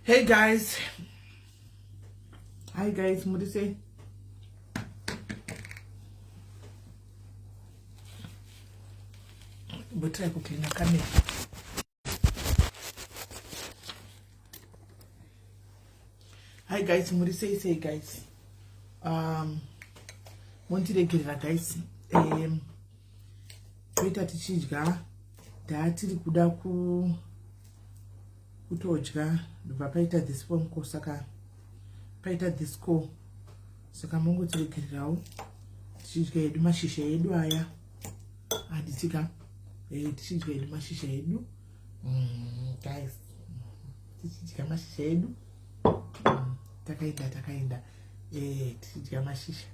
Hey guys. Hi guys, muri sei? Mbotry kucleana camera. Hi guys, muri sei sei guys? Mondiregerera guys. Toita tichidya ndatiri kuda ku kutodya ndobva paita this phone call, saka paita this call, saka mongotiregererawo tichidya hedu mashizha edu aya, handitika? Tichidya hedu mashizha edu, guys, tichidya mashizha edu. Takaenda tichidya mashizha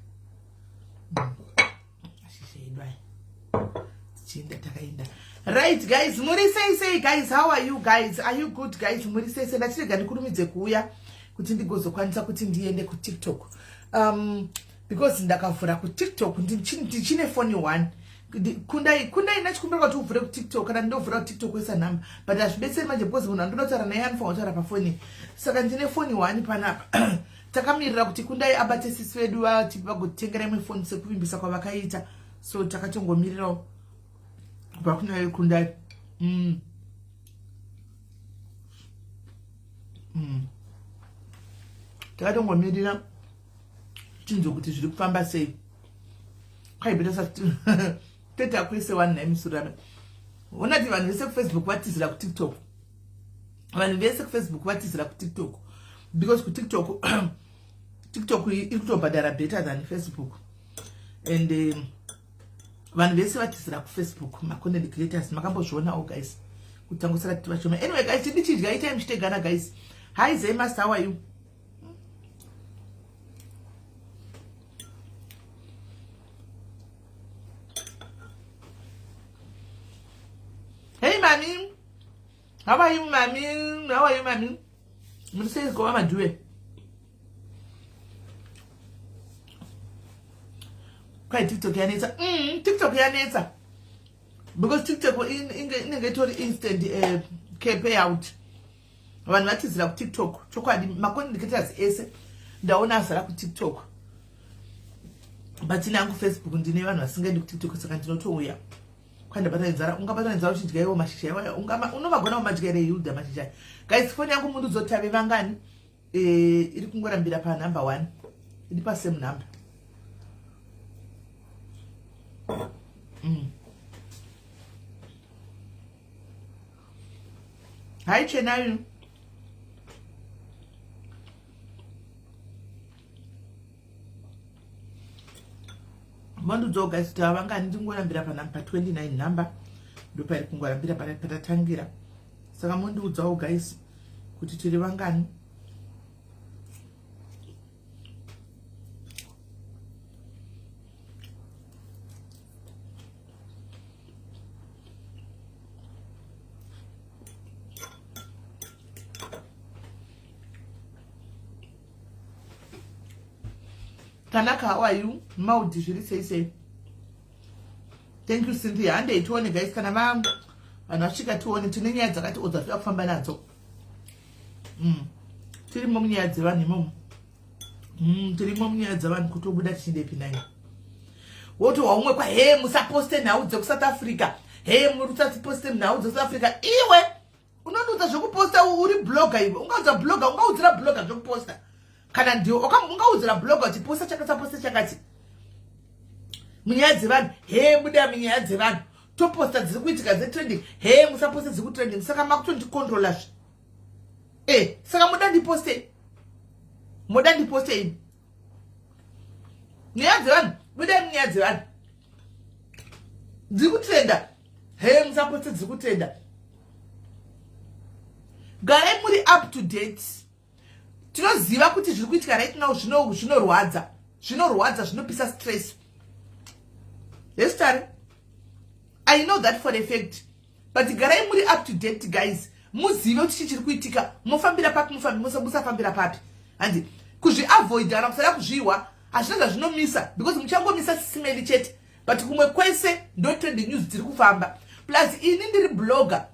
edu aya, tichienda takaenda. Right guys, muri sei sei guys? How are you guys? Are you good guys? Muri sei sei? Ndachirega ndikurumidze kuuya kuti ndigozokwanisa kuti ndiende kuTikTok, because ndakavhura kuTikTok ndichine foni one. Kundai, Kundai, ndachikumbira kuti uvhure kuTikTok, kana ndovhura kuTikTok kuisa nhamba, but hazvibetseri manje because munhu andoda kutaura naye anofanira kutaura pafoni, saka ndine foni one panapa. Takamirira kuti Kundai abate sisi vedu vati vagotengera imwe foni sekuvimbisa kwavakaita, so takatongomirirawo kubva kunaye Kundai. Takatongomirira tinzwe kuti zviri kufamba sei. Kwaibeta toita kwese wani nhai misurana. Onati vanhu vese kuFacebook vatizira kuTikTok, vanhu vese kuFacebook vatizira kuTikTok, because kuTikTok, TikTok iri kutobhadhara better than Facebook, and vanhu vese vatizira kuFacebook, macontent creators. Makambozvionawo guys kutangosara kuti vachoma. Anyway guys, tindichidya, itai muchitegana guys. Hi Zemas, how are you? Hey mami, how are you mami? How are you mami? Muri sei kova madhuwe? Kwai TikTok yanetsa. TikTok yanetsa because TikTok inenge itori instant payout. Vanhu vatizira kuTikTok chokwadi. Macontent creators ese ndaona azara kuTikTok, but ini Facebook ndine vanhu vasingaendi kuTikTok, saka ndinotouya kwandabata nenzara. Ungabata nenzara uchidya iwo mashizha iwayo, unovagona kumadya here Hilda mashizha? Guys, foni yangu mundudzotave vangani? Iri kungorambira panumber one, iri pasame number. Hi Chenayu. Mandudzawo guys kuti havangani. Ndingorambira panumber 29 number, ndopairi kungorambira patatangira, saka mondiudzawo guys kuti tiri vangani. Tanaka, how are you? Maudi, zviri sei sei? Thank you Cynthia. Handei tione guys, kana va vanhu vasvika tione. Tine nyaya dzakati odza toda kufamba nadzo. Tirimo munyaya dzevanhu imomo. Tirimo munyaya dzevanhu kutobuda tichindepi nai wotohwa umwe kwa he musaposte nhau dzekuSouth Africa, he musaposte nhau dzeSouth Africa. Iwe unondiudza zvekuposta? Uri blogger iwe? Ungaudza blogger, ungaudzira blogger zvekuposta? Kana ndiwo ungaudzira blogger kuti posta chakati, aposta chakati munyaya dzevanhu? He, buda munyaya dzevanhu, toposta dziri kuitika dzetrending. He, musaposte dziri kutrending. Saka makutondicontrolazve. Saka muda ndiposte, muda ndiposte ini nyaya dzevanhu? Budai munyaya dzevanhu dziri kutrenda. He, musaposte dziri kutrenda. Garai muri up to date. Tinoziva kuti zviri kuitika right now zvinorwadza, zvinorwadza, zvinopisa stress history. I know that for a fact, but garai muri up to date guys, muzive kuti chii chiri kuitika, mofambira papi, musafambira papi. Handi kuzviavoida kana kusada kuzvihwa hazvina zvazvinomisa, because muchangomisa sisimeli chete, but kumwe kwese ndo trending news dziri kufamba. Plus ini ndiri blogger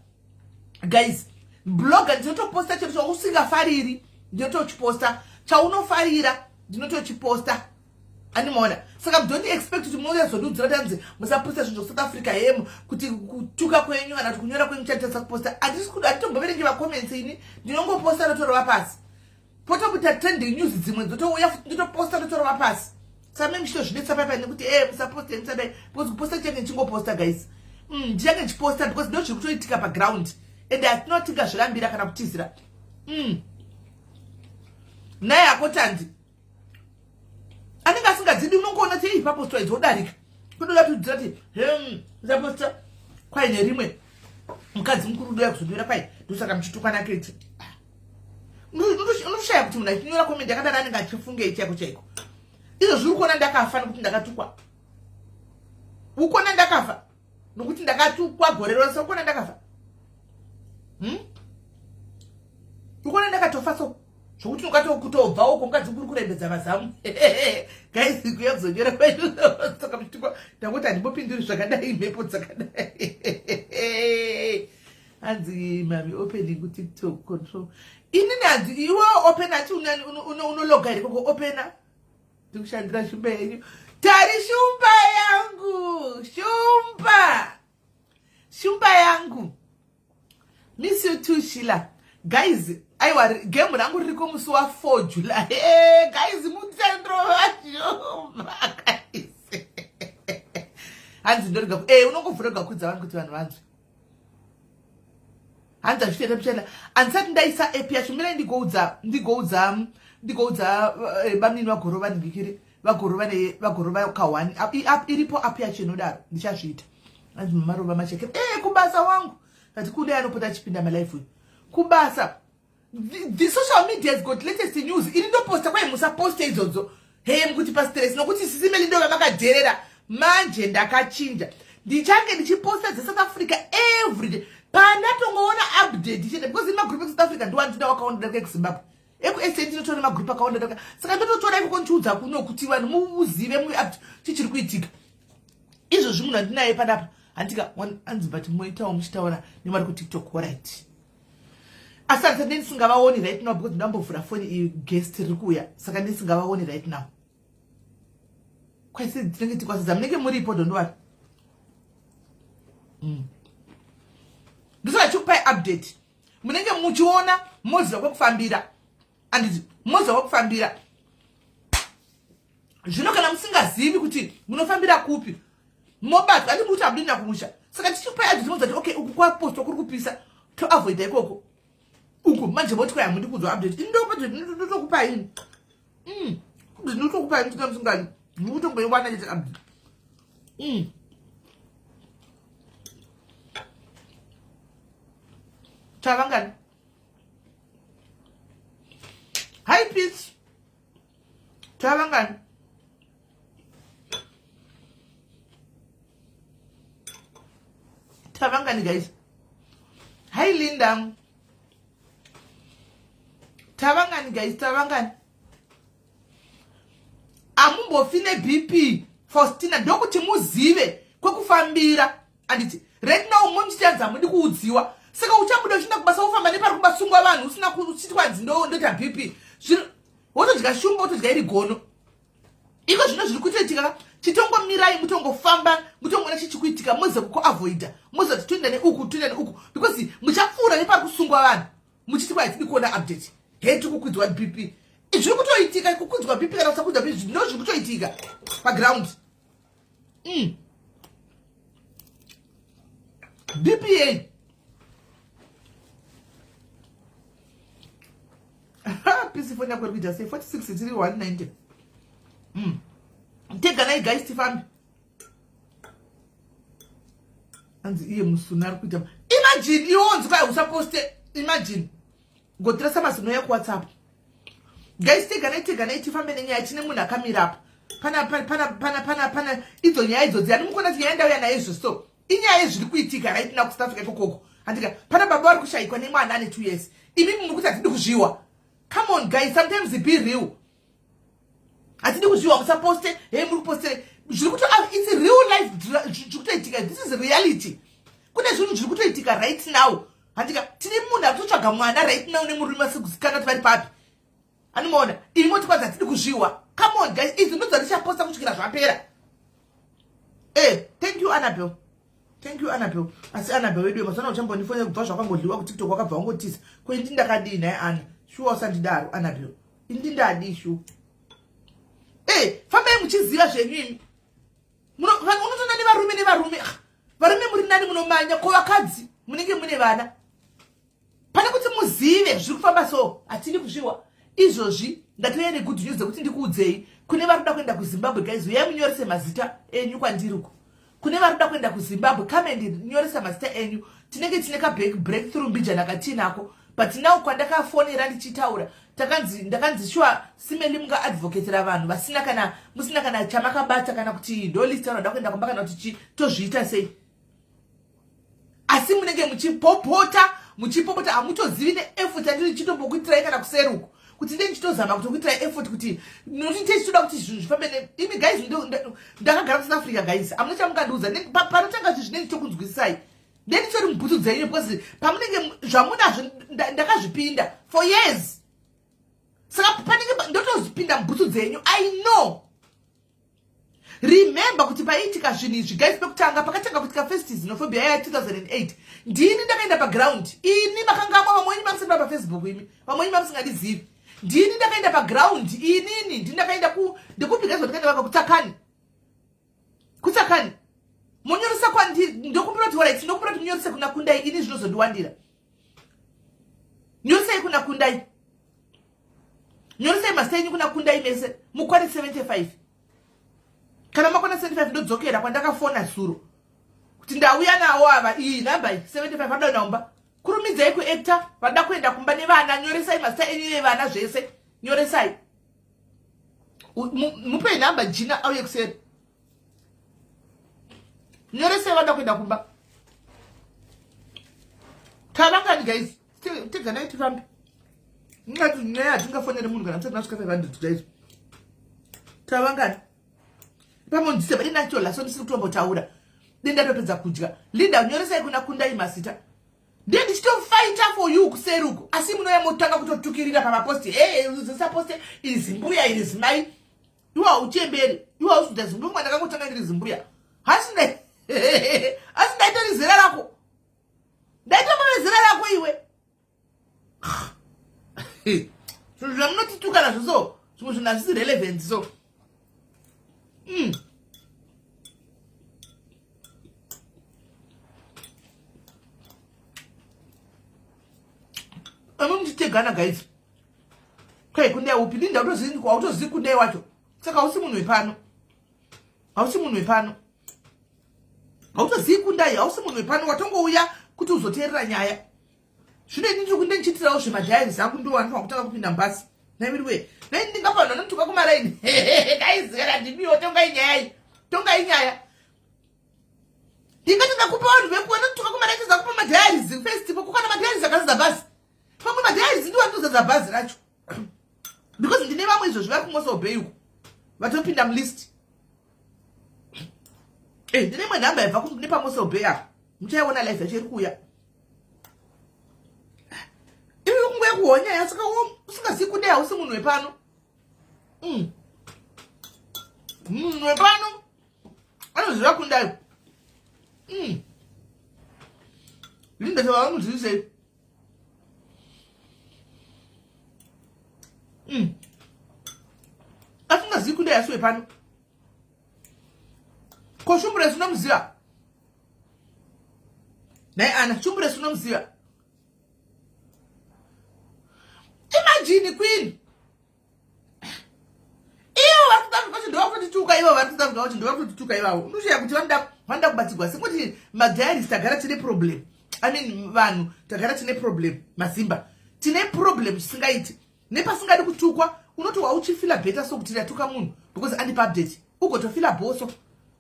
guys. Blogger ndinotoposta chero chausingafariri, ndinotochiposta. Chaunofarira ndinotochiposta, animaona? Saka don't expect kuti munozondiudzira kuti anzi musaposta zvinhu zveSouth Africa hemu, kuti kutuka kwenyu kana kuti kunyora kwenyu chanditadza kuposta. Handitomboverengi macomments ini, ndinongoposta ndotorova pasi. Potokuita trending news dzimwe dzotouya futi, ndotoposta ndotorova pasi. Saka me muchitozvinetsa paipai nekuti musaposte, musadai, because kuposta change ndichingoposta, guys. Ndichange ndichiposta because ndo zviri kutoitika paground and hatina tingazvirambira kana kutizira. Naye akotandi anenge asingadzidi, unongoona ti ipapo idzi wodarika kudoda tudzira ti musaposta. Kwaine rimwe mukadzi mukuru udoya kuzondivira kwai ndosaka muchitukana keti. Unoshaya kuti munhu achinyora comment yakadaro anenge achifungei chaiko chaiko. Izvo zviri kuona ndakafa nekuti ndakatukwa, ukona ndakafa nokuti ndakatukwa gore rose, ukona ndakafa, Ukona ndakatofa so zvokuti ukatokutobva uko mukadzi kuri kurembedza mazamu. Guys, kuya kuzonyora saka muchitukwa, ndangoti handimbopinduri zvakadai, mhepo dzakadai. Hanzi mami opening kuTikTok control inini, hanzi iwe open ati unologa here koko opena. Ndikushandira shumba yenyu, tari shumba yangu, shumba, shumba yangu. Miss you too, Shila. Guys, aiwa, game rangu ririko musi wa4 July. Hey, guys, mutendrova shumba, guys. Hanzi ndorega unongovhurega kudza vanhu kuti vanhu vanzwe. Hanzi hazvitoita pichana, handisati ndaisa app yacho. Mirai ndigoudza, ndigoudza, ndigoudza bamnini vagorova ndingikiri vagorova vagorova ka1 iripo app yacho inodaro, ndichazviita. Hanzi mamarova macheke kubasa wangu kati kudai anopota achipinda malife uyu kubasa. The social media has got latest news. Ini ndoposta kwai musaposte idzodzo heye mukuti pastress nokuti sisimeli ndo vamakadherera. Manje ndakachinja, ndichange ndichiposta dzeSouth Africa everyday pandatongoona update chete, because ini magroup ekuSouth Africa ndiwandida wakawanda darika ekuZimbabwe. EkuSA ndinotora nemagroup akawanda darika, saka ndototora ikoko ndichiudza kuno kuti vanhu muzive muve up chichiri kuitika. Izvozvi munhu andinaye panapa handika anzi but moitawo muchitaura nemari kuTikTok, alright, asi handisati ndisingavaoni right now because ndambovhura foni iyi, guest riri kuuya, saka ndisingavaoni right now. Kwaisi tinenge tikwasidza munenge muripo, don't worry. Ndosaka chikupai update, munenge muchiona, moziva kwekufambira, anditi moziva kwekufambira. Zvino kana musingazivi kuti munofambira kupi, mobatwa andi mukuti hamudina kumusha. Saka tichikupai update, moziva kuti okay, uku kwapostwa kuri kupisa, toavoida ikoko. Uku manje moti kwai hamudi kunzwa update, ini ndotokupai ini, ndinotokupai mutinga musingadi mukutongoiwana chete update. Chavangani, hi Peace, chavangani? Tavangani, guys? Hi Linda, tavangani, guys? Tavangani? Amumbofi neBP, Faustina, ndokuti muzive kwekufambira, anditi? Right now muchitianzi hamudi kuudziwa, saka uchabuda uchienda kubasa wofamba nepari kubasungwa vanhu usina uchiti kwanzi ndoita BP, wotodya shumba, wotodya iri gono. Iko zvino zviri kutoitika, chitongomirai mutongofamba, mutongoona chichikuitika, muze kukuavoida, muze kuti toenda neuku, toenda neuku, because muchapfuura nepari kusungwa vanhu muchiti kwai tidi kuona update he tikukwidzwa BP. Zviri kutoitika, kukwidzwa BP kana kusakwidzwa BP, ndo zviri kutoitika paground. BPA pisi foni yako iri kuita sei? 46 tiri 190. Teganai guys, tifambe. Hanzi iye musuna ari kuita, imagine iwonzi kwai usaposte, imagine gotirasa mazino yekuWhatsApp. Guys, teganai, teganai, tifambe nenyaya. Tine munhu akamira apa, pana pana pana pana pana idzo nyaya idzodzi. Ani mukuona kuti nyaya ndauya nayo izvo, so inyaya yezviri kuitika right now kuSouth Africa ikokoko, handika? Pana baba vari kushayikwa nemwana ane 2 years. Imi muri kuti hatidi kuzviwa. Come on guys, sometimes be real. Hatidi kuzviwa, musaposte hei muri kupostere zviri kuto, it's real life zviri kutoitika. This is reality. Kune zvinhu zviri kutoitika right now. Handika tine munhu ari kutotsvaga mwana right now nemurume asikuzikanwa kuti vari papi. Anomaona imi moti kwanzi hatidi kuzviwa. Come on guys, idzi ndo dzandichaposta kusvikira zvapera. Eh, thank you Annabel. Thank you Annabel. Asi Annabel wedu mazuva ano uchambondifonera kubva zvakangodliwa kuTikTok wakabva wangotiza. Ko indi ndakadii nhai Anna? Shuwa usandidaro Annabel. Indi ndadii shuwa? Eh, fambai muchiziva zvenyu imi. Unotoona nevarume nevarume. Ah, varume muri nani munomanya ko vakadzi munenge mune vana. Pane kuti muzive zviri kufamba so hatidi kuzviwa. Izvozvi ndatouya negood news dzekuti ndikuudzei kune vari kuda kuenda kuZimbabwe guys, uyai munyorese mazita enyu kwandiri uko. Kune vari kuda kuenda kuZimbabwe, come and nyoresa mazita enyu. Tinenge tine ka breakthrough mbijana katinako. But now kwandakafonera ndichitaura takanzi ndakanzi sure simeli munga advocatera vanhu vasina kana musina kana chamakabata kana kuti ndo list vanoda kuenda kumba kana kuti chi tozviita sei. Asi munenge muchipopota muchipopota hamutozivi neeffort yandiri ndichitombokuitirai kana kuseri uko kuti ndee ndichitozama kutokuitirai effort kuti nokuti ndee ndichitoda kuti zvinhu zvifambe imi guys. Ndakagara kuSouth Africa guys, hamuna chamungandiudza. Panotanga zvinhu zvinenge ndichitokunzwisisai ndee nditori mubhutsu dzenyu because pamunenge zvamunazvo ndakazvipinda for years, saka panenge ndotozvipinda mubhutsu dzenyu. I know. Remember kuti paiitika zvinhu izvi guys, pekutanga pakatanga kuitika first xenophobia ya 2008, ndini ndakaenda paground ini. Makangamwa vamwe wenyu mamusina pafacebook imi, vamwe wenyu mamusingandizivi. Ndini ndakaenda paground inini, ndini ndakaenda ku ndikupi guys? Ndakaenda vaka kutsakani, kutsakani munyoresa kwandiri. Ndokumbira kuti alright, ndokumbira kuti munyorese kuna Kundai ini, zvinozondiwandira. Nyoresai kuna Kundai, nyoresai mazita enyu kuna Kundai mese mukwane 75. Kana makwana 75 ndodzokera kwandakafona zuro kuti ndauya nawo ava, iyi nhamba iyi 75 vanoda naumba. Kurumidzai kuacta, vanoda kuenda kumba nevana, nyoresai mazita enyu evana zvese, nyoresai. Mupei nhamba jina auye kuseri. Nyoresai vanoda kuenda kumba. Tavangani guys? Teganai tifambe. Ngati nyaya hatingafonere munhu kana musati masvika 500 guys. Tavangani? Pamunzise badi nacho laso ndisiri kutombotaura. Denda ndatopedza kudya. Linda, nyoresai kuna Kundai masita. Ndiye ndichitofighta for you kuseri uko, asi munouya motanga kutotukirira pamaposti. Hey, usaposte iri zimbuya iri zimai. Iwe hauchemberi, iwe hausi zimbuya. Mwana ndakangotanga ndiri zimbuya. Hasi asi ndaitori zera rako, ndaitombove zera rako iwe. Zvinhu zvamunotituka nazvo so zvimwe zvinhu hazvisi relevant so. Ami muchitegana guys. Kai kundai upi? Linda hautozivi kundai wacho. Saka hausi munhu wepano. Hausi munhu wepano. Hautozivi kundai, hausi munhu wepano, watongouya kuti uzoteerera nyaya. Zvino ini ndiri kunde ndichiitirawo zvemadiaries angu, ndo vanofanira kutanga kupinda mubhasi. Naimiriwe. Nai ndingapa vanhu vanotuka kumaraini. Guys, kana ndimiwo tongai nyaya iyi. Tongai nyaya. Ndingati ndakupa vanhu veku vanotuka kumaraini zakupa madiaries first kukwana madiaries akazadza bhazi. Pamwe madiaries ndiwo anotozadza bhazi racho. Because ndine vamwe izvozvi vari kuMossel Bay uko. Vatopinda mulist. Eh, ndine imwe nhamba yabva nepaMossel Bay apa. Muchaiona live yacho iri kuuya. Iwe kungoya kuhonya ya saka usingazivi kudai hausi munhu wepano. Munhu wepano anoziva kundai. Linda chava vamuzivisei. Asingazivi kundai asi wepano. Ko Shumburesi unomuziva? Nhai Ana, Shumburesi unomuziva? Imagine queen. Ivo vari kuda kuti ndovakutituka, ivo vari kuda kuti ndovakutituka ivavo. Unoshaya kuti vanoda kubatsirwa sekuti madiaries tagara tine problem. I mean vanhu tagara tine problem, mazimba. Tine problem zvisingaiti. Nepasingadi kutukwa unoti wauchifila better so kuti ndatuka munhu because andipa update. Ugotofila boso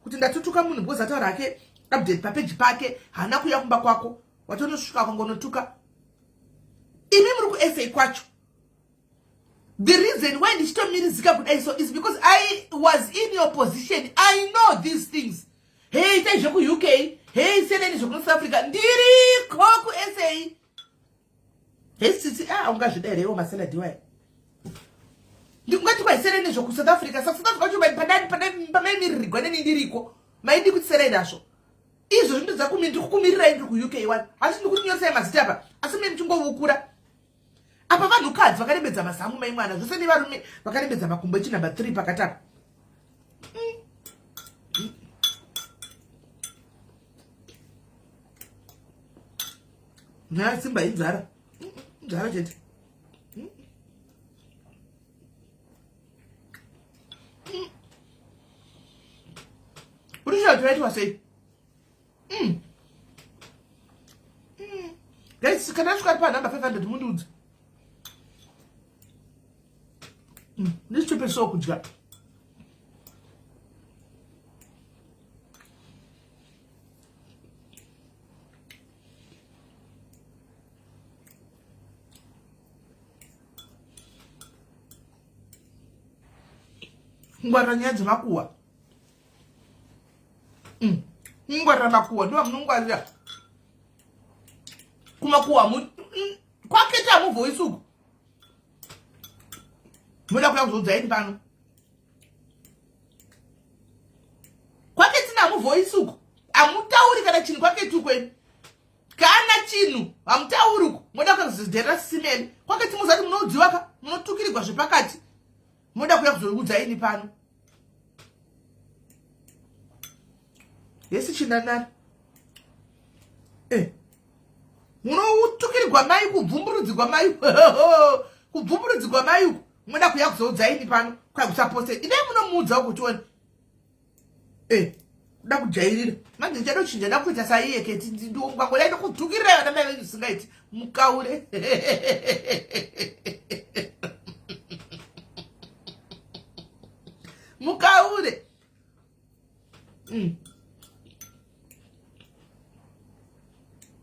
kuti ndatutuka munhu because ataura hake update papeji pake, haana kuuya kumba kwako. Watonosvika kwangonotuka. Imi muri kuSA kwacho. The reason why ndichitomirizika kudai so is because I was in your position. I know these things. Hey, itai zvekuUK. Hey, seneni zvekuno South Africa. Ndiriko kuSA. Ah, ungazvida here iwo masalad iwaya? Ungati kwaiserei nezvo kuSouth Africa? Saka South Africa wacho pamaimiririgwa neni ndiriko. Maidi kuti serei nazvo. Izvo zvinhu dzakumi ndiri kukumirirai ndiri kuUK wani. Asi ndiri kutinyoresai mazita apa. Asi mune muchingovukura. Apa vanhukadzi vakarembedza mazamu mai mwana zvose nevarume vakarembedza makumbo echinumber 3 pakati apa. Nyaya simba inzara. Inzara chete. Uri sure kuti vaitwa sei? Guys, kana asvika pa number 500 mundiudze. Ndisichope so kudya. Kungwarira nyaya dzemakuhwa. Kungwarira makuhwa ndivo munongwarira. Kumakuhwa kwakete hamuvhoisi uku. Munoda kuya kuzoudza ini pano. Kwake tina hamuvhoisi uku. Hamutauri kana chinhu kwake tu kwenu. Kana chinhu hamutauri uku. Moda kuya kuzodherera simeni. Kwake timuzati munoudziwa ka munotukirigwa zvepakati. Moda kuya kuzoudza ini pano. Yesi chinanani. Munotukirigwa mai kubvumburudzigwa mai. Kubvumburudzigwa mai uku. Moda kuya kuzoudza ini pano. Kwa kusaposte. Ine munomuudza uku tione. Kuda kujairira. Manje ndichada kuchinja nda kuita saiye keti ndongwangoda ndokutukirira vana mai venyu zvisingaiti. Mukaure. Mukaure.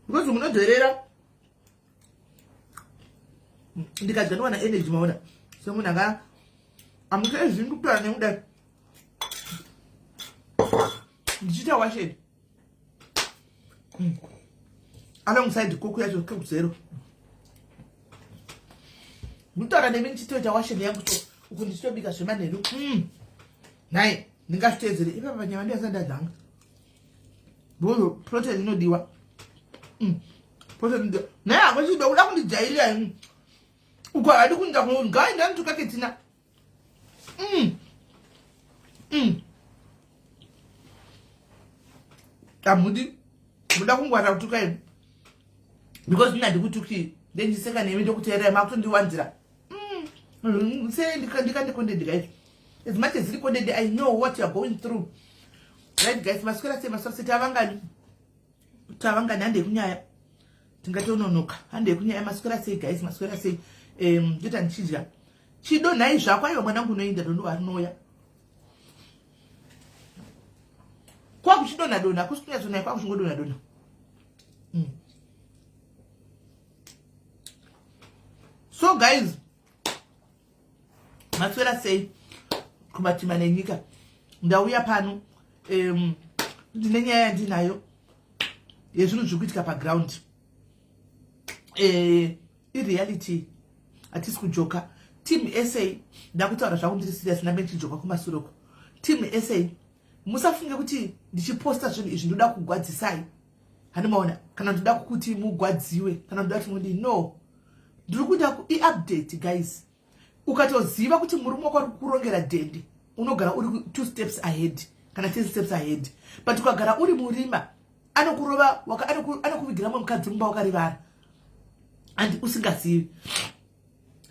Because munodherera. Ndikadya ndowana energy maona. Semunhu anga amuke zvinhu kutaura nekudai. Ndichiita washeni. Alongside kuku yacho kuzero. Ndinotaura nemi ndichitoita washeni yangu so uku ndichitobika zvemanheru. Nhai, ndingazviteedzere ipapa nyama ndiyasati ndadzanga. Because protein inodiwa. Protein inodiwa. Nhai hako chido kuda kundijairira ini. Uko hadi kuinda kungaenda ndituka ketina. Hamudi muda kungwara kutuka ini. Because mina ndikutuki ndendiseka nemi ndokuteerera makutondiwanzira. Sei ndikandikondedika izvi. As much as recorded, I know what you are going through. Right guys, maswera sei maswera sei tavangani. Tavangani hande kunyaya. Tingatononoka. Hande kunyaya maswera sei guys, maswera sei. Ndoita ndichidya. Chido nhai zvako aiwa mwanangu unoenda dondo arinoya. Kwakuchidonha donha, kusi kunyatsonaya kwakuchingodonha donha. So guys, maswera sei kumatima nenyika. Ndauya pano ndine nyaya yandinayo yezvinhu zviri kuitika paground. Ireality hatisi kujoka. Team SA ndakutaura zvangu ndiri serious ndambe ndichijoka kumasure uko. Team SA musafunge kuti ndichiposta zvinhu izvi ndoda kugwadzisai. Handimaona kana ndoda kuti mugwadziwe kana ndoda kuti mudii. No, ndiri kuita i-update guys. Ukatoziva kuti murume wako ari kukurongera dhende, unogara uri 2 steps ahead kana 10 steps ahead. But ukagara uri murima anokurova, anokuvigira mumwe mukadzi mumba wakarivara and usingazivi.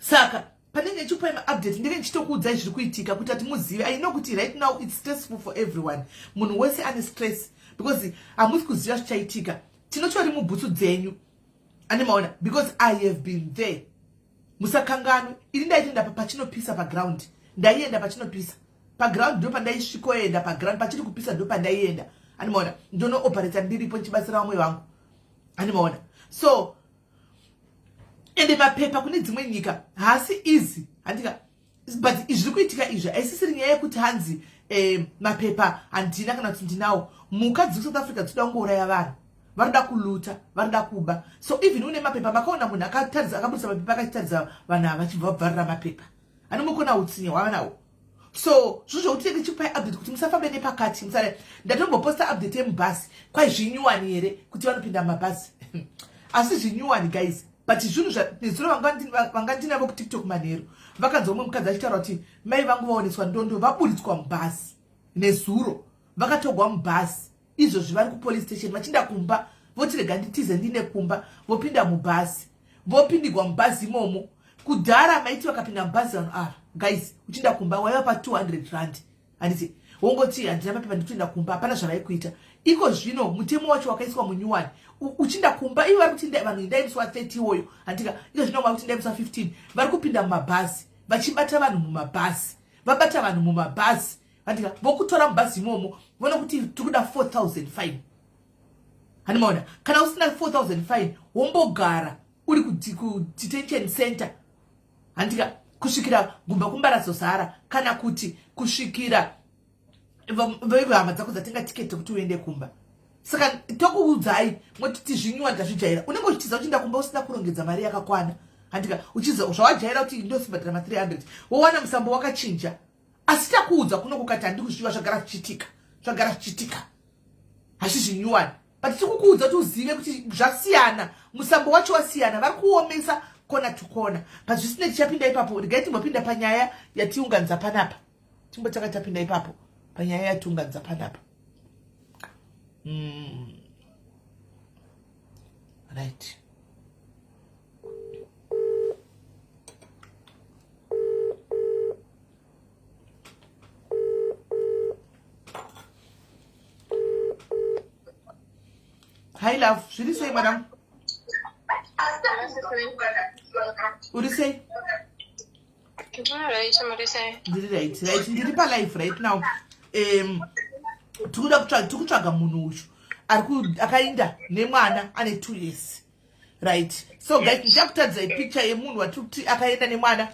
Saka panenge ndichikupai maupdate ndinenge ndichitokuudzai zviri kuitika kuti ati muzive. I know kuti right now it's stressful for everyone. Munhu wese ane stress because hamusi kuziva zvichaitika. Tinotori mubhutsu dzenyu. Ane maona because I have been there. Musakanganwe ini ndaitoenda pachinopisa paground. Ndaienda pachinopisa paground ndo pandaisvikoenda paground pachiri kupisa ndo pandaienda. Ane maona ndonooperata ndiripo ndichibatsira vamwe vangu. Ane maona so ende mapepa kune dzimwe nyika haasi easy handika. But zviri kuitika izvi haisisiri nyaya yekuti hanzi mapepa handina kana kuti ndinawo. Mhuka dziri South Africa dzinoda kungouraya vanhu. Varikuda kuluta, varikuda kuba. So even une mapepa, makaona munhu akataridza, akabudisa mapepa, akachitaridza vanhu ava, vachibva vabvarira mapepa. Anomukona utsinye hwava nawo. So zvinhu zvokuti tinenge tichikupai update kuti musafambe nepakati, musare. Ndatomboposta update yemubhazi, kwai zvinyuwani here kuti vanopinda mumabhazi? Asi zvinyuwani, guys, but zvinhu nezuro vanga ndinavo kuTikTok manheru, vakanzwa umwe mukadzi achitaura kuti mai vangu vaoneswa ndondo, vaburitswa mubhazi nezuro, vakatogwa mubhazi. Izvozvi vari kupolice station, vachinda kumba, voti rega nditize ndine kumba, vopinda mubhazi, vopindigwa mubhazi imomo. Kudhara maiti vakapinda mubhazi vanhu ava, guys, uchinda kumba waiva pa 200 rand, handiti? Wongoti handina mapepa, ndikutoenda kumba, hapana zvavaikuita. Iko zvino mutemo wacho wakaiswa munyuwani, uchinda kumba, ivo vari kuti vanhu indai musi wa30 iwoyo, handika? Iko zvino vari kuti indai musi wa15. Vari kupinda mumabhazi, vachibata vanhu mumabhazi, vabata vanhu mumabhazi, handika? Vokutora mubhazi imomo, vona kuti tiri kuda 4000 fine, handimaona? Kana usina 4000 fine, wombogara uri kudetention center, handika, kusvikira gumba kumba razozara, kana kuti kusvikira vehama dzako dzatenga tiketi rekuti uende kumba. Saka tokuudzai, moti tizvinyuwa, ndazvijaira. Unenge uchitiza uchienda kumba usina kurongedza mari yakakwana, handika? Uchiza zvawajaira kuti ndosibhadhara ma300, wowana musambo wakachinja. Asi takuudza kuno kukati handi kuzviva, zvagara zvichiitika, zvagara zvichiitika, hasi zvinyuwani, but tiri kukuudza kuti uzive kuti zvasiyana, musambo wacho wasiyana, vari kuomesa kona to kona. But zvisine, tichapinda ipapo. Regai timbopinda panyaya yatiunganidza panapa. Timbotanga tapinda ipapo panyaya yatiunganidza panapa. Right. Hi love, zviri sei madam? Uri sei? Ndiri right. Ndiri palive right now. Tikuda kutsvaga, tiri kutsvaga munhu uyu ari akainda nemwana ane 2 years, right? So guys, ndichakutaridzai picture yemunhu watiri kuti akaenda nemwana.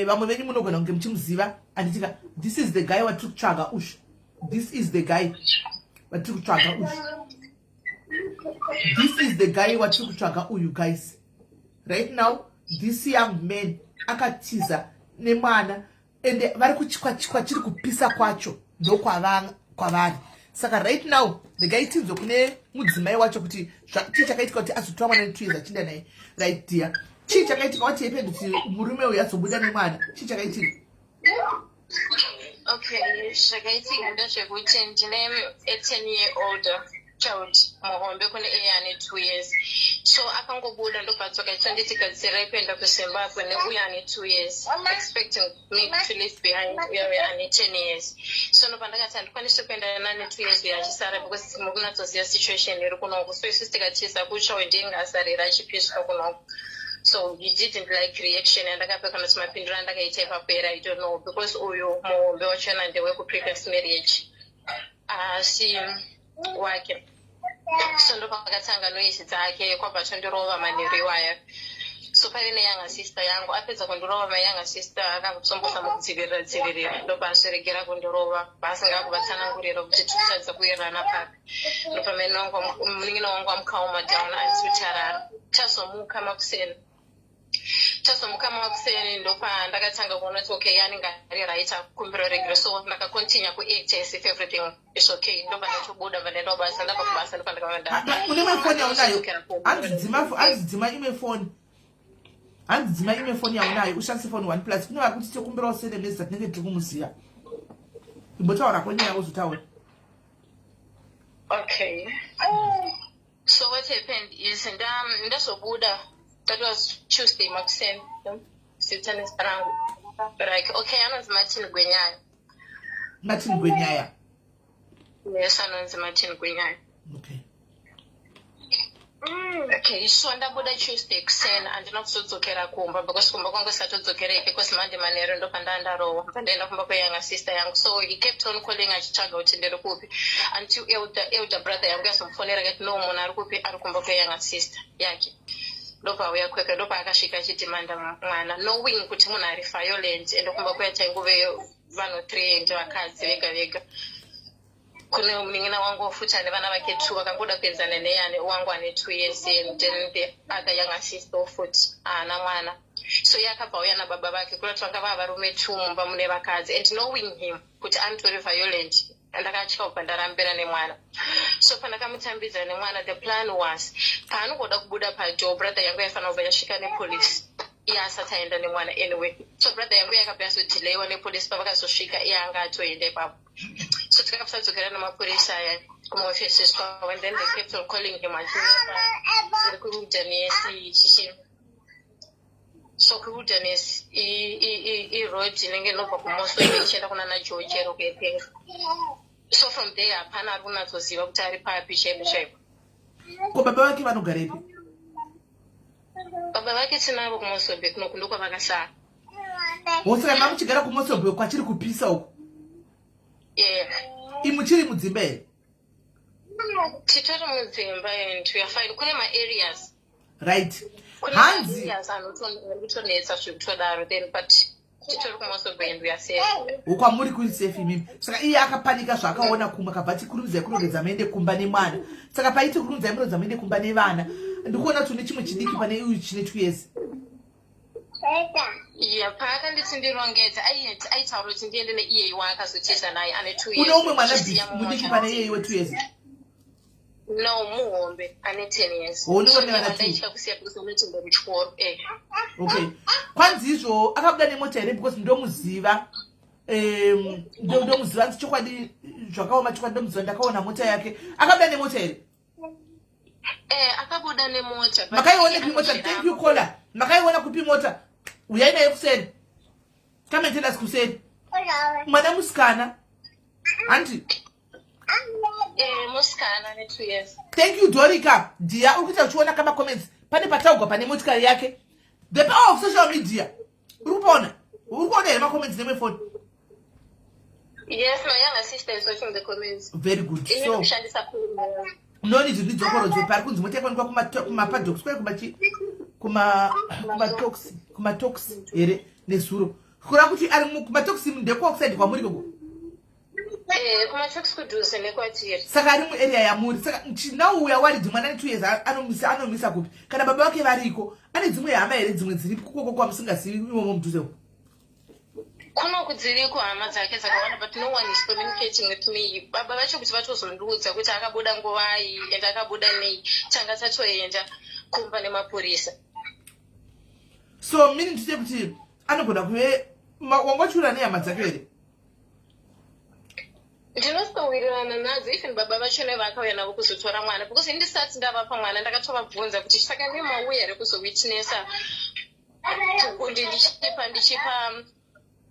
Vamwe venyu munogona kunge muchimuziva, anditika? This is the guy watiri kutsvaga ushu. This is the guy watiri kutsvaga ushu. This is the guy watiri kutsvaga uyu, guys. Right now this young man akatiza nemwana, ende vari kuchikwachikwa chiri kupisa kwacho ndokwavari. Saka right now regai tinzwe kune mudzimai wacho kuti chii chakaitika kuti azotora mwana ne2 years achinda naye. Right, dear, chii chakaitika? What happened kuti murume uyu azobuda nemwana? Chii chakaitika? Okay, zvakaitika ndezvekuti ndine a 10 year old child muhombe kune iye ane 2 years. So akangobuda, ndobva tsoka ichanditi gadzirai kuenda kuZimbabwe neuyo ane 2 years, expecting me to leave behind uyo uyo ane 10 years. So ndobva ndakati handikwanisi kuenda nane 2 years uyo achisara, because muri kunatsoziva situation iri kunoku. So isusu tikatiza, kutsva wendinge asarira achipiswa kunoku. So he didn't like reaction yandakapa kana kuti mapinduro andakaita ipapo here, I don't know, because uyu muhombe wachona ndewekuprevious marriage, asi wake. So ndopakatanga noise dzake, kwabva tondirova manheru iwaya. So paive neyounger sister yangu. Apedza kundirova, my younger sister akazombozama kudzivirira dzivirira, ndobva azviregera kundirova, baasinga kuvatsanangurira kuti tikutadza kuwirirana papi. Ndobva munin'ina wangu amucalma down until tarara. Tazomuka makuseni, ndopandakatanga kuona kuti okay, anenge ari right, akukumbira regero. So ndakacontinue kuact as if everything is okay. Ndobva ndatobuda, bva ndaenda kubasa. Ndabva kubasa, ndobva ndakava Une imwe foni yaunayo? Hanzi dzima imwe foni, hanzi dzima imwe foni yaunayo, ushandise foni One Plus. Kune vari kuti tikumbirawo senemezi dzatinenge tiri kumuziva. Imbotaura kwenyaya, wozotaura. Okay, so what happened is ndazobuda, that was Tuesday makuseni. Zita nezita rangu, like, okay, anonzi Martin Gwenyaya. Martin Gwenyaya. Yes, anonzi Martin Gwenyaya. Okay, so ndabuda Tuesday kuseni, handina kuzodzokera kumba because kumba kwangu satodzokerei, because Monday manheru ndobva ndandarohwa, bva ndaenda kumba kweyounger sister yangu. So he kept on calling achitsvaga kuti ndiri kupi, until elder brother yangu yazomufonera kati, "No, munhu ari kupi?" Ari kumba kweyounger sister yake. Ndobva auya kweka, ndobva akasvika achidhimanda mwana, knowing kuti munhu ari violent. Ende kumba kuya taingove vanhu three and vakadzi vega vega. Kune munin'ina wangu futi ane vana vake two, akangoda kuenzana neyane wangu ane 2 years, and then the other younger sister futi haana mwana. So iye akabva auya nababa vake, kurati vanga vava varume two mumba mune vakadzi. And knowing him kuti anotori violent, ndakatya kubva ndarambira nemwana. So pandakamutambidza nemwana, the plan was paanongoda kubuda padoor, brother yangu yaifanira kubva yasvika nepolice, iye asati aenda nemwana anyway. So brother yangu yakabva yazodelayiwa nepolice. Pavakazosvika, iye anga atoenda ipapo. So tikabva nemapurisa aya kumaoffices kwavo, and then they kept on calling him achiri kuWilderness chichi. So kuWilderness iroad inenge inobva kuMossel ichienda kunana George ero kuEpenga. So from there hapana ari kunatsoziva kuti ari papi chaipo chaipo. Ko baba vake vanogarepi? Baba vake tinavo kuMossel Bay kunoku, ndokwavakasara. Saka mamuchigara kuMossel Bay kwachiri kupisa uku? Yeah. Imuchiri mudzimba here? Titori mudzimba and we are fine. Kune maareas. Kune Hanzi maareas ari kutonetsa zvekutodaro then, but titori kuMossel Bay and we are safe. Kwamuri kuri safe imimi. Saka iye akapanika zvaakaona kumwe, akabva ti kurumidzai kurongedza muende kumba nemwana. Saka paiti kurumidzai murongedza muende kumba nevana, ndikuona kuti une chimwe chidiki pane uyu chine 2 years. Yeah, paakanditi ndirongedze, aitaura kuti ndiende neiyeyi waakazocheza naye ane 2 years. Une umwe mwana Tichisiya mumwe. mudiki pane iyeyi we2 years? No, muhombe ane 10 years. Oh, unenge une vana two. Ndaitya kusiya because unotoenda kuchikoro. Okay, kwanzi izvo akabuda nemota here? Because ndomuziva. Ndomuziva nzi chokwadi zvakaoma, chokwadi ndomuziva, ndakaona mota yake. Akabuda nemota here? Akabuda nemota, but Makaiona kupi mota? Thank you, caller. Makaiona kupi mota? Uyai naye kuseni. Come and tell us kuseni. Mwana musikana, handi? Musikana ane 2 years. Thank you, Dorica Dia. Uri kuita uchiona kamacomments pane pataugwa pane motikari yake. The power of social media, uri kupaona? Uri kuona here macomments nemwefoni? Yes, my younger sister is watching the comments. Very good. Ini So kushandisa phone. Noni ndidzokorodze pari kunzi mota yakaonekwa kumapadox kwai kumachi kumatox here nezuro, kureva kuti ari kumatox ndekwakuside kwamuri koko? Kumatox kudhuze nekwatiri. Saka ari muarea yamuri. Saka chinauya waridzi mwana ne2 years anomisa kupi kana baba vake variko? Ane dzimwe hama here dzimwe dziri kukoko kwamusingazivi imomo mudhuze umu? Kunoku dziriko hama dzake dzakawanda, but no one is communicating with me. Baba vacho kuti vatozondiudza kuti akabuda nguvai and akabuda nei, tanga tatoenda kumba nemapurisa. So meaning to say kuti anogona kuve wangochiura nehama dzake here? Ndinosowirirana nadzo, even baba vacho nevakauya navo kuzotora mwana, because indisati ndavapa mwana ndakatovabvunza kuti saka nemauya here kuzowitnessa kuti ndichipa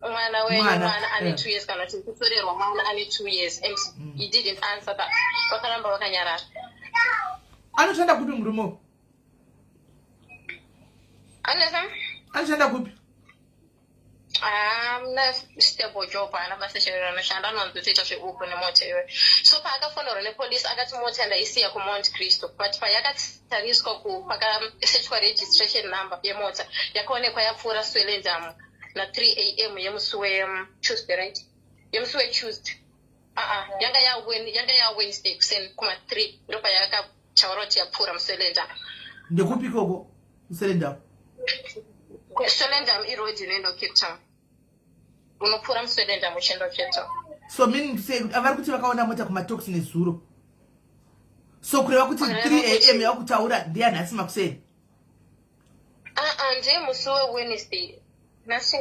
mwana wenyu Mwana, mwana ane 2 years, kana kuti kutorerwa mwana ane 2 years? And he didn't answer that, vakaramba vakanyarara. Anoshanda kupi murume uyu? Anesa. Anoshanda kupi? Hamna stable job, haana basa chairo anoshanda, anowanzotoita zveUber nemota iyoyo. So paakafonerwa nepolice akati mota ndaisiya kuMount Cristo, but payakatariswa pakasechwa registration number yemota, yakaonekwa yapfuura Swellendam na3 a.m. yemusi weTuesday, right, yemusi weTuesday. Aa, yanga yaWednesday kuseni kuma3, ndopayakataura kuti yapfuura muSwellendam. Ndekupi ikoko muSwellendam? Swellendam iroad inoenda kuCape Town, unopfuura muSwellendam uchienda kuCape Town. So meaning to say kuti avari kuti vakaona mota kumatox nezuro, so kureva kuti Kureva 3 a.m. yakutaura ndeyanhasi makuseni? Aa, ndiye musi weWednesday. Nhasi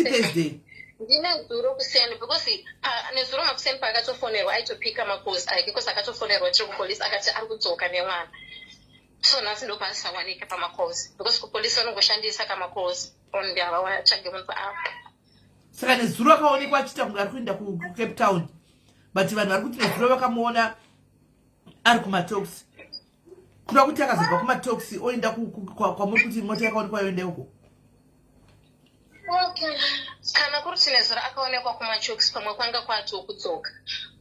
Thursday. Ndinezuro kuseni, because nezuro makuseni paakatofonerwa aitopika macalls ake, because akatofonerwa tiri kupolisi, akati ari kudzoka nemwana. So nhasi ndopaasisawanika pamacalls, because kupolisi vanongoshandisa kamacalls only, havatsvage munhu paapp. Saka nezuro akaonekwa achiita kunge ari kuenda kuCape Town, but vanhu vari kuti nezuro vakamuona ari kumatox, kureva kuti akazobva kumatox oenda kwamuri kuti mota yakaonekwa yoenda ikoko. Kana kuri kuti nezuro akaonekwa kumachoks, pamwe kwanga kwatokudzoka,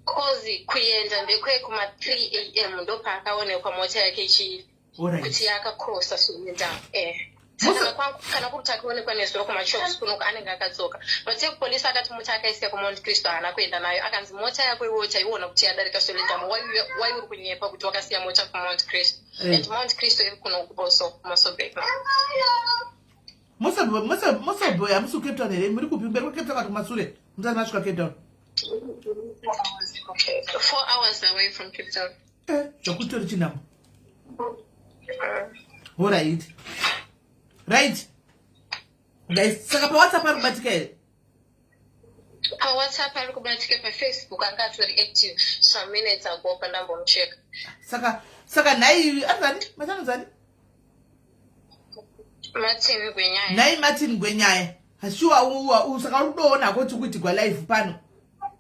cause kuenda ndekwekuma3 a.m. ndopaakaonekwa mota yake ichi kuti yakakrosa Swellendam. Saka kwangu kana kuri kuti akaonekwa nezuro kumashops kunoku anenge akadzoka. But yekupolisi akati mota akaisiya kuMount Cristo haana kuenda nayo. Akanzi mota yako iwewe taiona kuti yadarika Swellendam. Why uri kunyepa kuti wakasiya mota kuMount Cristo? Eh. And Mount Cristo iri kuno kuboso kuMosobek. Mosoboy hamusi kuCape Town here? Muri kupi mberi kweCape Town kana kumasure? Musati masvika Cape Town. 4 hours away from Cape Town. Eh, zvakutori chinhambo. Alright. Right. Guys, saka paWhatsApp ari kubatika here? PaWhatsApp ari kubatika, paFacebook anga atori active some minutes ago pandambomucheka. Saka nhai anzani? Machanzani? Martin Gwenyaya. Nhai Martin Gwenyaya. Shuwa saka uri kudoona kuti kuitigwa live pano.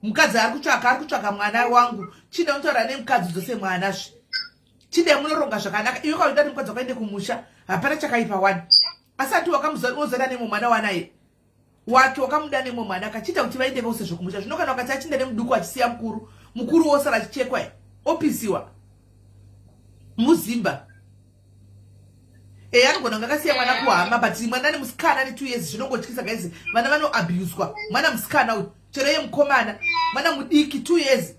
Mukadzi ari kutsvaka ari kutsvaka mwana wangu. Chinde unotaura nemukadzi dzose mwana zve. Chinde munoronga zvakanaka. Iwe kauda kuti mukadzi wakaende kumusha, hapana chakaipa wani. Asati wakamuzana nemwe mwana wanaye. Wake wakamuda nemwe mwana akachiita kuti vaende vose zvekumusha. Zvino kana wakati achinda nemuduku achisiya mukuru, mukuru wosara achichekwa opisiwa. Muzimba. Eh, anogona kunge akasiya mwana kuhama but mwana nemusikana ane 2 years zvinongotyisa guys. Vana vanoabuswa. Mwana musikana uyu chero iye mukomana, mwana mudiki 2 years.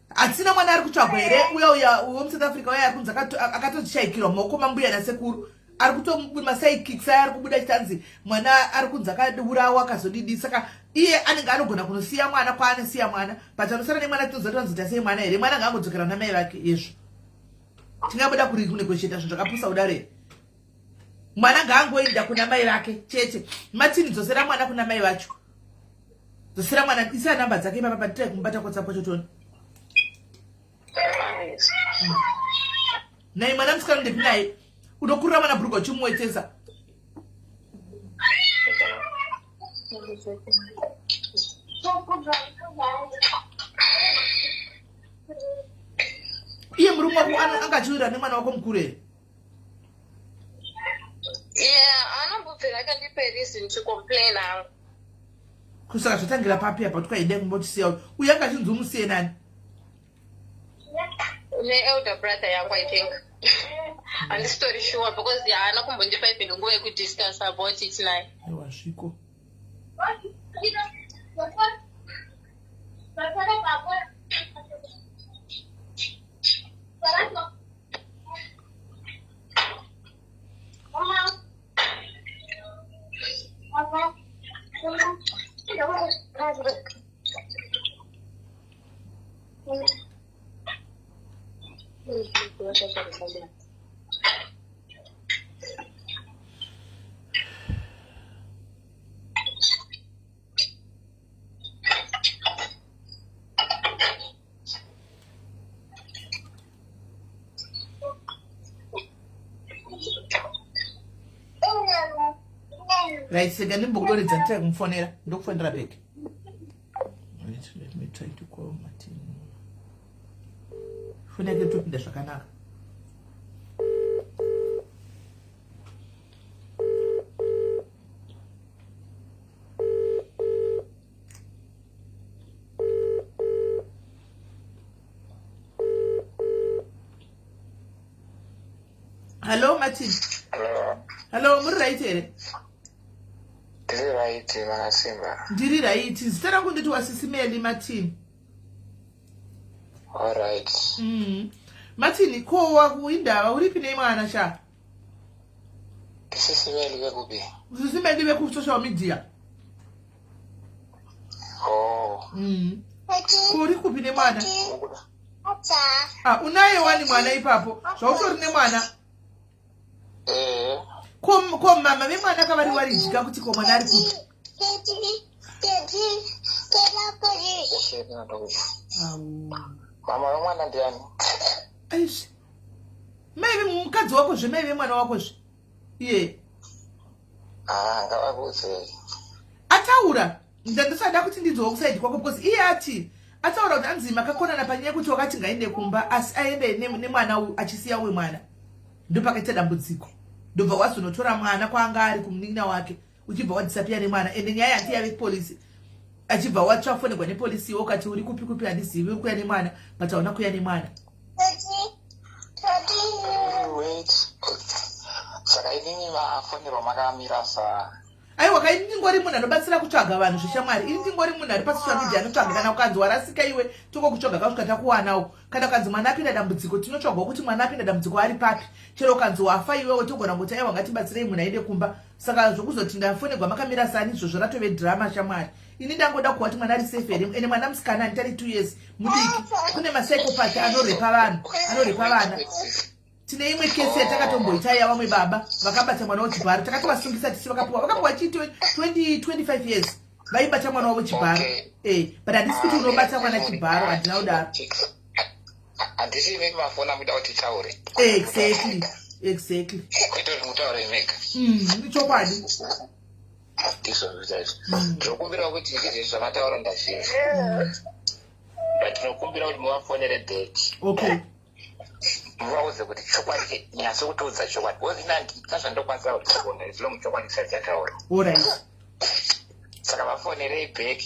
Hatina mwana ari kutsvagwa here uya uya wemuSouth Africa uya ari kunzi akatozvishaikirwa mumaoko mambuya nasekuru. Ari kutobuda masidekicks aya ari kubuda achitanzi mwana ari kunzi akaurawa akazodidi. Saka iye anenge anogona kunosiya mwana kwaanosiya mwana but anosara nemwana tinoziva kuti vanozoita sei mwana here. Mwana ngaangodzokera kuna mai vake yezvo. Tingabuda kuri kunegotiata zvinhu zvakapusa kudaro here? Mwana ngaangoenda kuna mai vake chete. Martin dzosera mwana kuna mai vacho. Dzosera mwana, isa namba dzake ipapa patirai kumubata WhatsApp kwacho tione. Nai mwana musikana ndepi naye? Unokurira mwana bhurugwa uchimuwetesa. Iye murume wako anga achiwirira nemwana wako mukuru here? Yeah, anombobvira akandipa reason to complain hangu. Kusaka zvatangira papi apa twaida kumbotisiya uyu. Uyu anga achinzi umusiye nani? Ne-elder brother yangu I think. Handisitori sure because haana kumbondipa even nguva yekudiscuss about it naye. Aiwa zviko. Right, saka ndimbokudoredza nditry kumufonera ndokufonera back. Right, let me try to call Martin. Foni yake topinda zvakanaka. Hello Martin. Hello. Hello, muri right here? Ndiri right makasimba. Ndiri right. Zita rangu nditi wasisimeli Martin. All right. Martin, ko wakuindava uripi nemwana sha? Sisimeli vekupi? Sisimeli veku social media. Oh. Ko uri kupi nemwana? Ah, unaye wani mwana ipapo? Zvautori nemwana? Eh. Ko mama vemwana kavari waridya kuti ko mwana ari kupi? Mama vemwana ndiani? Aizvi. Mai vemukadzi wako zve, mai vemwana wako zve. Iye. Ah, ngavakuudze. Ataura. Ndandisada kuti ndinzwe kuside kwako because iye ati ataura kuti anzi makakonana panyaya yekuti wakati ngaende kumba asi aende nemwana uyu achisiya uyu mwana. Ndopakaita dambudziko. Ndobva wazonotora mwana kwaanga ari kumunin'ina wake uchibva wadisappear nemwana ende nyaya yanti yave kupolisi. Achibva watsvafonegwa nepolisi iwe ukati uri kupi kupi handizivi uri kuya nemwana but hauna kuya nemwana. Wait. Saka inini mafonero makamira sa? Aiwa ka, ini ndingori munhu anobatsira kutsvaga vanhu zveshamwari. Ini ndingori munhu ari pasocial media anotsvaga. Kana ukanzi warasika iwe, tongokutsvaga kasvika takuwanawo. Kana ukanzi mwana apinda dambudziko, tinotsvagwa kuti mwana apinda dambudziko ari papi. Chero ukanzi wafa iwewe, togona kuti aiwa, ngatibatsirei munhu aende kumba. Saka zvokuzoti ndafonegwa makamira sani, izvozvo ratove drama, shamwari. Ini ndangoda kuwa kuti mwana ari safe here, ende mwana musikana anditari 2 years, mudiki. Kune mapsychopath anorepa vanhu, anorepa vana. Tine imwe kesi yatakatomboita yavamwe baba vakabata mwana wechibharo, takatovasungisa tisi, vakapuwa chii, 20 25 years, vaibata mwana wavo chibharo. But handisi kuti unobata mwana chibharo, handina kudaro. Handisi imi mafoni amuda kuti taure. Exactly. Kwete kuti mutaure mega. Chokwadi. Ndizvozvo chaizvo. Ndinokumbira kuti izvezvi zvamataura ndazvinzwa, but ndinokumbira kuti muvafonere back. Muvaudze kuti chokwadi, nyatso kutiudza chokwadi, because ina handina zvandokwanisa kuresponda as long chokwadi chisati chataura. Saka vafonerei back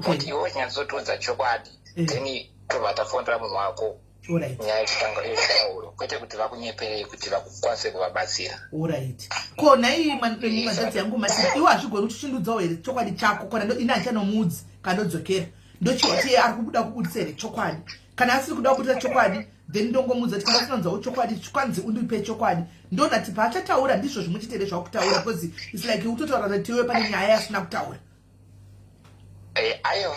kuti iwe nyatsotiudza chokwadi, then tobva tafonera munhu wako. Nyaya yekutanga yotauro, kwete kuti vakunyeperei kuti vakukwanise kuvabatsira. Alright. Ko nhai mazadzi yangu Martin, iwe hazvigoni kuti uchindudzawo here chokwadi chako? Kona ini handichanomudzi kandodzokera, ndochiwa kuti iye ari kubuda kubudisa here chokwadi. Kana asiri kuda kubudisa chokwadi, then ndongomudza kuti kana usinanzwawo chokwadi, kwanzi undipe chokwadi. Ndonati paachataura ndizvo zvimwe chete here zvakutaura? Because it's like utotaura kuti iwe pane nyaya yasina kutaura. Aiwa,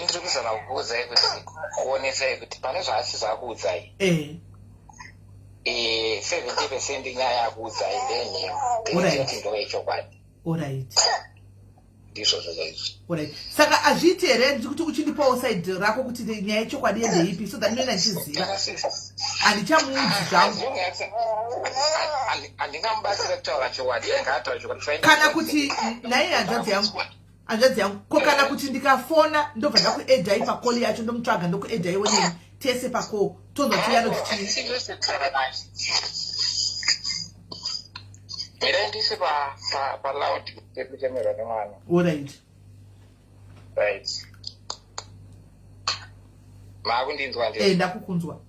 ndiri kuzama kukuudzai kuti, kuonesai kuti pane zvaasi zvakuudzai. 70% nyaya yakuudzai ndenhema, then ndoyechokwadi. Ndizvozvo chaizvo. Alright. Saka hazviiti here kuti uchindipawo side rako kuti nyaya yechokwadi yendeipi, so that ndinoenda ndichiziva? Handichamuudzi zvangu. Handingamubatsira kutaura chokwadi, iye ngaataura chokwadi. Kana kuti naiye hanzvadzi yangu, hanzvadzi yangu, ko kana kuti ndikafona, ndobva ndakuaddai pacall yacho, ndomutsvaga, ndokuaddai neni tese pacall, tonzwa kuti anoti chii? Mirai ndise paloud pekuchemerwa nemwana. Alright. Right, maakundinzwa? Ndakukunzwa.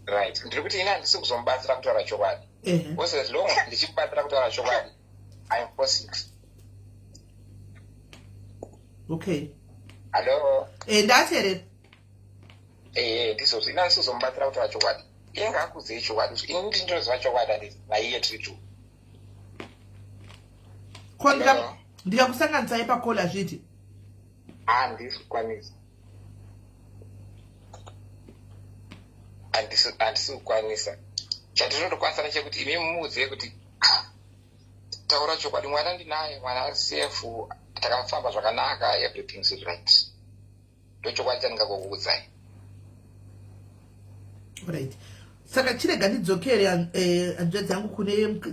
Right, ndiri kuti ini handisi kuzomubatsira kutaura chokwadi, because as long ndichikubatsira kutaura chokwadi, I'm forcing. Hallo? Ndateerera. Ndizvozvo, ini handisi kuzomubatsira kutaura chokwadi. Iye ngaakudzei chokwadi, ini ndinoziva chokwadi, handiti? Naiye tiri two. Ko ndikakusanganisai pacall, hazviiti? Handisi kukwanisa, handisi kukwanisa. Chandinotokwanisa ndechekuti imi mumuudzei kuti taura chokwadi, mwana ndinaye, mwana ari safe, takafamba zvakanaka, everything is right. Ndochokwadi chandingakukuudzai. Right, saka chirega ndidzokere, hanzvadzi yangu,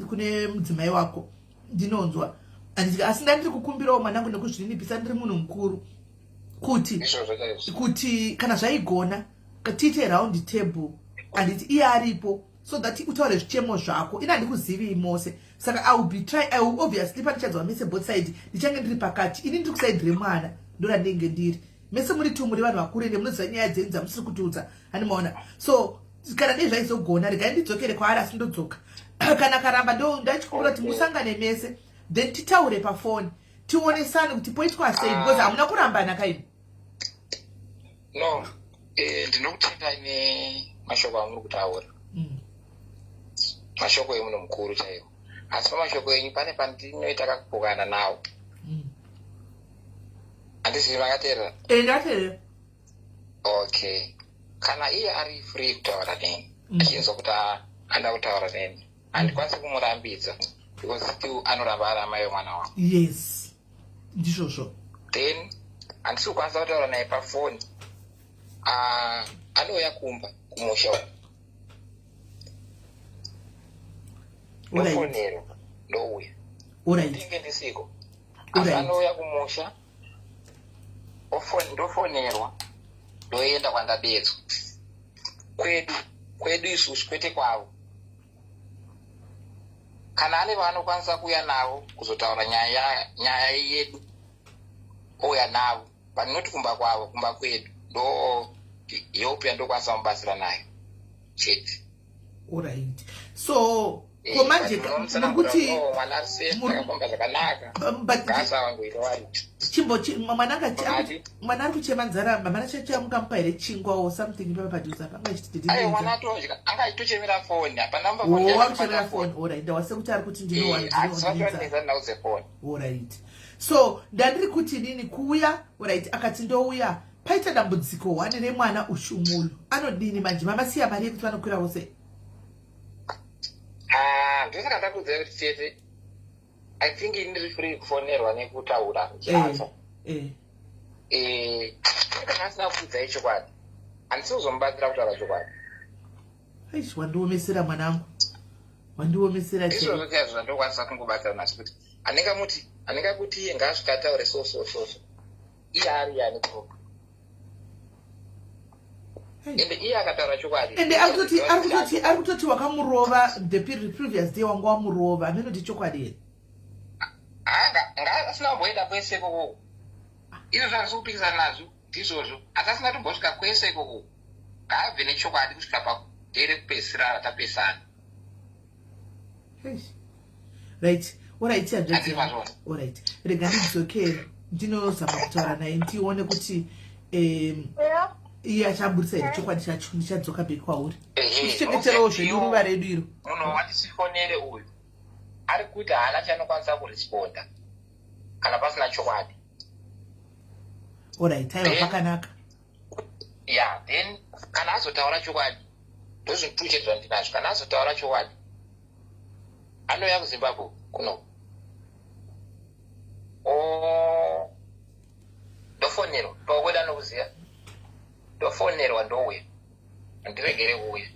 kune mudzimai wako, ndinonzwa. Asi ndandiri kukumbirawo, mwanangu, nekuzvininipisa, ndiri munhu mukuru, kuti Izvozvo chaizvo. kuti kana zvaigona, tiite round table, handiti? Iye aripo, so that utaure zvichemo zvako. Ini handikuzivii mose, saka I will be try I will obviously, pandichadzwa mese both side, ndichange ndiri pakati. Ini ndiri kuside remwana, ndorandinge ndiri. Mese muri two, muri vanhu vakuru, ende munoziva nyaya dzenyu dzamusiri kutiudza, handimaona? So kana dei zvaizogona, regai ndidzokere kwaari, asi ndodzoka kana karamba. Ndachikumbira kuti musangane mese, then titaure pafoni, tionesane kuti poitwa sei, because hamuna kurambana kaini. No, ndinokutendai nemashoko amuri kutaura. Mashoko emunhu mukuru chaiwo, asi pamashoko enyu pane pandinoita kakupokana nawo. Handizivi makateerera. Ndateerera. Okay, kana iye ari free kutaura neni, achinzwa kuti anoda kutaura neni, handikwanisi kumurambidza, because still anoramba ari amai vemwana wangu. Yes, ndizvozvo. Then handisi kukwanisa kutaura naye pafoni. Ah, anouya kumba, kumusha uku. Ndofonerwa, ndouya. Ndinge ndisiko, asi anouya kumusha, ndofonerwa, ndoenda kwandadedzwa, kwedu, kwedu isusu, kwete kwavo. Kana ane vaanokwanisa kuuya navo kuzotaura nyaya yedu, ouya navo, but not kumba kwavo, kumba kwedu. Ndo help yandokwanisa mubatsira nayo chete. Alright, so Ko manje muri kuti mwana ari safe, takafamba zvakanaka. But Gasa wangoita wari. Chimbo mwana mwana ari kuchema nzara, mama chamukamupa here chingwa or something ipapa padhuze apa anga achiti? Aiwa, mwana atodya, anga achitochemera foni, hapana. Oh, akuchemera foni, alright. Ndawase kuti ari kuti ndinowanza nhau dzefoni. Alright, so ndandiri kuti nini kuuya, alright, akati ndouya, paita dambudziko one remwana ushumulo, anodini manje? Mama siya mari yekuti vanokwira vose? Ah, ndosaka ndakuudzai kuti chete I think ini ndiri free kufonerwa nekutaura ndichianza. Kana asina kuudzai chokwadi, handisi kuzomubatsira kutaura chokwadi. Aish, wandiomesera mwanangu, wandiomesera. Izvozvo chaizvo zvandokwanisa kungobatsira nazvo, kuti handingamuti, handingakuti iye ngaasvika ataure so so so so, iye ari yani kuropa, ende iye akataura chokwadi. Ende ari kutoti wakamurova the previous day, wanga wamurova. Aminoti chokwadi here? Nga asina kumboenda kwese ikoko. Izvo zvandisi kupikisana nazvo ndizvozvo, asi asina tombosvika kwese ikoko. Ngaabve nechokwadi kusvika padere kupedzisira ratapesana. Eish. Right, alright, hanzvadzi yangu, alright, rega ndidzokere ndinozama kutaura naye, ndione kuti iye achabudisa here chokwadi chacho. Ndichadzoka back kwauri. Tichichengeterawo zvedu ruva redu iro. Munhu wandisifonere uyu ari kuti haana chanokwanisa kuresponda kana pasina chokwadi. Alright, aiwa, pakanaka. Ya, then kana azotaura chokwadi, ndozvinhu tu chete zvandinazvo. Kana azotaura chokwadi, anouya kuZimbabwe kuno, o ndofonerwa pakweda nokuziva, ndofonerwa, ndouya, handiregere kuuya.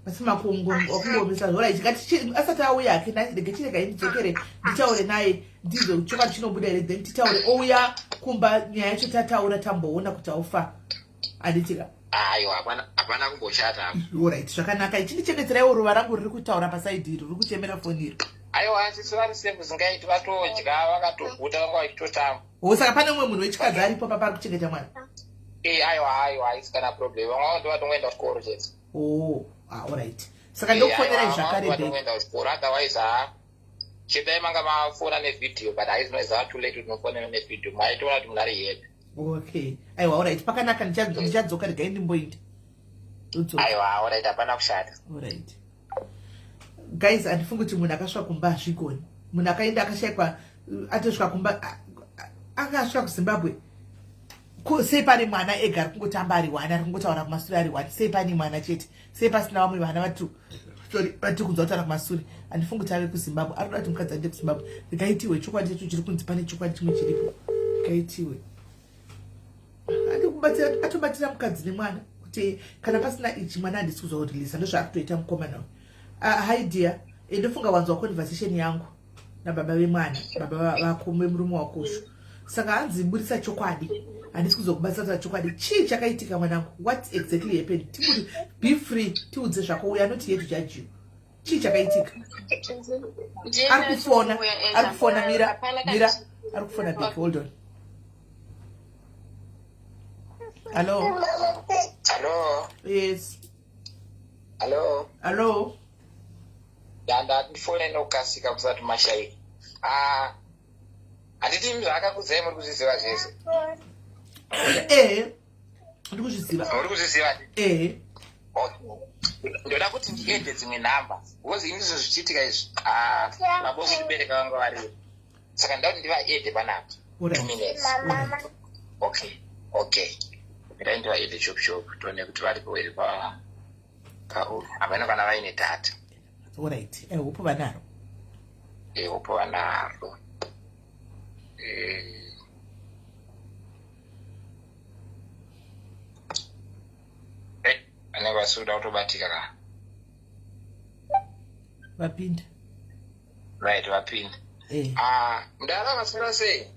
Asi makungoomesa. Alright, ngati asati auya hake, rege chirega ndidzokere nditaure naye, ndizwe chokwadi chinobuda here, then titaure ouya kumba. Nyaya yacho tataura, tamboona kuti aufa, handitika? Aiwa, hapana, hapana kumboshata apo. Alright, zvakanaka. Ichindichengeteraiwo ruva rangu riri kutaura paside iro, riri kuchemera foni iro. Aiwa, sisi vari safe, zingaiti vatodya, vakatoguta, vanga vachitotamba. O, saka pane umwe munhu wechikadzi aripo papa ari kuchengeta mwana? E, aiwa, aiwa, haisi kana problem. Vamwe ndo vatongoenda kuchikoro chete. O, ah, alright, saka ndokufonerai zvakare back. Vatongoenda kuchikoro, otherwise ha, chedai manga mafona nevhidhiyo, but haizinoizava too late kuti mufonera nevhidhiyo, maitoona kuti munhu ari happy. Okay, aiwa, alright, pakanaka. Ndichadzoka, regai ndimboenda, ndodzoka. Aiwa, alright, hapana kushata. Alright guys, handifungi kuti munhu akasvika kumba hazvigoni. Munhu akaenda akashayikwa, atosvika kumba, akasvika kuZimbabwe, sei pane mwana ega ari kungotamba ari one, ari kungotaura kumasure ari one? Sei pane mwana chete? Sei pasina vamwe vana vatu, sorry, vatiri kunzwa kutaura kumasure? Handifungi kuti ave kuZimbabwe. Ari kuda kuti mukadzi aende kuZimbabwe. Ndikaitiwe chokwadi chacho chiri kunzi pane chokwadi chimwe chiripo, ndikaitiwe adi kubatsira, atobatira mukadzi nemwana kuti kana pasina ichi mwana handisi kuzorilisa. Ndozvaari kutoita mukomana uyu. Hi dear. Ndofunga wanzwa conversation yangu nababa vemwana, baba vako, vemurume wako usho. Saka hanzi budisa chokwadi, handisi kuzokubatsira kutaura chokwadi. Chii chakaitika mwanangu? What exactly happened? Timburi, be free, tiudze zvako. Uyo anoti here to judge you. Chii chakaitika? Ari kufona, ari kufona. Mira, mira, ari kufona back. Hold on. Hello? Hallo? Yes. Hallo? Hello. Danda ndifone nokukasika kusati mashaika. Ah, handiti zvaakakudzai muri kuzviziva zvese? Ehe, ndiri kuzviziva. Muri kuzviziva? Ehe. Okay. Ndoda kuti ndiedhe dzimwe nhamba because ini zvinhu zvichiitika izvi, ah, baba vokundibereka vanga varipo, saka ndoda kuti ndivaedhe panapa. 2 minutes. Okay, ndai ndivaedhe chop chop, tione kuti varipo here pa havana kana vaine data. Alright, I hope vanaro. Hope vanaro. Vanenge vasikuda kutobatika ka. Vapinda. Right, vapinda. Ah, mudara, maswera sei?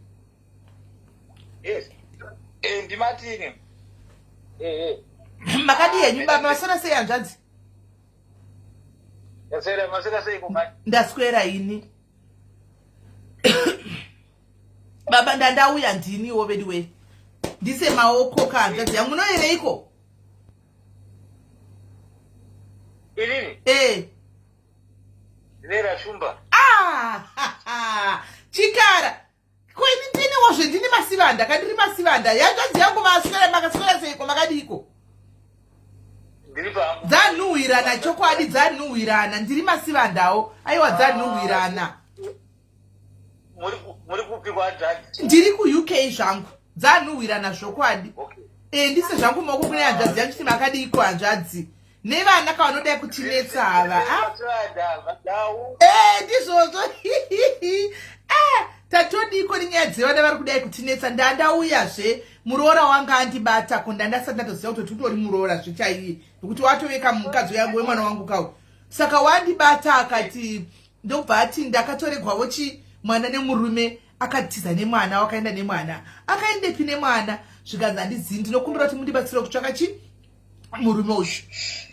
Yes, ndimatini. Makadi henyu baba? Maswera sei hanzvadzi? Maswera, maswera sei kumai? Ndaswera ini baba. Ndandauya ndiniwo vediwe, ndise maoko ka hanzvadzi yangu. Munoereiko? Inini? Eh. Ndinera Shumba. Ah, Chikara, ko ini ndiniwozve, ndini Masivanda, kandiri Masivanda. Yanzvadzi yangu, maswera, makaswera seiko, makadiko? Ndiri pangu. Dzanhuhwirana chokwadi, dzanhuhwirana. Ndiri Masivandawo, aiwa, dzanhuhwirana. Muri kupi kwanzvadzi? Ndiri kuUK zvangu, dzanhuhwirana zvokwadi. Okay. E, ndise zvangu maoko kune hanzvadzi yangu, chiti makadiko hanzvadzi, nevana kavanodai kutinetsa ava, ah? Masivanda, Vadau. E, ndizvozvo. Ah, tatodiko nenyaya dzevana vari kudai kutinetsa. Ndandauyazve, muroora wanga andibata ko, ndandasati ndatoziva kuti utori muroora zvichaiye, nekuti watoveka mukadzi yangu wemwana wangu kawo. Saka wandibata akati, ndobva ati ndakatoregwavo chi mwana nemurume, akatiza nemwana, wakaenda nemwana, akaendepi nemwana? Zvikanzi handizivi, ndinokumbira kuti mundibatsire kutsvaka chi murume uyu.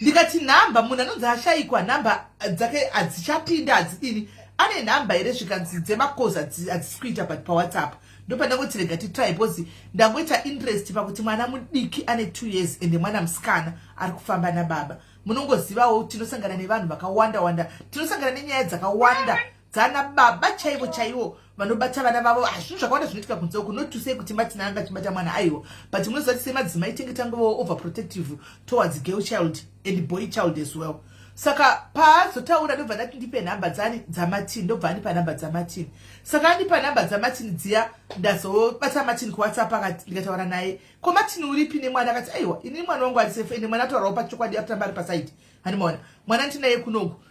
Ndikati nhamba, munhu anonzi ashayikwa, nhamba dzake hadzichapinda, hadzidini, ane nhamba here? Zvikanzi dzemakozi hadzisi kuita, but paWhatsApp ndopandangoti rega titry, because ndangoita interest pakuti mwana mudiki ane 2 years, ende mwana musikana ari kufamba nababa. Munongozivawo tinosangana nevanhu vakawanda wanda, tinosangana nenyaya dzakawanda dzana baba chaivo chaivo vanobata vana vavo. Zvinhu zvakawanda zvinoitika kunze uku. Not to say kuti Martin anga achibata mwana, aiwa, but munoziva kuti semadzimai tenge tangovawo overprotective towards girl child and boy child as well. Saka paazotaura, ndobva ndati ndipe nhamba dzani, dzaMartin. Ndobva andipa nhamba dzaMartin. Saka andipa nhamba dzaMartin dziya, ndazobata Martin kuWhatsApp, akati, ndikataura naye, "Ko Martin, uripi nemwana?" Akati, "Aiwa, ini mwana wangu ari safe, ende mwana ataurawo pachokwadi, akutamba ari pasaidi, handimaona mwana ndinaye kunoku."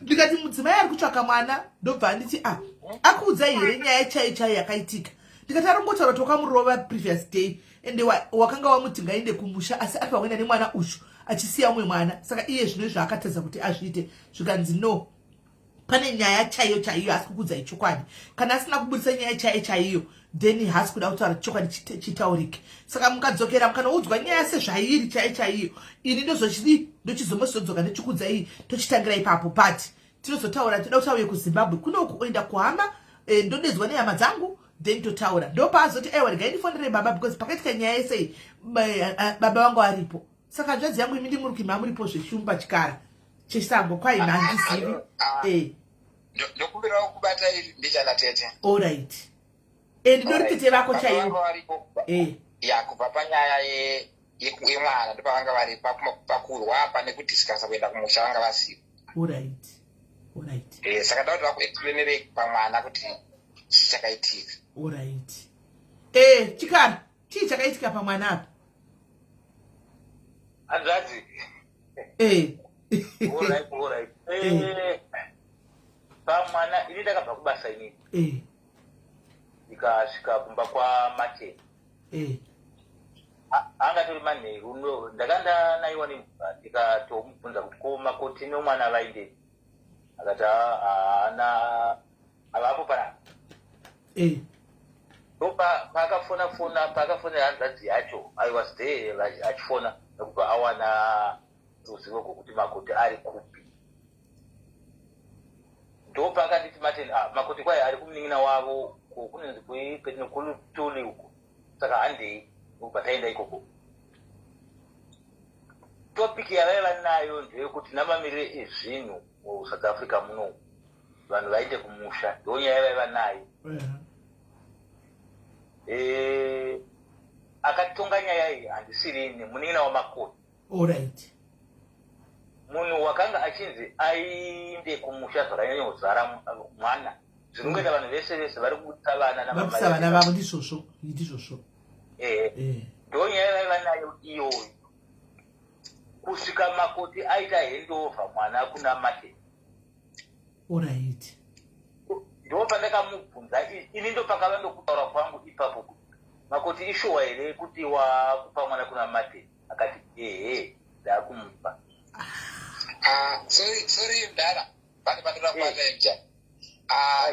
Ndikati mudzimai ari kutsvaka mwana. Ndobva anditi, "A, akuudzai here nyaya chaiyo chaiyo yakaitika?" Ndikati arongotaura kuti wakamurova previous day, ende wakanga wamuti ngaende kumusha, asi ari pakuenda nemwana uyu achisiya umwe mwana. Saka iye zvino izvo akatadza kuti azviite. Zvikanzi no, pane nyaya chaiyo chaiyo, asi kukudzai chokwadi, kana asina kubudisa nyaya chaiyo chaiyo, then haasi kuda kutaura chokwadi chitaurike. Saka mukadzokera mukanoudzwa nyaya sezvairi chaiyo chaiyo, ini ndozochidi, ndochizombozodzoka ndichikudzai, tochitangira ipapo. But tinozotaura, toda kuti auye kuZimbabwe kunoku, oenda kuhama, ndodedzwa nehama dzangu, then totaura. Ndopaazoti, "Aiwa, regai ndifonere baba," because pakaitika nyaya yesei baba vangu aripo. Saka hanzvadzi yangu, imi ndimuri kuima, muripo zveshumba chikara chesango kwaima, handizivi. Ah, Ndokumbirawo kubata ndichana tete. Allright, ndidori tete vako chaivo. Ya, kubva panyaya yemwana ndopavanga vari pakurwa apa nekudiscussa kuenda kumusha, vanga vasipo. Allright. Saka da kuti vakuexplainere pamwana kuti chii chakaitika. Allright, Chikara, chii chakaitika pamwana apa? Hanzvadzi. Allright. Pamwana, ini ndakabva kubasa inini. Ndikasvika kumba kwaMartin. Angatori manheru, ndakandanayiwa nemvura, ndikatomubvunza kuti ko makoti nomwana vaindepi? Akati haana, havapo panapa. Ndo paakafona fona, paakafonera hanzvadzi yacho, I was there achifona, nekubva awana ruzivo rwokuti makoti ari kupi. Ndo paakanditi Martin, ah, makoti kwai ari kumunin'ina wavo kunonzi kuLutuli uko, saka handei. Ndokubva taenda ikoko. Topic yavaiva nayo ndeyekuti namamiriro ezvinhu muSouth Africa muno, vanhu vaende kumusha. Ndo nyaya yavaiva nayo. Akatonga nyaya iyi handisirini, munin'ina wamakoti. Munhu wakanga achinzi ainde kumusha zvakanyanya kuzvara mwana, zviri kungoita vanhu vese vese vari kubudisa vana. Vakusa vana vavo, ndizvozvo, ndizvozvo. Ndo nyaya vaiva nayo iyoyo kusvika makoti aita handover mwana kuna Martin. Ndo pandakamubvunza ini, ndo pakava ndokutaura kwangu ipapo kuti makoti, ishuwa here kuti wakupa mwana kuna Martin? Akati ehe, ndakumupa. Ah, sorry, sorry mdara, pane pandoda kubata imja. Ah,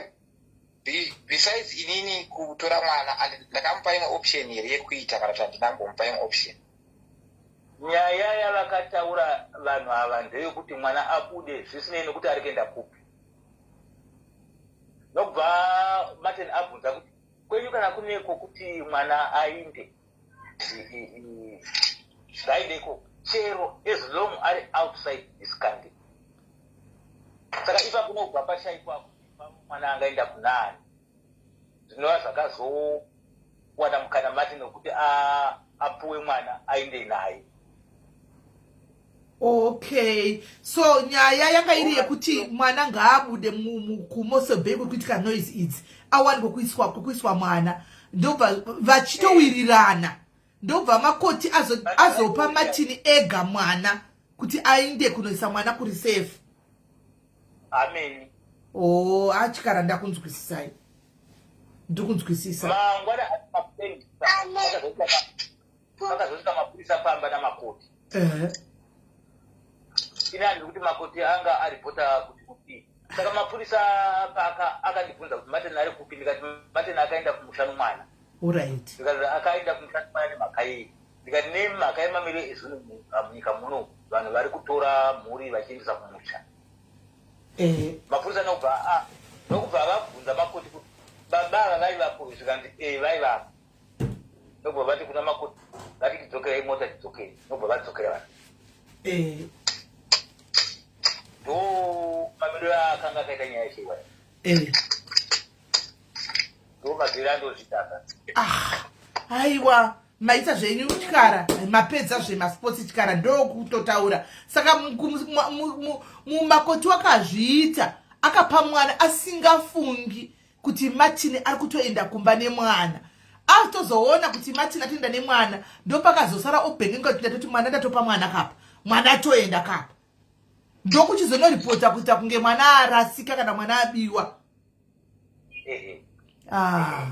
besides inini kutora mwana, ndakamupa imwe option here yekuita, kana kuti handinambomupa imwe option? Nyaya yavakataura vanhu ava ndeyekuti mwana abude zvisinei nekuti ari kuenda kupi. Nokubva Martin abvunza kuti kwenyu kana kune kwokuti mwana ainde, ngainde ikoko, chero as long ari outside this country. Saka ipapo unobva pashaikwa mwana angaenda kunaani, zvinova zvakazowana mukana Martin wekuti apuwe mwana aende naye. Okay, so nyaya yanga iri yekuti mwana ngaabude kuMossel Bay kuri kuitika noise idzi, awanikwe kwekuiswa mwana, ndobva vachitowirirana, ndobva makoti azopa Martin ega mwana kuti aende kunoisa mwana kuri safe. Amen. Oh, achikara, ndakunzwisisai, ndikunzwisisa. Mangwana pakazosvika mapurisa pamba namakoti. Ini handiri kuti makoti anga aripota kuti kudii. Saka mapurisa paka akandibvunza kuti Martin ari kupi, ndikati Martin akaenda kumusha nomwana. Ndikati akaenda kumusha nomwana nemhaka yei? Ndikati nemhaka yemamiriro ezvinhu munyika muno, vanhu vari kutora mhuri vachiendesa kumusha. Mapurisa nokubva vabvunza makoti kuti baba ava vaivapo, zvikanzi e vaivapo. Ndobva vati kuna makoti, ngatidzokerei mota, tidzokei. Ndobva vadzokera vanhu. Ndo mamiriro akanga akaita nyaya yacho. Ndo mabviro andozvitaka. Ah, aiwa, maita zvenyu Chikara, mapedza zvemasports. Chikara, ndokutotaura. Saka mumakoti wakazviita, akapa mwana asingafungi kuti Martin ari kutoenda kumba nemwana. Atozoona kuti Martin atoenda nemwana, ndopakazosara obhengenga kuti ndatoti mwana, ndatopa mwana kapa, mwana atoenda kapa, ndokuchizonoripota kuita kunge mwana arasika kana mwana abiwa. Ah.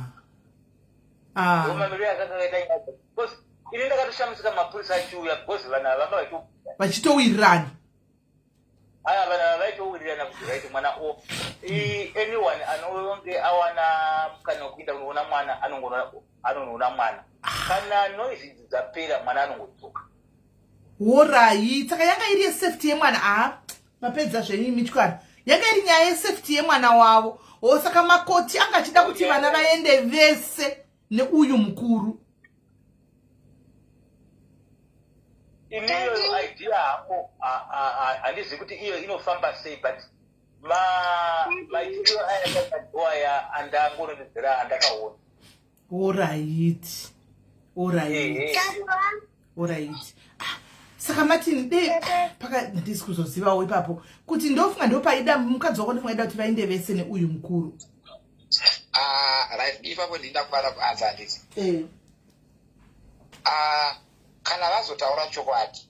Ah. Ndo mamiriro akanga akaita nyaya, because ini ndakatoshamisika mapurisa achiuya, because vanhu ava vanga vachito vachitowirirana. Aya, vanhu ava vaitowirirana kuti right, mwana o anyone anonge awana mukana wekuenda kunoona mwana anonoona mwana. Kana noise idzi dzapera, mwana anongodzoka. Alright, saka yanga iri yesafety yemwana. A, mapedza zvenyu mitywana. Yanga iri nyaya yesafety yemwana wavo. O, saka makoti anga achida kuti vana vaende vese neuyu mukuru. Iniyo idea hako handizivi kuti iyo inofamba sei, but maitiro aya andangoronedzera andakaona. Alright. Ah, saka Martin, de paka ndisi kuzozivawo ipapo kuti ndofunga ndopaida mukadzi wako, ndofunga ida kuti vaende vese neuyu mukuru. Ah, right, ipapo ndinda kubata kuanza, handiti? Ah, kana vazotaura chokwadi,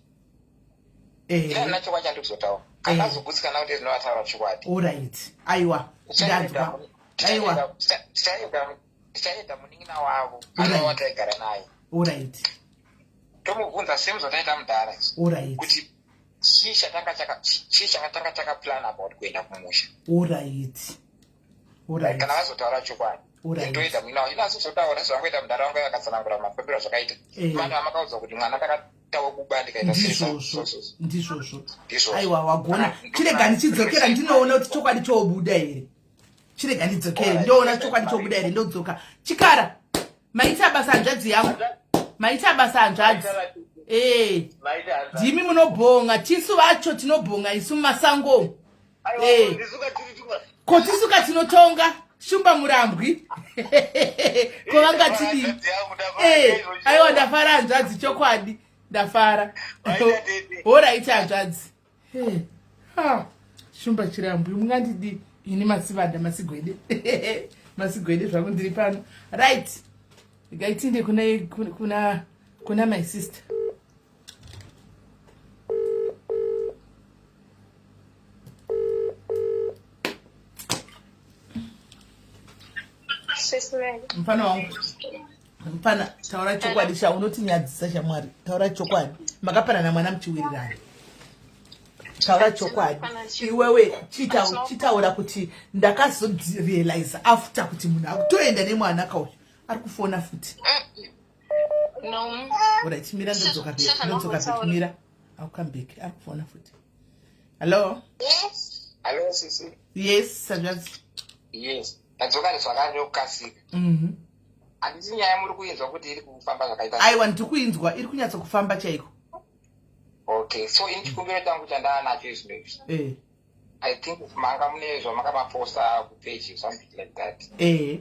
ina chokwadi chandiri kuzotaura, kana vazogutsikana kuti zvinovataura chokwadi. Alright, aiwa, ndanzwa, aiwa. Tichaenda munin'ina wavo anova wataigara naye. Tomubvunza same zvataita mudhara kuti chii chakatanga takaplan about kuenda kumusha. Kana vazotaura chokwadi, toenda munin'ina wavo. Ina azozotaura zvangoita mudhara wangu, akatsanangura mafambiro azvakaita. Vanhu vamakaudzwa kuti mwana ndakatawa kuba, ndikaita. Ndizvozvo, ndizvozvo. Aiwa, wagona. Chirega ndichidzokera, ndinoona kuti chokwadi choobuda here. Chirega ndidzokere, ndoona chokwadi chobuda here, ndodzoka. Chikara, maita basa hanzvadzi yangu, maita basa hanzvadzi. Ee, ndimi munobhonga, tisu vacho tinobhonga isu mumasango. Ko tisuka tinotonga shumba murambwi, ko vangatidii? Aiwa, ndafara hanzvadzi, chokwadi ndafara. Alright hanzvadzi. Shumba Chirambwi, mungandidi ini masivanda masigwede, masigwede zvangu, ndiri pano. Right, ngaitinde kuna my sister. Mufana wangu, mufana, taura chokwadi sha, unotinyadzisa shamwari. Taura chokwadi, makapanana mwana muchiwirirana? Taura chokwadi iwewe, chitaura kuti ndakazorealize after kuti munhu akutoenda nemwana kauyu. Ari kufona futi. No. Alright, mira, ndodzoka, ndodzoka back, mira. I'll come back. Ari kufona futi. Hello? Yes. Hello, sisi. Yes, hanzvadzi. Yes, ndadzoka zvakare nekukasika. Handisi nyaya muri kuinzwa kuti iri kufamba zvakaita? Aiwa, ndiri kuinzwa, iri kunyatsa kufamba chaiko. Okay, so ini chikumbiro changu chandaa nacho izvino izvi, I think manga mune zvamakamaposta kupage, something like that. Ehe.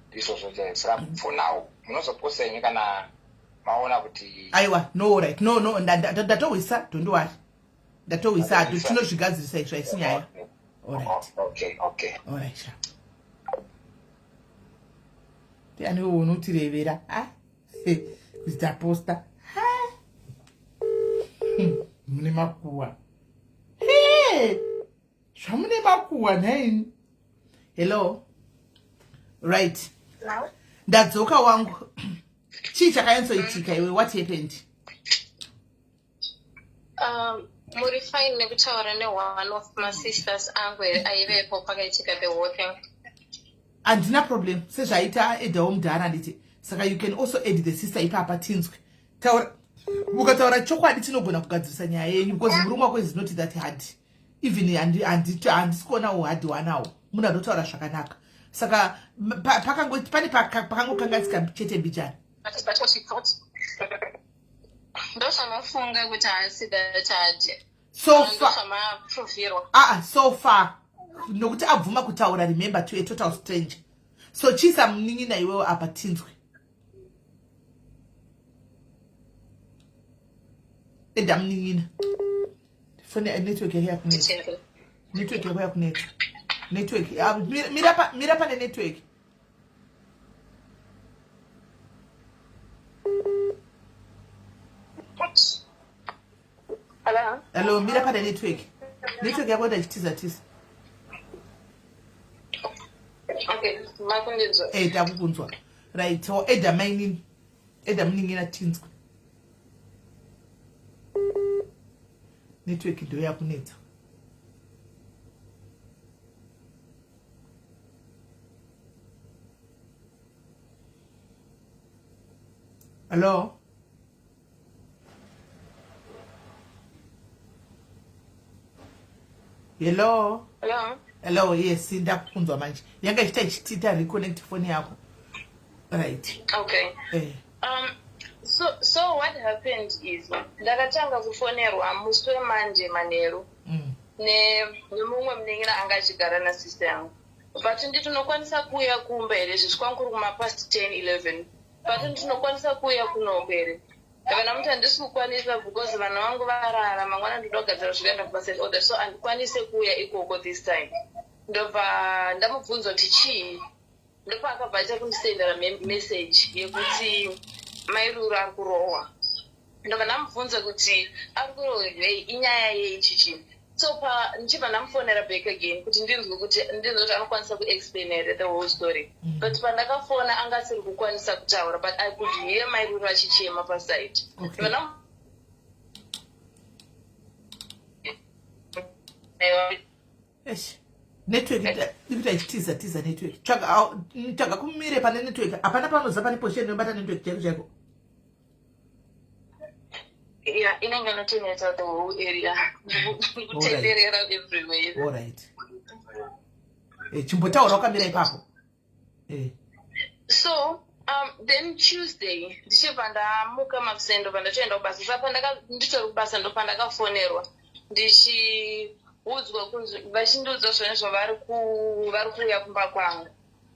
Ndizvozvo chaizvo. Saka for now munozoposta henyu kana maona kuti. Aiwa, no, right, no, ndatohwisa, don't worry, ndatohwisa, tinozvigadzirisa izvo, haisi nyaya. Alright. Okay. Alright, sha. Ndiani unotirevera? Ah, kuti taposta. Mune makuwa. Hey! Zvamune makuwa nhaini. Hello. Right. Ndadzoka wangu. Chii chakanyatsoitika iwe? What happened? Muri fine nekutaura neone of my sisters angu here aivepo pakaitika the whole thing? Handina problem, sezvaita edawo mudhara, handiti? Saka you can also add the sister ipapa tinzwe. Taura, ukataura chokwadi tinogona kugadzirisa nyaya yenyu, because murume wako is not that hard. Even handisi kuona uhard wanawo, munhu anotaura zvakanaka. Saka pane pakangokanganisika chete mbijana. But that's what she thought. Ndozvamafunga kuti haasi that hard? So far. Ndozvamaprovirwa? Aa, so far, nokuti abvuma kutaura, remember, to a total stranger. So chiisa munin'ina iwewo apa tinzwe. Enda munin'ina. Fone, network yake yakunetsa, network yako yakunetsa, network. Ah, mira pane network. Hello? Hello, mira pane network, network yako ita ichitiza tiza. Okay, makundinzwa? Eh, takukunzwa. Right, so eda mainini, eda munin'ina tinzwe. Network ndo yakunetsa. Hello, hello. Hello? Hello, yes, ndakukunzwa manje. Yanga ichita ichitiita reconnect phone yako. Right. Okay. Eh. So what happened is ndakatanga kufonerwa musi wemanje manheru nemumwe munin'ina anga achigara nasister yangu, but nditi unokwanisa kuuya kumba here? Zvisvi kuri kumapast 10 11, but ndinokwanisa kuuya kunoko here? Ndakana muti handisi kukwanisa because vana vangu varara, mangwana ndoda kugadzira zvikuenda kubasa and order, so handikwanise kuuya ikoko this time. Ndobva ndamubvunza kuti chii, ndopaakabva aita kundisendera message yekuti Mairuru ari kurohwa. Ndobva ndamubvunza kuti ari kurohwei, inyaya yei, chichi. So pa ndichibva ndamufonera back again kuti ndinzwe kuti anokwanisa kuexplain here the whole story. But pandakafona anga asiri kukwanisa kutaura, but I could hear Mairuru achichema paside. Okay. Ndobva Eish, network ikuita ichitiza tiza network. Tsvaga tsvaga kumire pane network. Hapana panoziva pane position inobata network chaiko chaiko. Yeah, inenge inoteneta the whole area, kutenderera everywhere. Alright, chimbotaura wakamira ipapo. So then Tuesday ndichibva ndamuka makuseni, ndobva ndatoenda kubasa. Saka nditori kubasa ndopandakafonerwa ndichiudzwa kunzi, vachindiudza zvone zvavari vari kuuya kumba kwangu.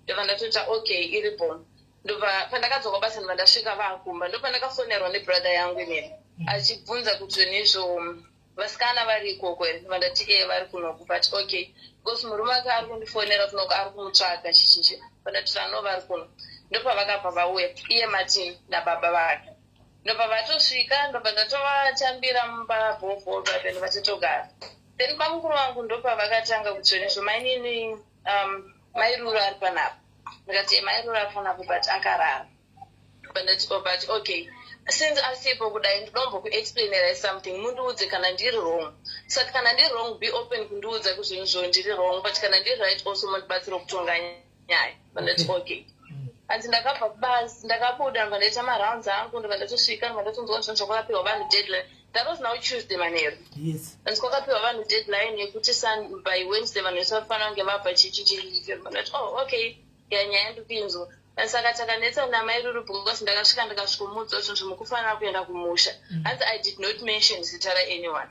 Ndobva ndatota okay, iripo. Ndobva pandakadzoka kubasa ndobva ndasvika vaakumba. Ndopandakafonerwa nebrother yangu inini achibvunza kuti zvonizvo vasikana vari ikoko here. Ndobva ndati e, vari kunoku, but okay, because murume wake ari kundifonera kunoko, ari kumutsvaga, chichichi. Pandati ano vari kuno, ndopavakabva vauya, iye Martin nababa vake. Ndobva vatosvika, ndobva ndatovatambira mumba bhobho, then vatotogara. Then bamukuru vangu ndopavakatanga kuti zvonizvo mainini, Mairuru ari panapa. Ndikati Mairuru ari panapo, but akarara. Ndati oh, but okay, since asipo kudai, ndinombokuexplainerai something, mundiudze kana ndiri wrong. Saka kana ndiri wrong, be open kundiudza kuzvinhu ndiri wrong, but kana ndiri right also mundibatsira kutonga nyaya. Ndati okay. Hanzi ndakabva kubasa, ndakabuda, ndobva ndaita marounds angu, ndobva ndatosvika, ndobva ndatonzwa zvinhu zvakakapiwa vanhu deadline. That was now Tuesday manheru. Hanzi kwakapiwa vanhu deadline yekuti by Wednesday vanhu vese vafanira kunge vabva, chichichi. Ndati oh, okay, ya, nyaya ndikuinzwa. Saka takanetsa namairuru because ndakasvika ndikasvikomuudza zvinhu zvimukufanira kuenda kumusha. Hanzi I did not mention zita raanyone.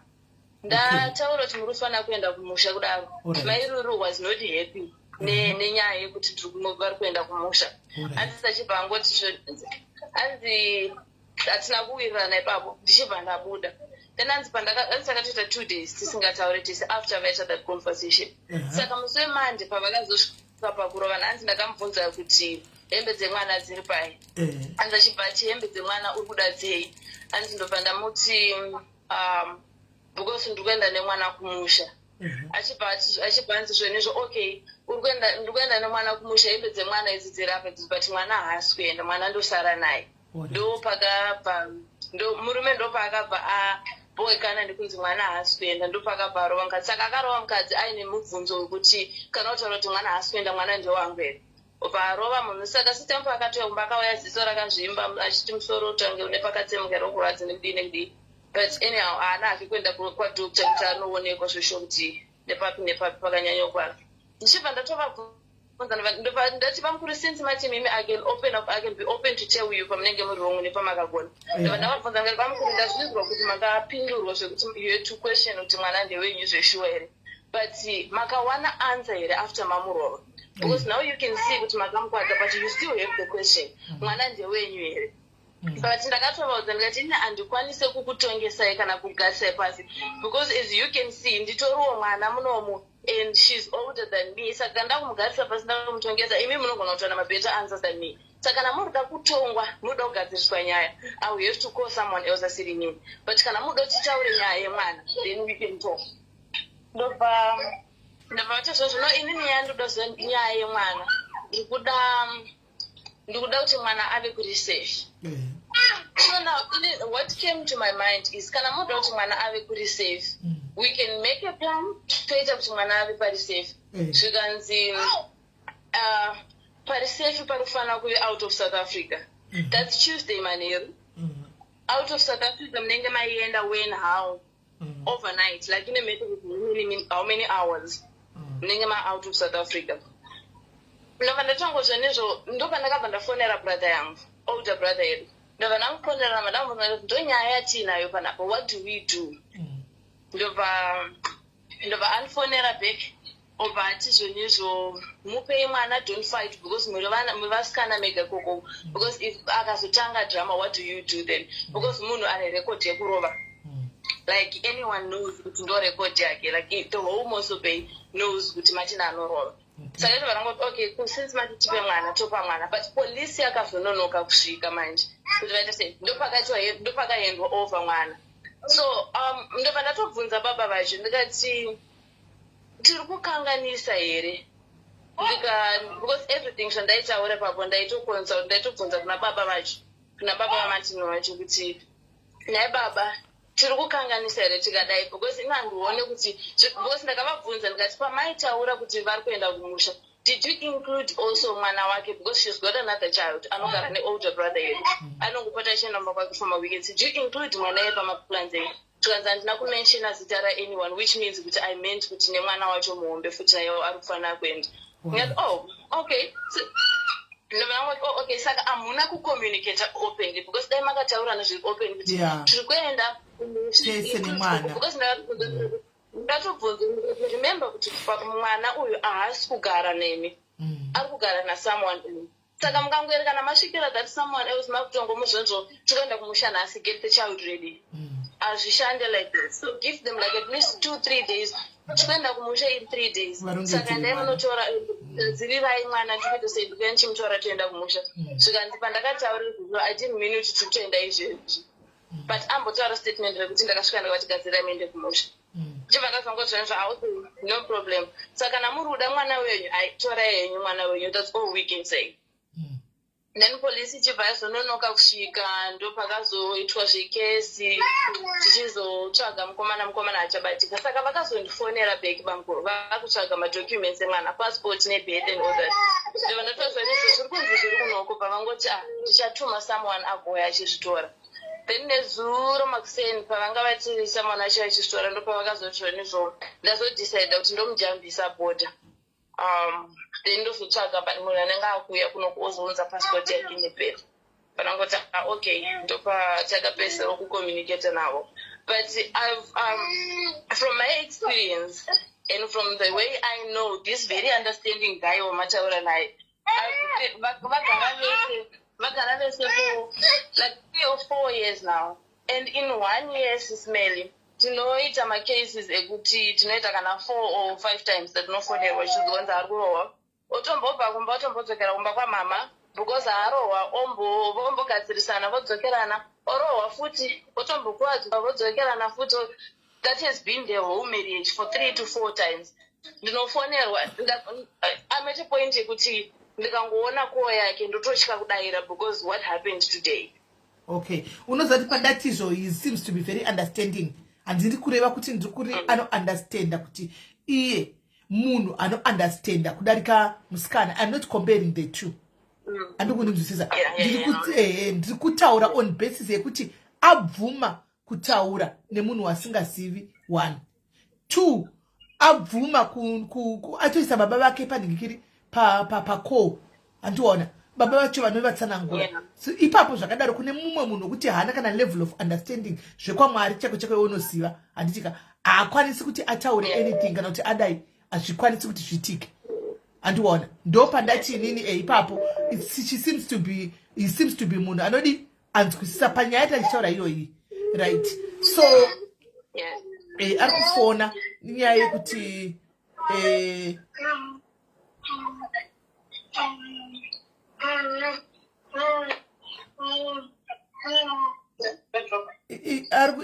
Ndataura kuti muri kufanira kuenda kumusha kudaro, Mairuru was not happy nenyaya yekuti vari kuenda kumusha. Hanzi achibva angoti, hanzi hatina kuwirirana ipapo. Ndichibva ndabuda. Then hanzi hanzi takatoita 2 days tisingatauri tese after vaita that conversation. Saka musi weMande pavakazosvika pakurovana, hanzi ndakamubvunza kuti hembe dzemwana dziri pai. Hanzi achibva ati, "Hembe dzemwana uri kuda dzei?" Hanzi ndobva ndamuti, "Because ndiri kuenda nemwana kumusha." Achibva anzi zvenizvo, "Okay, ndiri kuenda nemwana kumusha, hembe dzemwana idzi dziri apa idzi, but mwana haasi kuenda, mwana ndosara naye." Ndopakabva murume ndopaakabva abhowekana nekunzi mwana haasi kuenda. Ndopakabva arova mukadzi. Saka akarova mukadzi aine mubvunzo wekuti kana kutaura kuti mwana haasi kuenda, mwana ndewangu here? Obva arova munhu. Saka sister paakatouya kumba, akauya ziso rakazvimba, achiti musoro utange une pakatsemuka, rokurwadza, nekudii nekudii. But anyhow, haana hake kuenda kwadoctor kuti anoonekwa zvesho kuti nepapi nepapi pakanyanya kukwara. Ndichibva ndatovabvunza, ndati, "Vamukuru, since mati mimi I can open up, I can be open to tell you pamunenge muri wrong nepamakagona." Ndobva ndavabvunza ndikati, "Vamukuru, ndazvinzwa kuti makapindurwa zvekuti you had to question kuti mwana ndewenyu zveshuwa here, but makawana answer here after mamurova? Because now you can see kuti makamukwadza, but you still have the question, mwana ndewenyu here?" But ndakatovaudza ndikati, "Ini handikwanise kukutongesai kana kugarisai pasi because, as you can see, nditoriwo mwana munomu and she's older than me. Saka ndakumugarisa pasi, ndakumutongesa, imi munogona kutowana mabetter answers than me. Saka kana munoda kutongwa, munoda kugadziriswa nyaya, I will have to call someone else asiri inini. But kana munoda kuti titaure nyaya yemwana, then we can talk." Ndobva vati zvozvo, "No, inini nyaya ndoda kuziva nyaya yemwana. Ndikuda kuti mwana ave kuri safe." So now what came to my mind is, kana munoda kuti mwana ave kuri safe, we can make a plan toita kuti mwana ave pari safe. Zvikanzi, pari safe pari kufanira kuve out of South Africa. That's Tuesday manheru. Out of South Africa munenge maienda when, how? Overnight, like in a matter of how many hours munenge ma-out of South Africa. Ndobva ndatongozva nezvo. Ndobva ndakabva ndafonera brother yangu, older brother yedu. Ndobva ndamufonera, ndamubvunza kuti, "Ndonyaya yatiinayo panapa, what do we do?" Ndobva andifonera back, obva ati zvonizvo, "Mupei mwana, don't fight because muri vasikana mega koko, because if akazotanga drama, what do you do then? Because munhu ane record yekurova, like anyone knows kuti ndo record yake, like the whole Mossel Bay knows kuti Martin anorova." Saka ito varangoti, "Okay, since mati tipe mwana, topa mwana." But polisi yakazononoka kusvika manje kuti vaite sei. Ndopakaendwa over mwana. So ndobva ndatobvunza baba vacho ndikati, "Tiri kukanganisa here?" Because everything zvandaitaura papo ndaitobvunza kuna baba vacho, kuna baba vaMartin vacho, kuti, "Nhai baba, tiri kukanganisa here tikadai? Because ina handione kuti," because ndakavabvunza ndikati, "Pamaitaura kuti vari kuenda kumusha, did you include also mwana wake? Because she's got another child anogara neolder brother yedu, anongopota achienda kumba kwake for maweekends. Did you include mwana iye pamaplans enyu?" Tikanzi, "Handina kumentiona zita raanyone," which means kuti I meant kuti nemwana wacho muhombe futi naiwo ari kufanira kuenda. Ndikati, "Oh, okay." Ndobva ndangoti, "Oh, okay, saka hamuna kucommunicata openly, because dai makataurana zviri open kuti tiri kuenda tese nemwana. Because ndatobvunza, remember kuti mwana uyu haasi kugara nemi, ari kugara nasomeone else. Saka mukangoerekana masvikira that someone else, makutongomuzvonzvo, tikuenda kumusha nhasi, get the child ready. Hazvishande like that. So give them like at least 2, 3 days. Tikuenda kumusha in 3 days. Varongedzere Saka ndai mwana. Munotora, dzirirai mwana, ndikuita sei, ndikuya ndichimutora toenda kumusha." Zvikanzi, "Pandakataura izvozvo, I didn't mean kuti tiri kutoenda izvezvi." But ambotaura statement rekuti ndakasvika ndakati, "Gadzirai muende kumusha." Chibva ndazongozvanzva, "Ausi no problem. Saka kana muri kuda mwana wenyu, ai, torai henyu mwana wenyu. That's all we can say." Then polisi ichibva yazononoka kusvika. Ndopakazoitwa zvekesi, tichizotsvaga mukomana. Mukomana achabatika. Saka vakazondifonera back bamukuru vakutsvaga madocuments emwana, passport nebirth and all that. Ndobva ndatozwa nezvo zviri kunzi zviri kunoko. Pavangoti, "Ah, ndichatuma someone agouya achizvitora." Then nezuro makuseni pavanga vati someone acho achizvitora, ndopavakazoti nezvo, ndazodecida kuti ndomujambisa border, then ndozotsvaga munhu anenge akuuya kuno ozounza passport yake nebirth. Panangoti, "Ah, okay." Ndopa takapedzisira kucommunicata navo. But I've, from my experience and from the way I know this very understanding guy wamataura naye, vagara vese for like 3 or 4 years now. And in one year, Sis Melly, tinoita macases ekuti tinoita kana four or five times tatinofonerwa chizonzi ari kurohwa, otombobva kumba, otombodzokera kumba kwamama because arohwa, ombogadzirisana, vodzokerana, orohwa futi, otombokuwadzwa, vodzokerana futi. That has been the whole marriage for three to four times. Ndinofonerwa, I'm at a point yekuti ndikangoona call yake ndototya kudayira because what happened today. Okay, unoziva kuti pandatizvo he seems to be very understanding, handiri kureva kuti ndiri kuri anounderstanda kuti iye munhu anounderstanda kudarika musikana. I'm not comparing the two, handiri kundinzwisisa? Ndiri kutaura on basis yekuti abvuma kutaura nemunhu wasingazivi, one, two, abvuma atoisa baba vake panhingikiri pacall, handiona baba vacho vanovatsanangura. So ipapo zvakadaro, kune mumwe munhu wekuti haana kana level of understanding zvekwamwari chako chako unoziva, handitika? Haakwanisi kuti ataure anything kana kuti adai, hazvikwanisi kuti zviitike, handiona? Ndo pandati inini ipapo she seems to be, he seems to be munhu anodi anzwisisa panyaya yatichitaura iyoyi, right? So ari kufona inyaya yekuti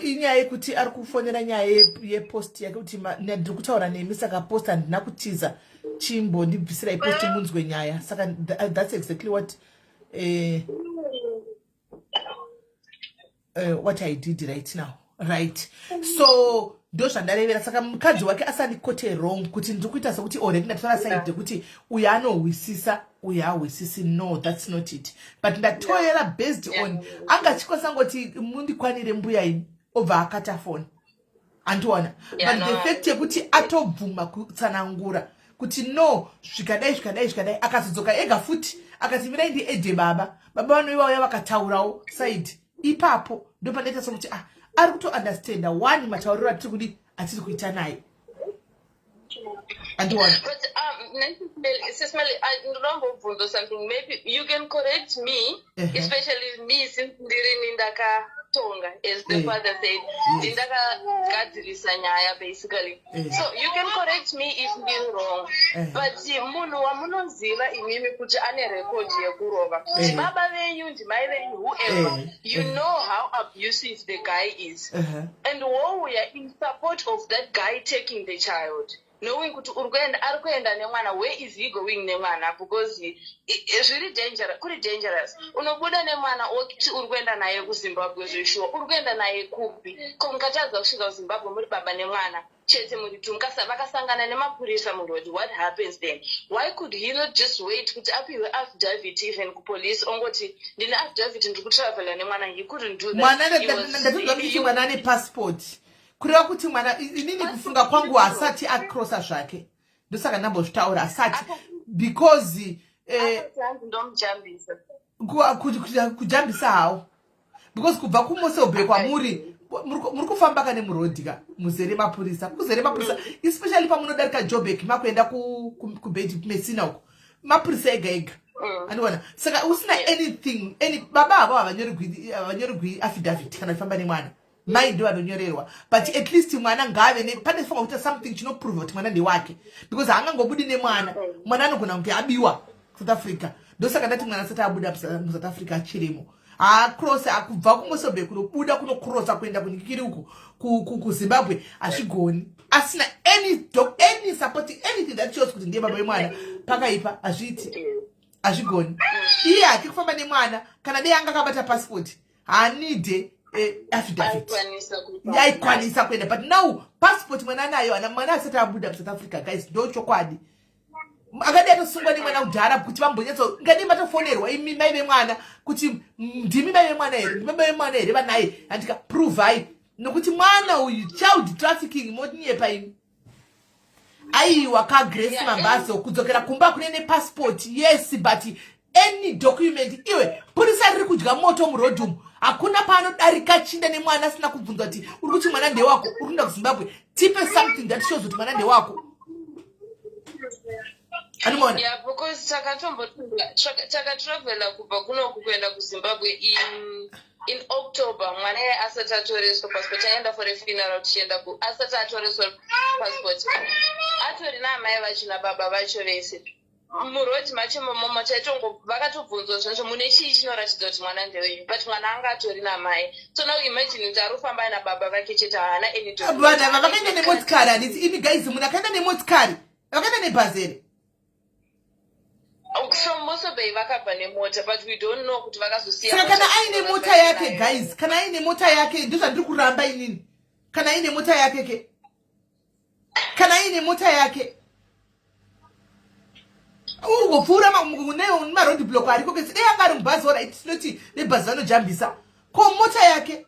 inyaya yekuti ari kufonera nyaya yepost yake kuti ndiri kutaura nemi, saka post handina kutiza, chimbondibvisirai post munzwe nyaya. Saka that's exactly what I did right now, right? So ndo zvandarevera. Saka mukadzi wake asandikote wrong kuti ndiri kuita sekuti already ndatora side yekuti uyu anohwisisa, uyu haahwisisi. No, that's not it, but ndatorera based on anga achikwanisa ngoti mundikwanire mbuya imi, obva akata foni, andiona? But the fact yekuti atobvuma kutsanangura kuti no, zvikadai, zvikadai, zvikadai, akazodzoka ega futi akati mirai ndiedhe baba, baba vanoivauya vakataurawo side ipapo, ndo pandaita sokuti ah, ari kutounderstanda one matauriro atiri kudi atiri kuita naye, andiona? But Sis Melly, ndinombobvunza something. Maybe you can correct me, especially me since ndirini ndakatonga, as the father said, ndindakagadzirisa nyaya basically. So you can correct me if ndiri wrong. But munhu wamunoziva imimi kuti ane record yekurova, ndibaba venyu, ndimai venyu, whoever, you know how abusive the guy is, and wouya in support of that guy taking the child, knowing kuti uri kuenda, ari kuenda nemwana. Where is he going nemwana? Because zviri dangerous, kuri dangerous. Unobuda nemwana oti uri kuenda naye kuZimbabwe, zveshuwa uri kuenda naye kupi? Ko mukatadza kusvika kuZimbabwe muri baba nemwana chete, muri two, vakasangana nemapurisa muroad, what happens then? Why could he not just wait kuti apiwe affidavit even kupolice, ongoti ndine affidavit, ndiri kutravela nemwana? He couldn't do that. Mwana, ndatonzwa kuti mwana ane passport, kureva kuti mwana, inini kufunga kwangu, asati acrossa zvake, ndosaka ndambozvitaura asati because Akati hanzi ndomujambisa. Kujambisa hawo, because kubva kuMossel Bay kwamuri muri kufamba kane murodhi ka muzere mapurisa, kuzere mapurisa, especially pamunodarika Joburg makuenda kuBeit Messina uko, mapurisa ega ega, andiona? Saka usina anything, any baba havo havanyorerwi affidavit kana kufamba nemwana, mai ndo vanonyorerwa, but at least mwana ngaave pane fanira kuita something chinoprova kuti mwana ndewake, because haangangobudi nemwana. Mwana anogona kunge abiwa South Africa. Ndosaka ndati mwana asati abuda muSouth Africa, achirimo, haacross kubva kuMossel Bay kunobuda kunocrossa kuenda kunikiri uku kuZimbabwe, hazvigoni asina any supporting anything that shows kuti ndiye baba vemwana. Pakaipa, hazviiti, hazvigoni. Iye hake kufamba nemwana, kana dei anga akabata passport, haanide affidavit. Aikwanisa kufamba. Aikwanisa kuenda, but now passport mwana anayo, ana mwana asati abuda muSouth Africa. Guys, ndo chokwadi. Akadai atosungwa nemwana kudhara kuti vambonyatso ngadii matofonerwa imi mai vemwana kuti ndimi mai vemwana here, ndimi mai vemwana here vanaye, handika? Provai nokuti mwana uyu, child trafficking, motinyepa imi. Aiwa kaGrace Mambazo kudzokera kumba kune nepassport, yes, but any document iwe, purisa riri kudya moto murodhi umu. Hakuna paanodarika chinda nemwana asina kubvunzwa kuti uri kuti mwana ndewako, uri kuenda kuZimbabwe, tipe something that shows kuti mwana ndewako. Anomaona? Yeah, because takatravela kubva kunoku kuenda kuZimbabwe in October, mwana iye asati atoreswa passport. Aenda for a funeral, tichienda asati atoreswa passport, atori naamai vacho nababa vacho vese muroad macho momomo. Chaitongo vakatobvunzwa zvinozvo, mune chii chinoratidza kuti mwana ndewenyu? But mwana anga atori namai, so now imagine kuti ari kufamba nababa vake chete, haana any document. Vanhu ava vakaenda nemotikari, handiti? Imi guys, munhu akaenda nemotikari, vakaenda nebhazi here? From Mossel Bay vakabva nemota, but we don't know kuti vakazosiya Saka kana mota aine kuti mota yake, nayo. guys, kana aine mota yake, ndozvandiri kuramba inini. Kana aine mota yake ke, kana aine mota yake, ugopfuura maroad block ariko kese, dei anga ari mubhazi, alright, tinoti nebhazi vanojambisa. Ko mota yake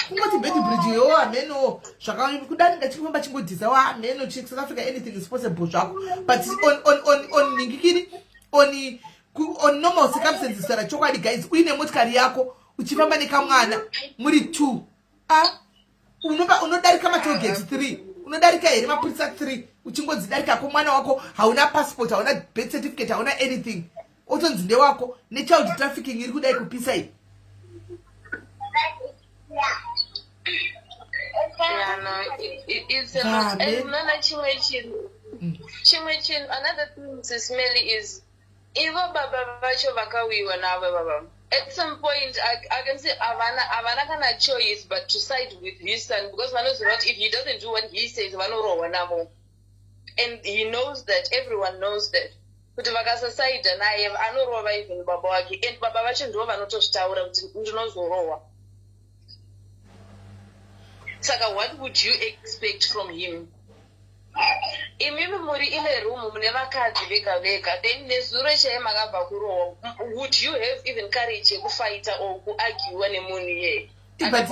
kungoti Beitbridge yo, hameno zvakakudaringa chikufamba chingodhisa wa hameno. South Africa, anything is possible zvako, but on ningikiri on normal circumstances, tara chokwadi guys, uine motikari yako uchifamba nekamwana muri two, a unodarika matollgate 3, unodarika here mapurisa 3 uchingodzidarikako? Mwana wako, hauna passport, hauna birth certificate, hauna anything, otonzi ndewako. Nechild trafficking iri kudai kupisa iyi. Yeah, no, it's a lot. Amen. And nana chimwe chinhu, another thing, Sis Melly, is ivo baba vacho vakawiwa navo baba. At some point, I can say havana kana choice but to side with his son, because vanoziva kuti if he doesn't do what he says, vanorohwa navo. And he knows that, everyone knows that. Kuti vakasasaidha naye anorova even baba wake, and baba vacho ndivo vanotozvitaura kuti ndinozorohwa. Saka what would you expect from him? Imimi muri ine room mune vakadzi vega vega, then nezuro chaiye makabva kurohwa, would you have even courage yekufighta or kuarguwa nemunhu iyeye? But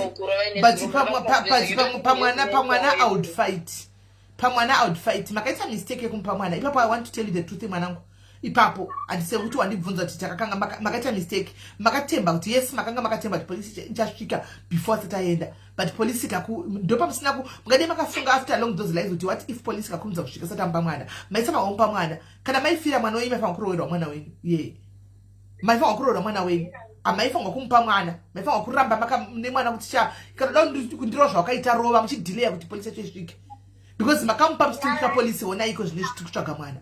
pamwana I would fight. Pamwana I would fight. Makaita mistake yekumupa mwana ipapo. I want to tell you the truth, mwanangu, ipapo handisekuti wandibvunza kuti takakanga makaita mistake. Makatemba kuti, yes, makanga makatemba kuti polisi ichasvika before asati aenda, but polisi ndopamusina mungadai makafunga after along those lines kuti what if polisi ikakurumidza kusvika sati amupa mwana? Maisama wamupa mwana. Kana maifira mwana wenyu, maifanira kuroverwa mwana wenyu. Ye, maifanira kuroverwa mwana wenyu. Hamaifanirwa kumupa mwana, maifanirwa kuramba nemwana kuti cha kana da kundirova zvawakaita, rova muchidhileya kuti polisi yacho isvike, because makamupa muchitindika polisi. Onaiko zvine zvitiri kutsvaga mwana.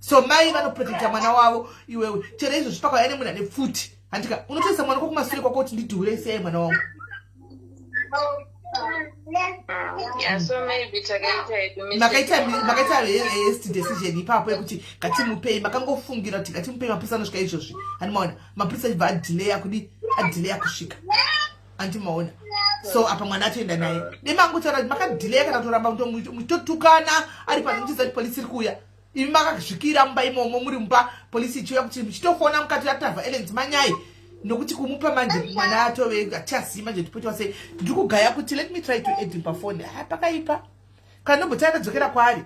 So mai vanoprotecta mwana wavo. Iwewe chero izvozvi pakauya nemunhu ane pfuti, handika unotoisa mwana kwakumasure kwako kuti ndidhure, siyai mwana wangu. Yeah, so maybe takaita hedu mistake. Makaita hasty decision ipapo yekuti ngatimupei. Makangofungira kuti ngatimupei, mapurisa anosvika izvozvi. Handimaona mapurisa achibva adhileya kudi adhileya kusvika, handimaona? So apa mwana atoenda naye. Demangotaura kuti makadhileya kana kutoramba muchitotukana ari panze, muchiziva kuti polisi iri kuuya. Imi makazvikira mumba imomo, muri mumba, polisi ichiuya, kuti muchitofona mukati atavha Elens manyai, nokuti kumupa manje mwana atove atichazivi manje tipotiwa sei. Ndiri kugaya kuti let me try to add him pafoni. Ha, pakaipa. Kana ndombotanga ndadzokera kwaari,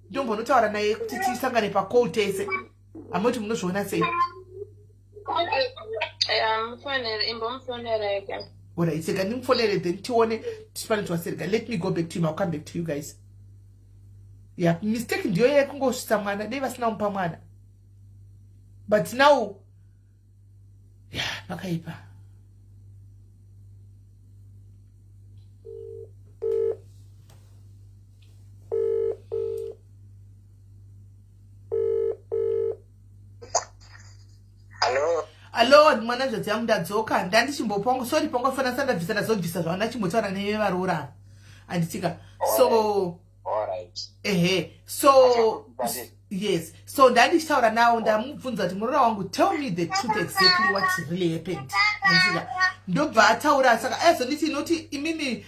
ndombonotaura naye kuti tisangane pacall tese. Hamoti munozviona sei? Yeah, mufonere, imbomufonera ega. Alright, seka ndimufonere, then tione tifanirwa serega. Let me go back to him. I'll come back to you guys. Yeah, mistake ndiyo yekungosvitsa mwana. Dei vasina kumupa mwana, but now, yeah, pakaipa. Hallo. Allo, mwana zvodzi yangu, ndadzoka. Ndandichimbopangu, sorry, pangofana sandabvisa, ndazobvisa zvavo. Ndachimbotaura nevaroora, handitika? So Alright. Ehe, so yes, so ndandichitaura nawo, ndamubvunza kuti muroora wangu, tell me the truth, exactly what really happened, handitika? Ndobva ataura. Saka ayazonditi inoti imimi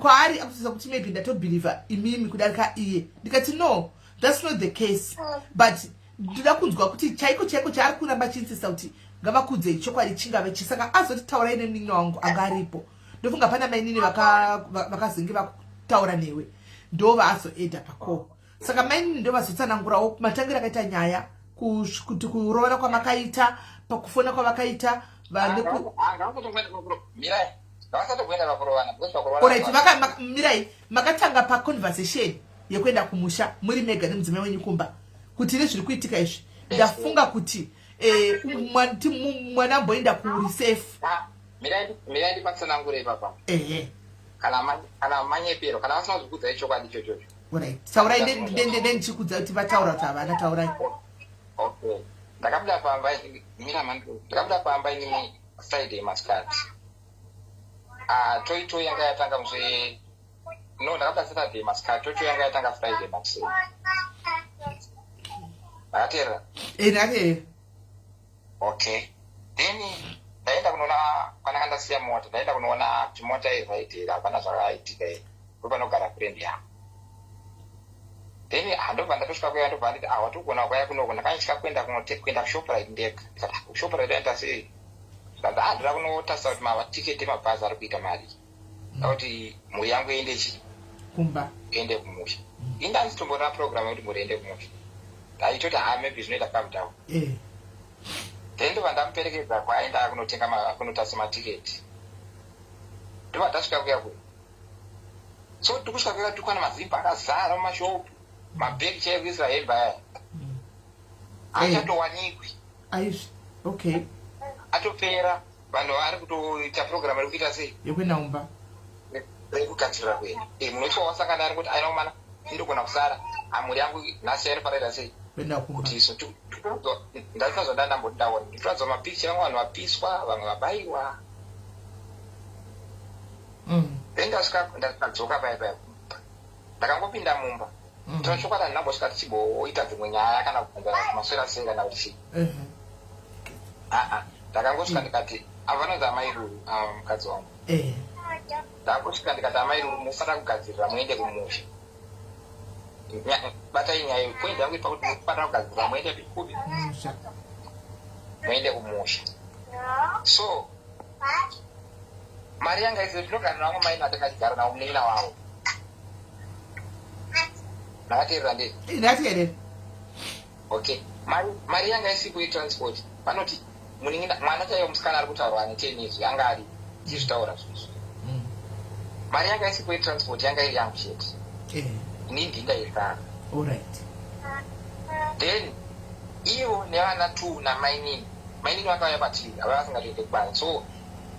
kwaari akutisa kuti maybe ndatobhilivha imimi kudarika iye. Ndikati no, that's not the case, but ndoda kunzwa kuti chaiko chaiko chaari kuramba chinsista kuti ngavakudzei chokwadi chingave chi. Saka azoti taurai nemunin'ina wangu anga aripo. Ndofunga pana mainini vakazenge vakutaura newe, ndo vaazoedha pacall. Saka mainini ndo vazotsanangurawo matangiro akaita nyaya. Kuti kurovana kwamakaita, pakufona kwavakaita. Alright, mirai, makatanga paconversation yekuenda kumusha muri mega nemudzimai wenyu kumba, kuti nezviri kuitika izvi, ndafunga kuti mwana amboenda kurisafe. Mirai ndipatsanangure ipapa. Ehe. Kana manyepero, kana vasina kuzvikudzai chokwadi ichochocho. Alright, taurai, nendichikudza kuti vataura kuti havana. Taurai. Okay, ndakabuda pamba, mira mani, ndakabuda pamba inini Friday masikati. Ah, toi toi yanga yatanga musi, no, ndakabuda Saturday masikati, toi toi yanga yatanga Friday makuseni. Ndakateerera? Ndakateerera. Okay, then ndaenda kunoona kwananga ndasiya mota. Ndaenda kunoona kuti mota iri right here, hapana zvakaitika here, ndopanogara friend yangu. Then handobva ndatosvika kuya, ndobva nditi, "Ah, watogona kuya kunoko." Ndakanyatya kuenda kuenda kuShoprite ndega. Ndikati, "Ah, kuShoprite aenda sei?" Ndikati, "Ah, ndoda kunotarisa kuti matiketi emabhazi ari kuita mari, akuti mhuri yangu iende chi Kumba. Iende kumusha." Indanditomborina program yekuti mhuri iende kumusha. Ndaitoti, "Ha, maybe zvinoita calm down." Then ndobva ndamuperekedza kwaaenda kunotenga kunotarisa matiketi. Ndobva tasvika kuya kuya. So tikusvika kuya, tikwana mazimba akazara mumashopu, mabhegi chaiyo kuisira hembe aya achatowanikwi. Aizvi, okay. Atopera. Vanhu vari kutoita program iri kuita sei? Yekuenda kumba. Rekugadzirira kuenda. Munotwa wasangana ari kuti aina kumana, indogona kusara amhuri yangu nhasi yainofanira sei kuenda kumba. Kuti so ndaita zvandandamboti ndaona, ndikuradzwa mapikicha, vamwe vanhu vapiswa, vamwe vabayiwa. Then ndasvika, ndadzoka paya paya, ndakangopinda mumba. Tona chokwadi, handinambosvika tichimboita dzimwe nyaya kana kubvunzana kuti maswera sei kana kuti chii. Aa, ndakangosvika ndikati, ava vanonzi amai Ruru, ava mukadzi wangu. Ndangosvika ndikati, "Amai Ruru, mufanira kugadzirira muende kumusha." Batai nyaya, point yangu ipa kuti mufanira kugadzirira muende kupi? Musha. Muende kumusha. So mari yanga isiri, tinogara navamwe mai natakachigara navo, munin'ina wavo. Ndakateerera ndei? Ndakateerera. Okay, mari yanga isipo yetransport. Vanoti munin'ina, mwana chaiyo musikana ari kutaurwa ane 10 years, yanga ari tichizvitaura zvezvo. Mari yanga isipo yetransport, yanga iri yangu chete. Ini ndindaisara. Then ivo nevana two namainini, mainini vakauya kwatiri, hava vasingatoende kubasa, so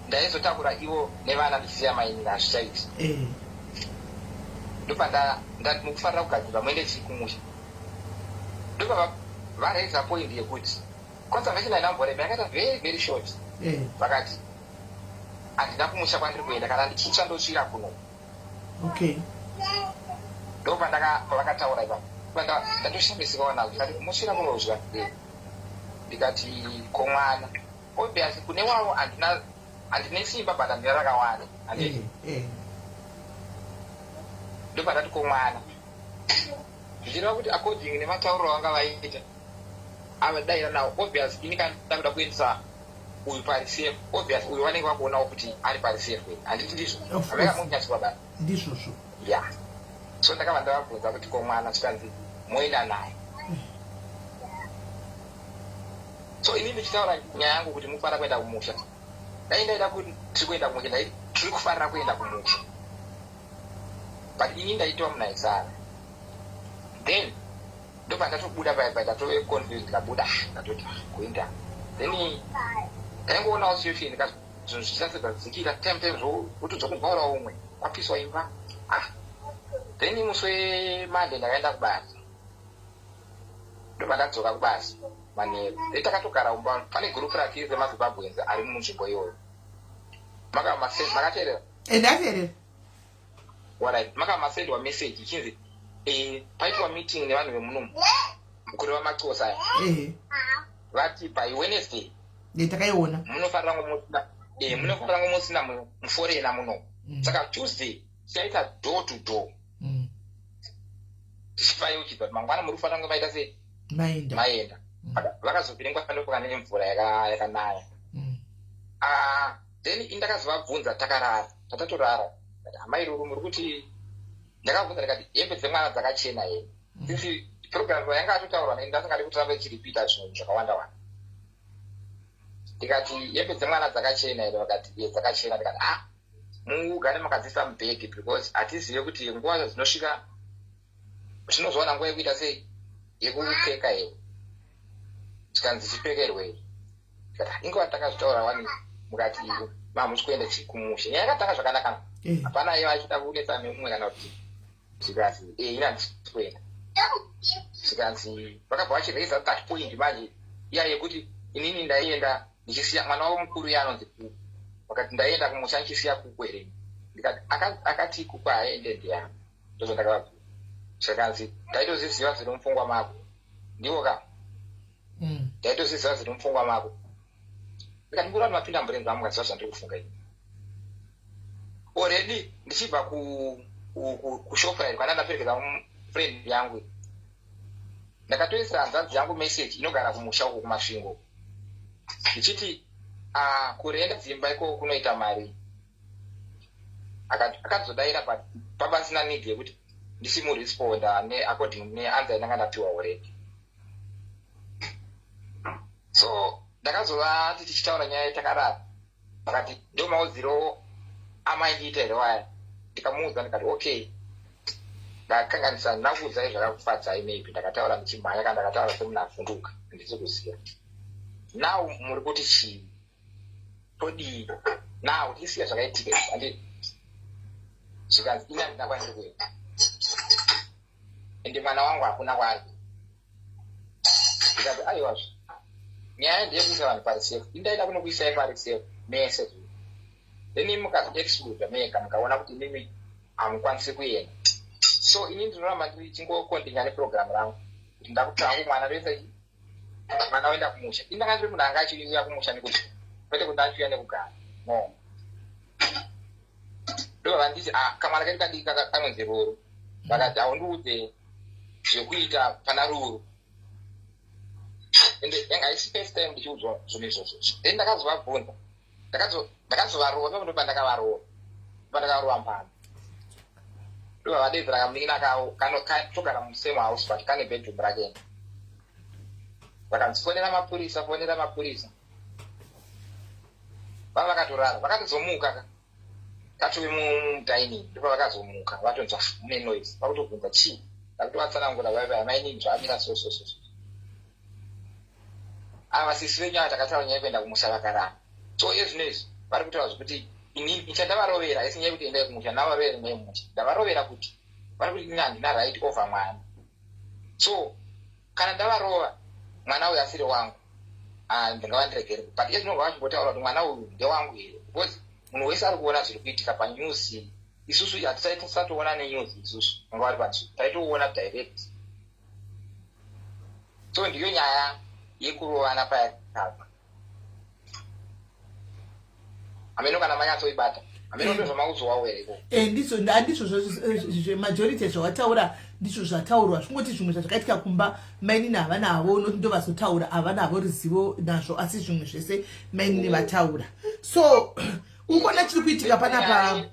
ndaizotakura ivo nevana ndichisiya mainini, hazvichaiti. Ndobva ndati, "Mukufanira kugadzirira muende chii kumusha." Ndobva varaisa point yekuti conversation hainamborema, yakaita very very short. Vakati, "Handina kumusha kwandiri kuenda, kana ndichitsva ndotsvira kuno." Ndobva pavakataura ipapo ndatoshamisikawo nazvo. Ndikati, "Musvira kunozva?" Ndikati, "Ko mwana?" Obvious kune wavo handina, handine simba, but handina rakawanda, handiti? Ndobva ndati, "Ko mwana?" Zvichireva kuti according nematauriro avanga vaita, avadaira nawo, obvious ini kana ndakuda kuendesa uyu pari safe, obvious uyu vanenge vakuonawo kuti ari pari safe, handiti ndizvo? Of course. Vakamunyatsoa basa. Ndizvozvo. Ya, so ndakabva ndavabvunza kuti, "Ko mwana?" Zvikanzi, "Moenda naye." So ini ndichitaura nyaya yangu kuti mufanira kuenda kumusha, dai ndaida kuti tiri kuenda kumusha, ndai tiri kufanira kuenda kumusha, but ini ndaitwa munhu aisara. Then ndobva ndatobuda paya paya, ndatove confused. Ndikabuda, ndatoti, "Ah, kuenda." Then ndaingoonawo situation, zvinhu zvichinyatsodzikira time time, wotodza kumvaura umwe kwapiswa imba. Ah, then musi weMonday ndakaenda kubasa, ndobva ndadzoka kubasa manheru. Then takatogara umba, pane gurupu rake remaZimbabweans ari munzvimbo iyoyo. Makateerera? Ndateerera. Alright, makamasendwa message ichinzi paitwa meeting nevanhu vemunomu, kureva maXhosa aya. Vati by Wednesday Takaiona. Munofanira ngo musina muforeigner muno. Saka Tuesday tichaita door to door, tichipayeuchidza kuti mangwana muri kufanira kunge maita sei? Maenda. Maenda. Vakazopirengwa ndopaka nemvura yakanaya. Ah, then indakazovabvunza takarara, tatatorara. Ndikati, "Amai Ruru, muri kuti," ndakabvunza ndikati, "hembe dzemwana dzakachena here?" Sisi Program yanga atotaurwa neni, ndasingadi kuti rambe ichiripita zvinhu zvakawanda wanda. Ndikati, "Hembe dzemwana dzakachena here?" Vakati, "Ye, dzakachena." Ndikati, "Ah, mugare makadziisa mubhegi, because hatizive kuti nguva dzinosvika tinozowana nguva yekuita sei, yekupfeka here." Zvikanzi, "Chipfekerwei?" Ndikati, "Ingova takazvitaura wani, mukati mamusi kuenda kumusha." Nyaya yakatanga zvakanaka. Hapana iye achida kunetsa nemumwe kana kuti. Zvikanzi, "E, ina handisi kuenda." Zvikanzi, vakabva vachiraisa that point manje iya yekuti inini ndaienda ndichisiya mwana wavo mukuru, iye anonzi Kuku. Vakati, "Ndaienda kumusha ndichisiya Kuku here?" Ndikati, "Akati Kuku haaende ndiyani?" Ndozvandakavabvunza. Zvakanzi, "Ndaitozviziva zviri mupfungwa mako." Ndiwo ka. "Ndaitozviziva zviri mupfungwa mako." Ndikati, "Mbura kuti mapinda mubrain zvangu, mukaziva zvandiri kufunga ini already." Ndichibva kuShoprite kwana ndaperekedza friend yangu, ndakatoisira hanzvadzi yangu message inogara kumusha uko kuMasvingo, ndichiti, "Kurenda dzimba ikoko kunoita mari." Akazodayira, but papasina need yekuti ndichimuresponda neaccording neanswer inanga ndapiwa already. So ndakazovati, tichitaura nyaya takarara, vakati, "Ndo maudziro amaindiita here waya?" Ndikamuudza, ndikati, "Okay, ndakanganisa, ndinakuudzai zvakakufadzai. Maybe ndakataura ndichimhanya kana ndakataura semunhu avhunduka, handisi kuziva. Now muri kuti chii? Todii now? Tisiya zvakaitika izvi, handi?" Zvikanzi, "Ini handina kwandiri kuenda, ende mwana wangu hakuna kwaari." Ndikati, "Aiwazve, nyaya ndeyekuisa vanhu pari safe. Indaida kunokuisai pari safe mese, then mukaexcluda mega, mukaona kuti imimi hamukwanisi kuenda. So ini ndinoramba ndichingokontinya neprogram rangu kuti ndakuti hangu mwana ndoisa mwana oenda kumusha. Ini ndanga ndiri munhu anga achiuya kumusha nekuti kwete kuti achiuya nekugara, no." Ndobva nditi, "Ah, kamwana kedu kadiki kanonzi Ruru." Vakati, "Haundiudze zvekuita pana Ruru." Ende yanga haisi first time ndichiudzwa zvinhu izvozvo. Then ndakazovabvunza, ndakazovarova ipapo. Ndopandakavarova, pandakavarova mbano, ndobva vadedzera kamunin'ina kavo togara musame house, but kane bedroom rake. Vakanzi, "Fonera mapurisa, fonera mapurisa." Vava vakatorara, vakatozomuka ka katove mudining. Ndopa vakazomuka vatonzwa mune noise, vakutobvunza chii. Vakutovatsanangura vaiva, "Mainini, zvamira so so so so. Ava sisi venyu ava takataura nyaya yekuenda kumusha, vakaramba. So ezvino izvi vari kutaura zvekuti inini chandavarovera haisi nyaya yekuti endai kumusha. Ndavarovera nyaya yemusha, ndavarovera kuti vari kuti ini handina right over mwana. So kana ndavarova, mwana uyu asiri wangu, ndingavandiregere. But ezvinonga vachimbotaura kuti mwana uyu ndewangu here? Because munhu wese ari kuona zviri kuitika panews. Isusu hatisatoona nenews, isusu vanga vari panzvimbo taitoona direct. So ndiyo nyaya yekurovana payakabva. Hameno kana manyatsoibata, hameno ndozvamakuzowawo here ikoko. Ndizvo, handizvo zvemajority zvawataura, ndizvo zvataurwa. Zvingoti zvimwe zvazvakaitika kumba, mainini havana havo noti ndovazotaura, havana havo ruzivo nazvo, asi zvimwe zvese mainini vataura. So ukuona chiri kuitika panapa.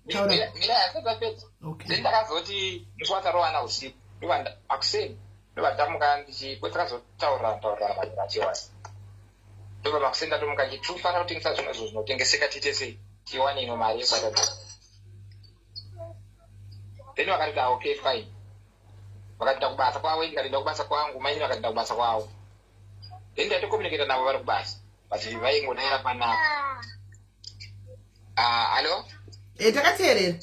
Taura. Mira, hasatapedza. Okay. Then ndakazoti musi watarovana usiku, ndobva akuseni ndobva ndamuka ndichi takazotaurana taurirana manhero achiwani. Ndobva makuseni ndatomuka ndichiti, "Tinofanira kutengesa zvimwe zvinhu zvinotengeseka, tiite sei, tiwane ino mari yekubata." Then vakati, "Ah, okay, fine." Vakatoenda kubasa kwavo, ndikatoenda kubasa kwangu, mainini vakatoenda kubasa kwavo. Then ndaitocommunicata navo vari kubasa, but vaingodaira panapa. Ah, hallo? Takateerera.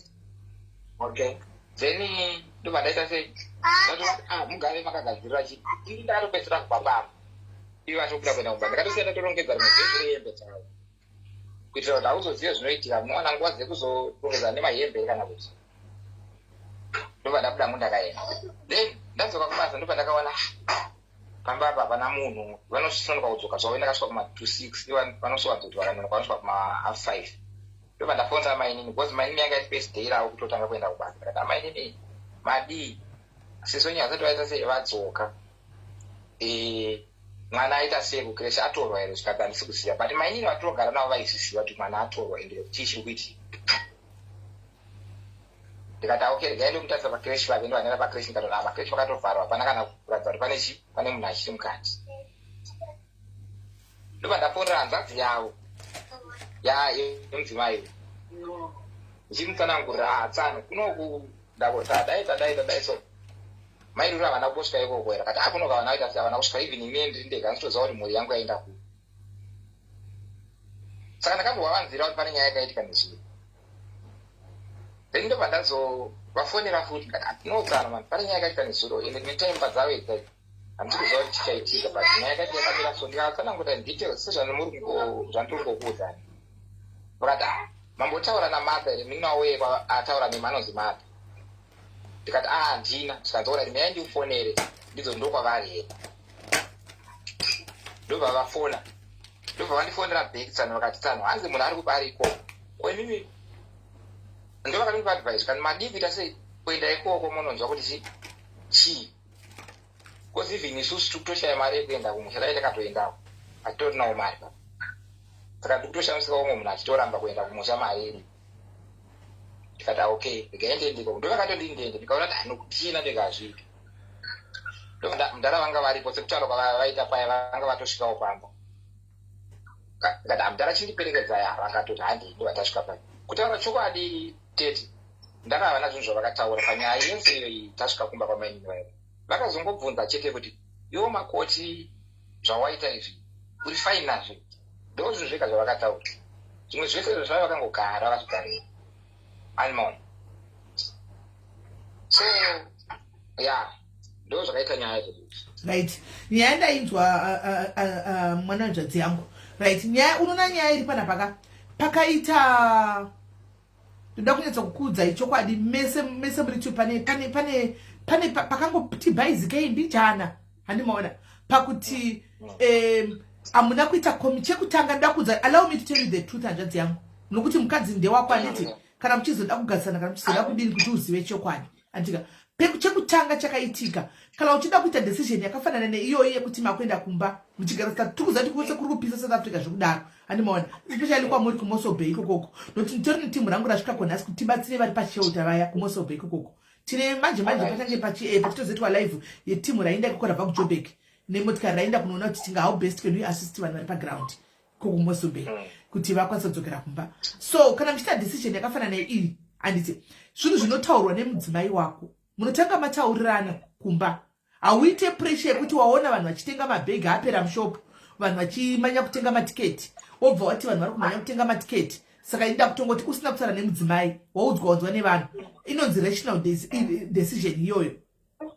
Okay, then ndobva ndaita sei, ndatoti, "Ah, mugare makagadzirira chi." Ini ndakatopedzisira kubva papa ivo vatobuda kuenda kumba. Ndakatosiya ndatorongedza rimwe bhegi rehembe dzavo, kuitira kuti hauzozive zvinoitika, munowana nguva dzekuzorongedza nemahembe kana kuti. Ndobva ndabuda mu ndakaenda. Then ndadzoka kubasa, ndobva ndakawana pamba apa hapana munhu. Vanononoka kudzoka zvavo. Ndakasvika kuma 2:06, vanosowanzoti vakanonoka vanosvika kuma 5:30. Ndobva ndafonera mainini, because mainini yanga iri first day ravo kutotanga kuenda kubasa. Ndakati, "Amainini, madii? Sisonye vasati vaita sei, vadzoka? Mwana aita sei kucreche? Atorwa here?" Zvikati, "Handisi kuziva." But mainini vatinogara navo vaizviziva kuti mwana atorwa, ende chii chiri kuitika. Ndikati, "Okay, regai ndomutarisa pacreche pake." Ndovanera pacreche, ndikatoona pacreche pakatovharwa, hapana kana kuratidza kuti pane chi pane munhu achiri mukati. Ndobva ndafonera hanzvadzi yavo yemudzimai, ndichimutsanangurira hatsano kunoku, ndavo tadai, tadai, tadai. So mairuri havana kusvika ikoko here? Akati akunoka havana kuita havana kusvika. Even ine ndiri ndega nditoziva kuti mhuri yangu yaenda ku. Saka ndakambovanzira kuti pane nyaya yakaitika nezviro. Then ndobva ndazovafonera futi, ndikati, "Atinotsana mani, pane nyaya yakaitika nezuro, ende tine taimba dzavo idzi, handisi kuziva kuti chichaitika, but nyaya yakaitika yakamira so." Ndikatsanangura in details sezvandiri kungokuudzani. Vakati, "Ah, mambotaura naMartha here? Munin'ina weye ataura nemi anonzi Martha." Ndikati, "A, handina." Ndikanzi, "Alright, nyaya ndiufonere ndidzo ndokwavari here." Ndobva vafona, ndobva vandifonera back tsano, vakati, "Tsano, hanzi munhu ari kubari ikoko kwemimi." Ndo vakandipa advice, kana madii kuita sei, kuenda ikoko munonzwa kuti chi chii, because even isusu tiri kutoshaya mari yekuenda kumusha. Dai takatoendawo, hatitorinawo mari. Saka ndiri kutoshamisika umwe munhu achitoramba kuenda kumusha mari iri. Ndikati, "Okay, regai ndiende ikoko." Ndo vakatondii ndiende, ndikaona kuti anokutina ndikazviita. Mudhara vanga varipo, sekutaura kwavaita paya, vanga vatosvikawo pamba. Ndikati, "Hamudhara, chindiperekedzai." Vakatoti, "Handei." Ndobva tasvika paya. Kutaura chokwadi, tete, ndanga havana zvinhu zvavakataura panyaya yese iyoyi. Tasvika kumba kwamainini vaiva, vakazongobvunza chete kuti, "Iwo makoti, zvawaita izvi uri fine nazvo?" Ndo zvinhu zvega zvavakataura. Zvimwe zvese izvo zvaiva vakangogara vakazvigarira animal. So ya, ndo zvakaita nyaya idzodzo. Right, nyaya ndainzwa, mwana wenzvadzi yangu. Right, nyaya unoona, nyaya iri panapa pakaita, ndoda kunyatsa kukuudzai chokwadi, mese mese muri two, pane pakangoti bhaizikei mbijana, handimaona pakuti hamuna kuita komi. Chekutanga ndoda kuudza, allow me to tell you the truth, hanzvadzi yangu, nokuti mukadzi ndewako, handiti? Kana muchizoda kugarisana, kana muchizoda kudini, kuti uzive chokwadi, andika chekutanga chakaitika, kana uchida kuita decision yakafanana neiyoyi yekuti makuenda kumba muchigara, tiri kuti kwese kuri kupisa South Africa zvekudaro, handimaona, especially kwamuri kuMossel Bay ikokoko, nokuti nditori netimu rangu rasvika konhasi kuti tibatsire vari pashelter vaya kuMossel Bay ikokoko. Tine manje manje pachange pachitozoitwa live yetimu raenda ikoko, rabva kuJoburg nemotikari, raenda kunoona kuti tinga how best can we assist vanhu vari paground ikoko kuMossel Bay kuti vakwanise kudzokera kumba. So kana muchiita decision yakafanana neiyi, handiti zvinhu zvinotaurwa nemudzimai wako, munotanga mataurirana kumba. Hauite pressure yekuti waona vanhu vachitenga mabhegi apera mushopu, vanhu vachimanya kutenga matiketi, wobva wati vanhu vari kumhanya kutenga matiketi, saka inda kutongoti usina kutaura nemudzimai, waudzwa wanzwa nevanhu. Inonzi rational decision iyoyo,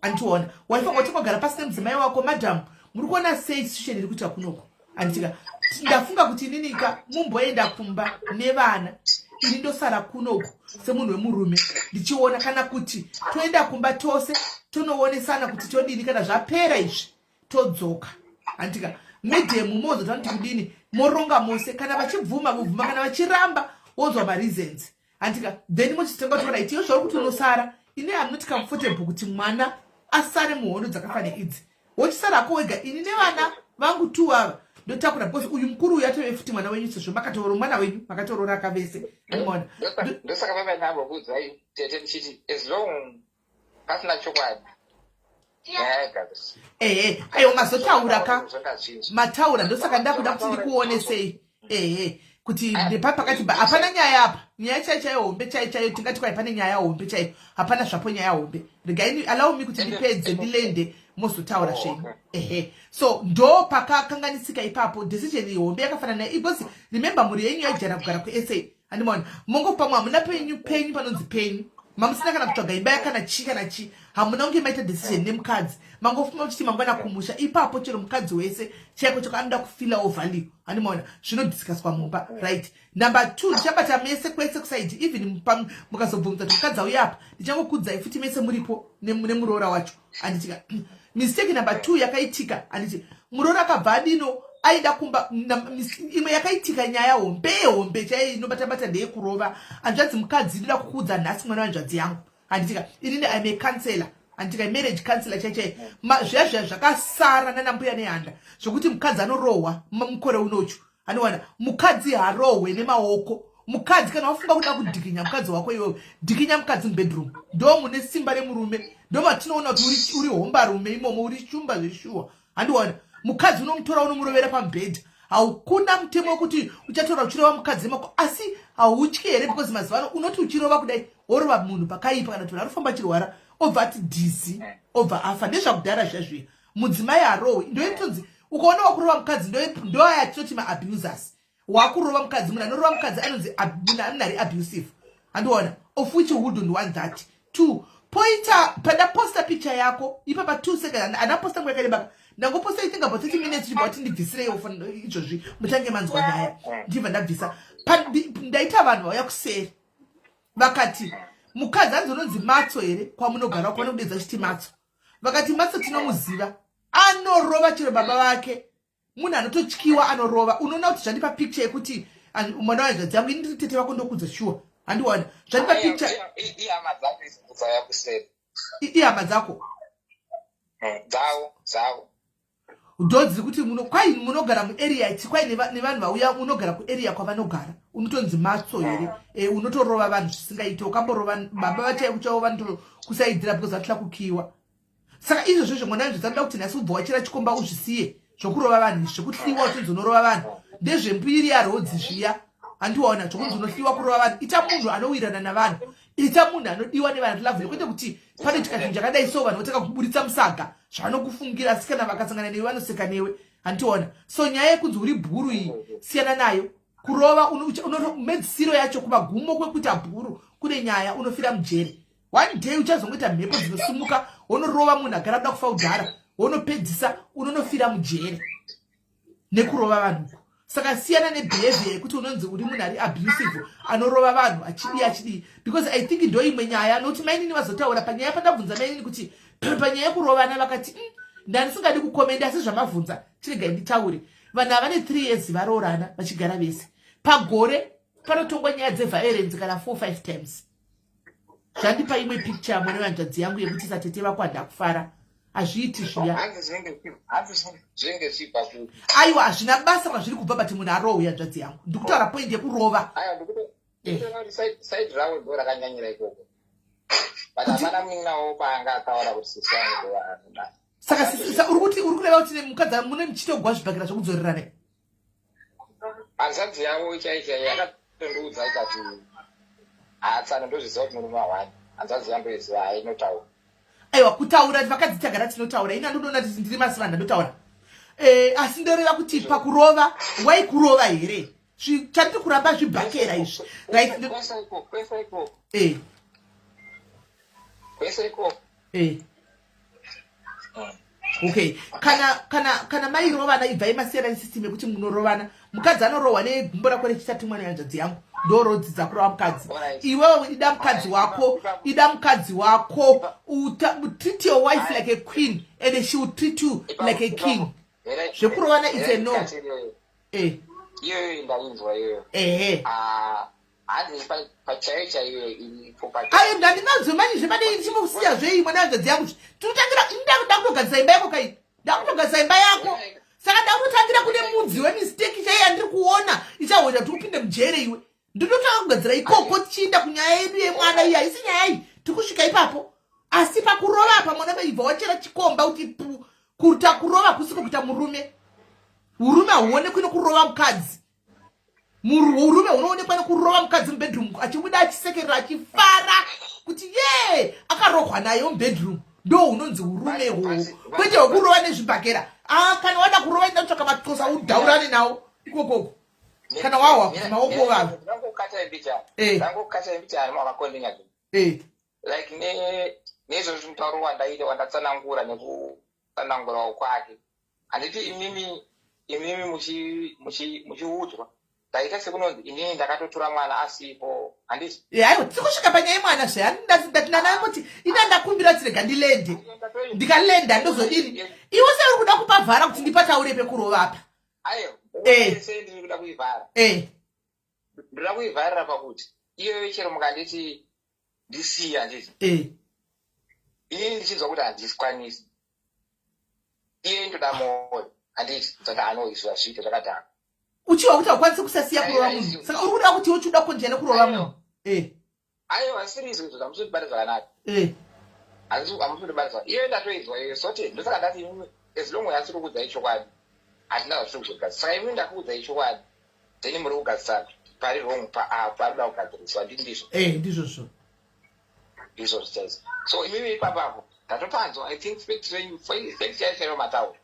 anditiona? Waifanira kuti wagara pasi nemudzimai wako, "Madam, muri kuona sei situation iri kuita kunoko? Handitika ndafunga kuti ininika mumboenda kumba nevana, ini ndosara kunoku semunhu wemurume ndichiona, kana kuti toenda kumba tose tonoonesana kuti todini. Kana zvapera izvi todzoka." Handika madam mozota kuti kudini, moronga mose. Kana vachibvuma vobvuma, kana vachiramba wonzwa mareasons, handika? Then mochitenga kuti, "Right, iyo zvauri kuti unosara, ini am not comfortable kuti mwana asare muhondo dzakafanira idzi. Wochisarako wega, ini nevana vangu two ava ndotakura," because uyu mukuru uyu atove futi mwana wenyu, sezvo makatorora mwana wenyu, makatorora akavese, anomaona? Ndosaka vava ndambokuudzai tete ndichiti as long pasina chokwadi, nyaya yagadzirisa. Ehe, aiwa, mazotaura ka, mataura. Ndosaka ndakuda kuti ndikuonesei, ehe, kuti ndepa pakati hapana nyaya apa, nyaya chaiyo chaiyo hombe chaiyo chaiyo. Tingati kwai pane nyaya hombe chaiyo? Hapana zvapo nyaya hombe. Regai, allow me kuti ndipedze, ndilende, mozotaura zvenyu. Ehe, so ndo pakakanganisika ipapo. Decision hombe yakafanana nayo, because remember, mhuri yenyu yaijara kugara kuSA, handimaona? Mongo pamwe hamuna penyu penyu panonzi penyu, mamusina kana kutsvaga imba yakana chi kana chi. Hamuna kunge maita decision nemukadzi, mangofuma muchiti mangwana kumusha. Ipapo chero mukadzi wese chaiko chako anoda kufilawo value, handimaona? Zvinodiscusswa mumba. Right, number two, ndichabata mese kwese kuside. Even mukazobvumidza kuti mukadzi auye apa, ndichangokudzai futi mese muripo nemuroora wacho, handitika? Mistake number two yakaitika, handiti muroora akabva adino aida kumba. Imwe yakaitika, nyaya hombe hombe chaiyo inobatabata, ndeyekurova hanzvadzi. Mukadzi, ndoda kukuudza nhasi, mwana wanzvadzi yangu, handitika, inini I'm a counselor, handitika, marriage counselor chai chai. Zviya zviya zvakasara nanambuya nehanda zvokuti mukadzi anorohwa mukore unochu, anowana mukadzi harohwe nemaoko. Mukadzi, kana wafunga kuda kudhikinya mukadzi wako iwewe, dhikinya mukadzi mubedroom. Ndo mune simba remurume, ndo matinoona kuti uri hombarume imomo, uri shumba zveshuwa. Handiwana mukadzi unomutora, unomurovera pamubhedha. Haukuna mutemo wekuti uchatora uchirova mukadzi mako, asi hautyi here? Because mazuva ano unoti uchirova kudai, worova munhu pakaipa, kana kuti munhu arikufamba achirwara, obva ati dhizi, obva afa. Ndezvakudhara zviya zviya. Mudzimai harohwi. Ndoitonzi ukaona wakurova mukadzi, ndoaya tinoti maabusers. Wakurova mukadzi, munhu anorova mukadzi anonzi munhu ari abusive. Handiona, of which you wouldn't want that. Two poita pandaposta picture yako ipapa, 2 seconds, handaposta nguva yakareba. Ndangoposta, I think, about 30 minutes. Chibva kuti ndibvisireiwo izvozvi, mutange manzwa nyaya. Ndibva ndabvisa. Ndaita vanhu vauya kuseri, vakati mukadzi anzi unonzi Matso here kwamunogara kwavanokudedza chiti Matso? Vakati Matso tinomuziva, anorova chero baba vake, munhu anototyiwa, anorova. Unoona kuti zvandipa picture yekuti mwana wahanzvadzi yangu, ini ndiri tete vako, ndokudza shuwa. Handiwana zvandipa picture. Ihama dzako dzauya kuseri. Ihama dzako? Dzavo, dzavo. Ndo dziri kuti kwai munogara muarea iti, kwai nevanhu vauya, unogara kuarea kwavanogara, unotonzi Matso here? Unotorova vanhu zvisingaiti. Ukamborova baba vachaivo chavo, vanotokusaidzira because vatya kukiwa. Saka izvozvo mwana wenzvo kuti nhasi ubva wachera chikomba, uzvisiye zvokurova vanhu izvi, zvekuhliwa uchinzi unorova vanhu, ndezvembiri yaRhodzi zviya. Handiwaona zvokunzi unohliwa kurova vanhu. Ita munhu anowirirana navanhu, ita munhu anodiwa nevanhu, lovely, kwete kuti panoitika chinhu chakadai so, vanhu votanga kuburitsa musaga zvavanokufungira, asi kana vakasangana newe vanoseka newe. Handiona. So nyaya yekunzi uri bhuru iyi, siyana nayo. Kurova, mhedzisiro yacho, kumagumo kwekuita bhuru kune nyaya, unofira mujeri. One day uchazongoita mhepo dzinosumuka, wonorova munhu agara kuda kufa kudhara, wonopedzisa unonofira mujeri nekurova vanhuko. Saka siyana nebehavior yekuti unonzi uri munhu ari abusive, anorova vanhu, achidii achidii, because I think ndo imwe nyaya, nokuti mainini vazotaura panyaya. Pandabvunza mainini kuti panyaya yekurovana, vakati, ndandisingadi kucommenta, asi zvamabvunza, chiregai nditaure. Vanhu ava vane 3 years varoorana, vachigara vese. Pagore panotongwa nyaya dzeviolence kana 4 5 times. Zvandipa imwe picture mune vanzvadzi yangu yekuti satete vako handakufara, hazviiti zviya. Hanzi zvinenge zvichibva kupi? Aiwa, hazvina basa kwazviri kubva, but munhu arohwe. Hanzvadzi yangu, ndikutaura point yekurova. Aiwa, ndikutoona kuti side ravo ndo rakanyanyira ikoko, but hapana munin'inawo paanga ataura kuti sisi vangu ndo vanoda. Saka uri kuti, uri kureva kuti mukadzi mune muchitogwa zvibhakira zvokudzorerana? Hanzvadzi yavo chaichai yakatondiudza ikati, "Hatsana, ndozviziva kuti murume wahwani." Hanzvadzi yandoiziva, hainotaura. Aiwa, kutaura vakadzi tagara tinotaura. Ini andodoona kuti ndiri masivanda, ndotaura. Asi ndoreva kuti pakurova, waikurova here? Chandiri kuramba zvibhakera izvi, right? Kwese ikoko, kwese ikoko. Kwese ikoko. Okay, kana mairovana, ibvai masiyana nesystem yekuti munorovana. Mukadzi anorohwa negumbo rako rechitatu, mwana wehanzvadzi yangu, ndorodzidza kurova mukadzi. Iwewe ida mukadzi wako, ida mukadzi wako. Treat your wife like a queen and she will treat you like a king. Zvekurovana, it's a no. Iyoyo ndainzwa iyoyo. Ah, hanzi pachaiyo chaiyo iripo. Ayo ndandinazvo manje zvepadei, ndichimbosiya zvei, mwana wehanzvadzi yangu. Tinotangira, ndakutogadzisa imba yako kai, ndakutogadzisa imba yako. Saka ndakutotangira kune mudzi wemistake chaiyo yandiri kuona ichahoita kuti upinde mujere iwe. Ndinotanga kugadzira ikoko, tichiinda kunyaya yedu yemwana. Iyi haisi nyaya iyi, tiri kusvika ipapo. Asi pakurova apa, mwana vaibva wachera chikomba kuti pu. Kuita kurova kusiko kuita murume. Urume hauonekwi nokurova mukadzi. Urume hunoonekwa nekurova mukadzi mubedroom achibuda achisekerera, achifara kuti ye akarohwa naye mubedroom. Ndo hunonzi urume hwohwo, kwete hwekurova nezvibhakera. Ah, kana wada kurova, enda kutsvaka maxosa, udhaurane nawo ikokoko kana wahwa maoko vanhu. Ndangokata mbichana. Ndangokata mbichana makakondinya. Like neizvozvo mutauro wandaita, wandatsanangura nekutsanangurawo kwake, handiti imimi muchiudzwa ndaita sekunonzi inini ndakatotora mwana asipo, handiti? Aiwa, tiri kusvika panyaya yemwana zve. Ndati nanangoti ina ndakumbira kuti rega ndilende, ndikalenda ndozodini? Iwe sei uri kuda kupavhara kuti ndipataure pekurova apa? Aiwa, sei ndiri kuda kuivhara? Ndoda kuivharira pakuti iyoyo chero mukanditi ndisiye, handiti? Inini ndichinzwa kuti handikwanisi, iye ndoda mwoyo, handiti? Ndati anoizwa zviite zvakadhaka. Uchiwa kuti haukwanisi kusasiya kurova munhu, saka uri kuda kuti uchiuda kukonjera kurova munhu. Aiwa, siri izvo izvo hamusondibata zvakanaka. Hamusondibata. Iyo ndatoizwa iyo sote. Ndosaka ndati imimi, as long asiri kuudzai chokwadi, hatina zvatiri kuzogadzisa. Saka imimi ndakuudzai chokwadi, then muri kugadzisa pari wrong, parikuda kugadziriswa. Ndii, ndizvo? Eh, ndizvozvo. Ndizvo zvichaizvo. So imimi ipapapo ndatopanzwa. I think fact renyu, fact yaisaiwa mataura.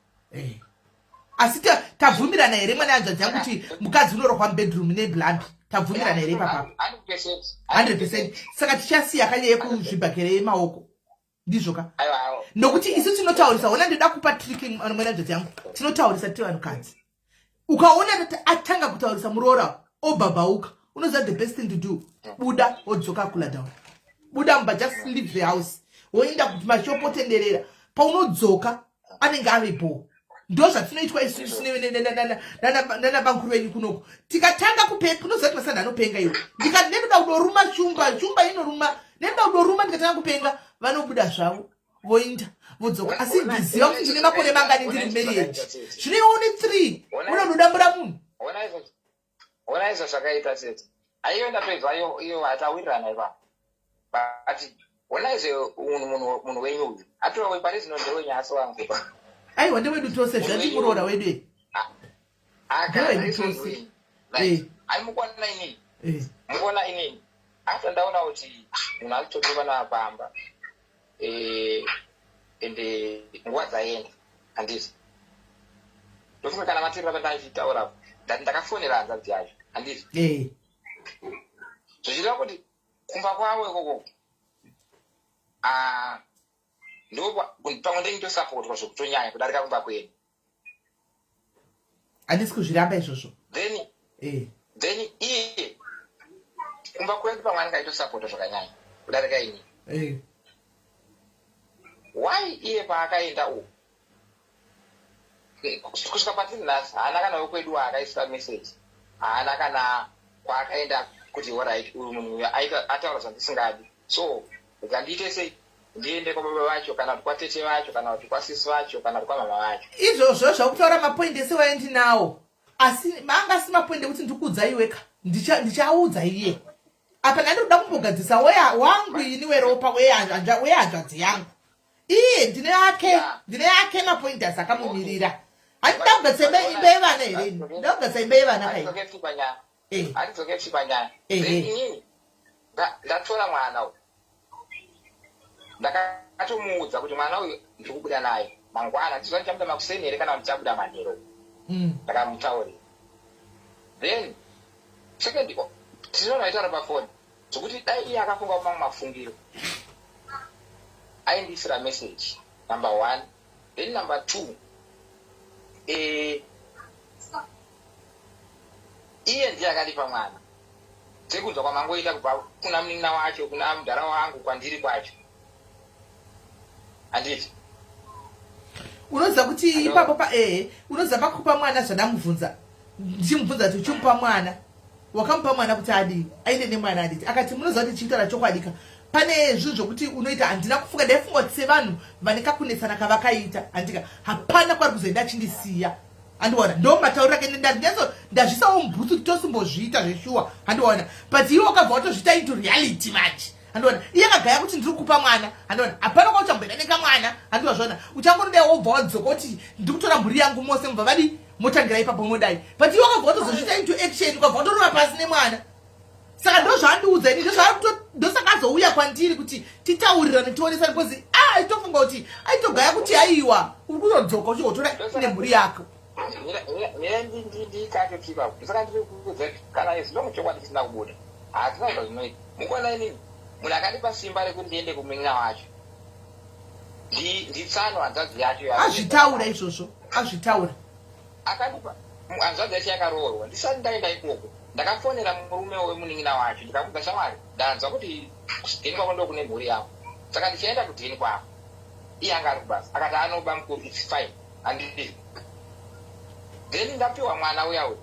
Asi tabvumirana here, mwana hanzvadzi yangu, kuti mukadzi unorohwa mubedroom neblambi? Tabvumirana here ipapapo? 100%. 100. Saka tichasiya kanyaya yekuzvibhakere yemaoko, ndizvo ka? Aiwa. Nokuti isu tinotaurisa. Ona, ndinoda kupa trick, mwana hanzvadzi yangu. Tinotaurisa tiri vanhukadzi. Ukaona tati atanga kutaurisa muroora, obhabhauka, unoziva the best thing to do? Buda, wodzoka kula down. Buda mumba, just leave the house, woenda kuti mashopo, otenderera. Paunodzoka anenge avepo. Ndo zvatinoitwa isusu nanabankuru venyu kunoko. Tikatanga kupenga, unoziva kuti masanda anopenga iwo. Ndikati nenoda kudoruma shumba, shumba inoruma. Nenoda kudoruma, ndikatanga kupenga, vanobuda zvavo, voinda, vodzoka. Asi ndiziva kuti ndine makore mangani ndiri mumarriage. Zvino iwe une three, unododambura munhu. Ona izvo zvakaita seti aiyo. Ndatoizwa iyo iyo, hatawirirana ipapo, but ona izvo, munhu wenyu uyu atova pari zvino ndewenyu, asi wangu. Aiwa, ndewedu tose. Zvati muroora wedu e. Ndewedu tose. Ai, mukuona inini, mukuona inini, after ndaona kuti munhu ari panapamba, ende nguva dzaenda, handiti? Ndofunga kana matirira pandachitaura, ndati ndakafonera hanzvadzi yacho, handiti? Zvichireva kuti kumba kwavo ikoko ndo pamwe ndengitosapotwa zvekutonyanya kudarika kumba kwedu. Handisi kuzviramba izvozvo. Then then iye kumba kwedu pamwe anenge aitosapota zvakanyanya kudarika ini. Why iye paakaenda uku kusvika patiri nhasi, haana kana wekwedu waakaisira message, haana kana kwaakaenda kuti alright, uyu munhu uyu ataura zvandisingadi, so ngandiite sei, ndiende kwababa vacho, kana kuti kwatete vacho, kana kuti kwasisi vacho, kana kuti kwamama vacho? Izvozvo zvakutaura mapoindi ese waendinawo, asi manga asi mapoindi ekuti ndikuudza iweka, ndichaudza iye. Apa ndandiri kuda kumbogadzisa wangu ini weropa, wehanzvadzi yangu. Iye ndine ake, ndine ake mapointers akamumirira. Handida kugadzisa imba yevana here ini? Ndida kugadzisa imba yevana kai? Hatidzoke panyaya. Hatidzoke panyaya. Inini ndatora mwana uyu, ndakatomuudza kuti mwana uyu ndiri kubuda naye mangwana. Tiziva ndichabuda makuseni here kana kuti ndichabuda manheru. Ndakamutaurira. Then second, tinonoitaura pafoni, zvokuti dai iye akafunga mamwe mafungiro, aindisira message, number one. Then number two, iye ndiye akadipa mwana, sekunzwa kwamangoita kubva kuna munin'ina wacho, kuna mudhara wangu, kwandiri kwacho, handiti? Unoziva kuti ipapo pa ehe, unoziva pakupa mwana, zvandamubvunza, ndichimubvunza kuti uchimupa mwana, wakamupa mwana kuti adii, aende nemwana, anditi? Akati, munoziva kuti chiitaura chokwadika, pane zvinhu zvokuti unoita. Handina kufunga, ndaifunga kuti sevanhu vane kakunetsana kavakaita, handika, hapana kwari kuzoenda achindisiya, handiona? Ndo matauriro ake. Ndanyatso ndazvisawo mubhutsu kuti tosimbozviita zveshuwa, handiona? But iwe wakabva watozviita into reality manje, handiona? Iye akagaya kuti ndiri kupa mwana, handiona? Hapana kwauchamboenda nekamwana, handiwa zvona? Uchangonodai wobva wadzoka kuti ndiri kutora mhuri yangu, mose mubva vadi motangira ipapo, modai. But iwe wakabva watozozviita into action, ukabva watorova pasi nemwana. Saka ndo zvaandiudza ini, ndosaka azouya kwandiri kuti titaurirane, tionesane, because aitofunga kuti aitogaya kuti aiwa, uri kuzodzoka uchigotora nemhuri yako. Mira, ndikate ipapo. Ndosaka ndiri kuudza kuti kana as long chokwadi chisina kubuda, hatina zvazvinoita. Mukuona inini, munhu akandipa simba rekuti ndiende kumunin'ina wacho nditsano hanzvadzi yacho. Azvitaura izvozvo, azvitaura. Akandipa hanzvadzi yacho yakaroorwa. Ndisati ndaenda ikoko, ndakafonera murume wemunin'ina wacho, ndikamudza, "Shamwari, ndanzwa kuti kudheni kwako ndokune mhuri yako, saka ndichaenda kudheni kwako." Iye anga ari kubasa, akati anoba mukuru, it's fine, handii. Then ndapiwa mwana uya uyu,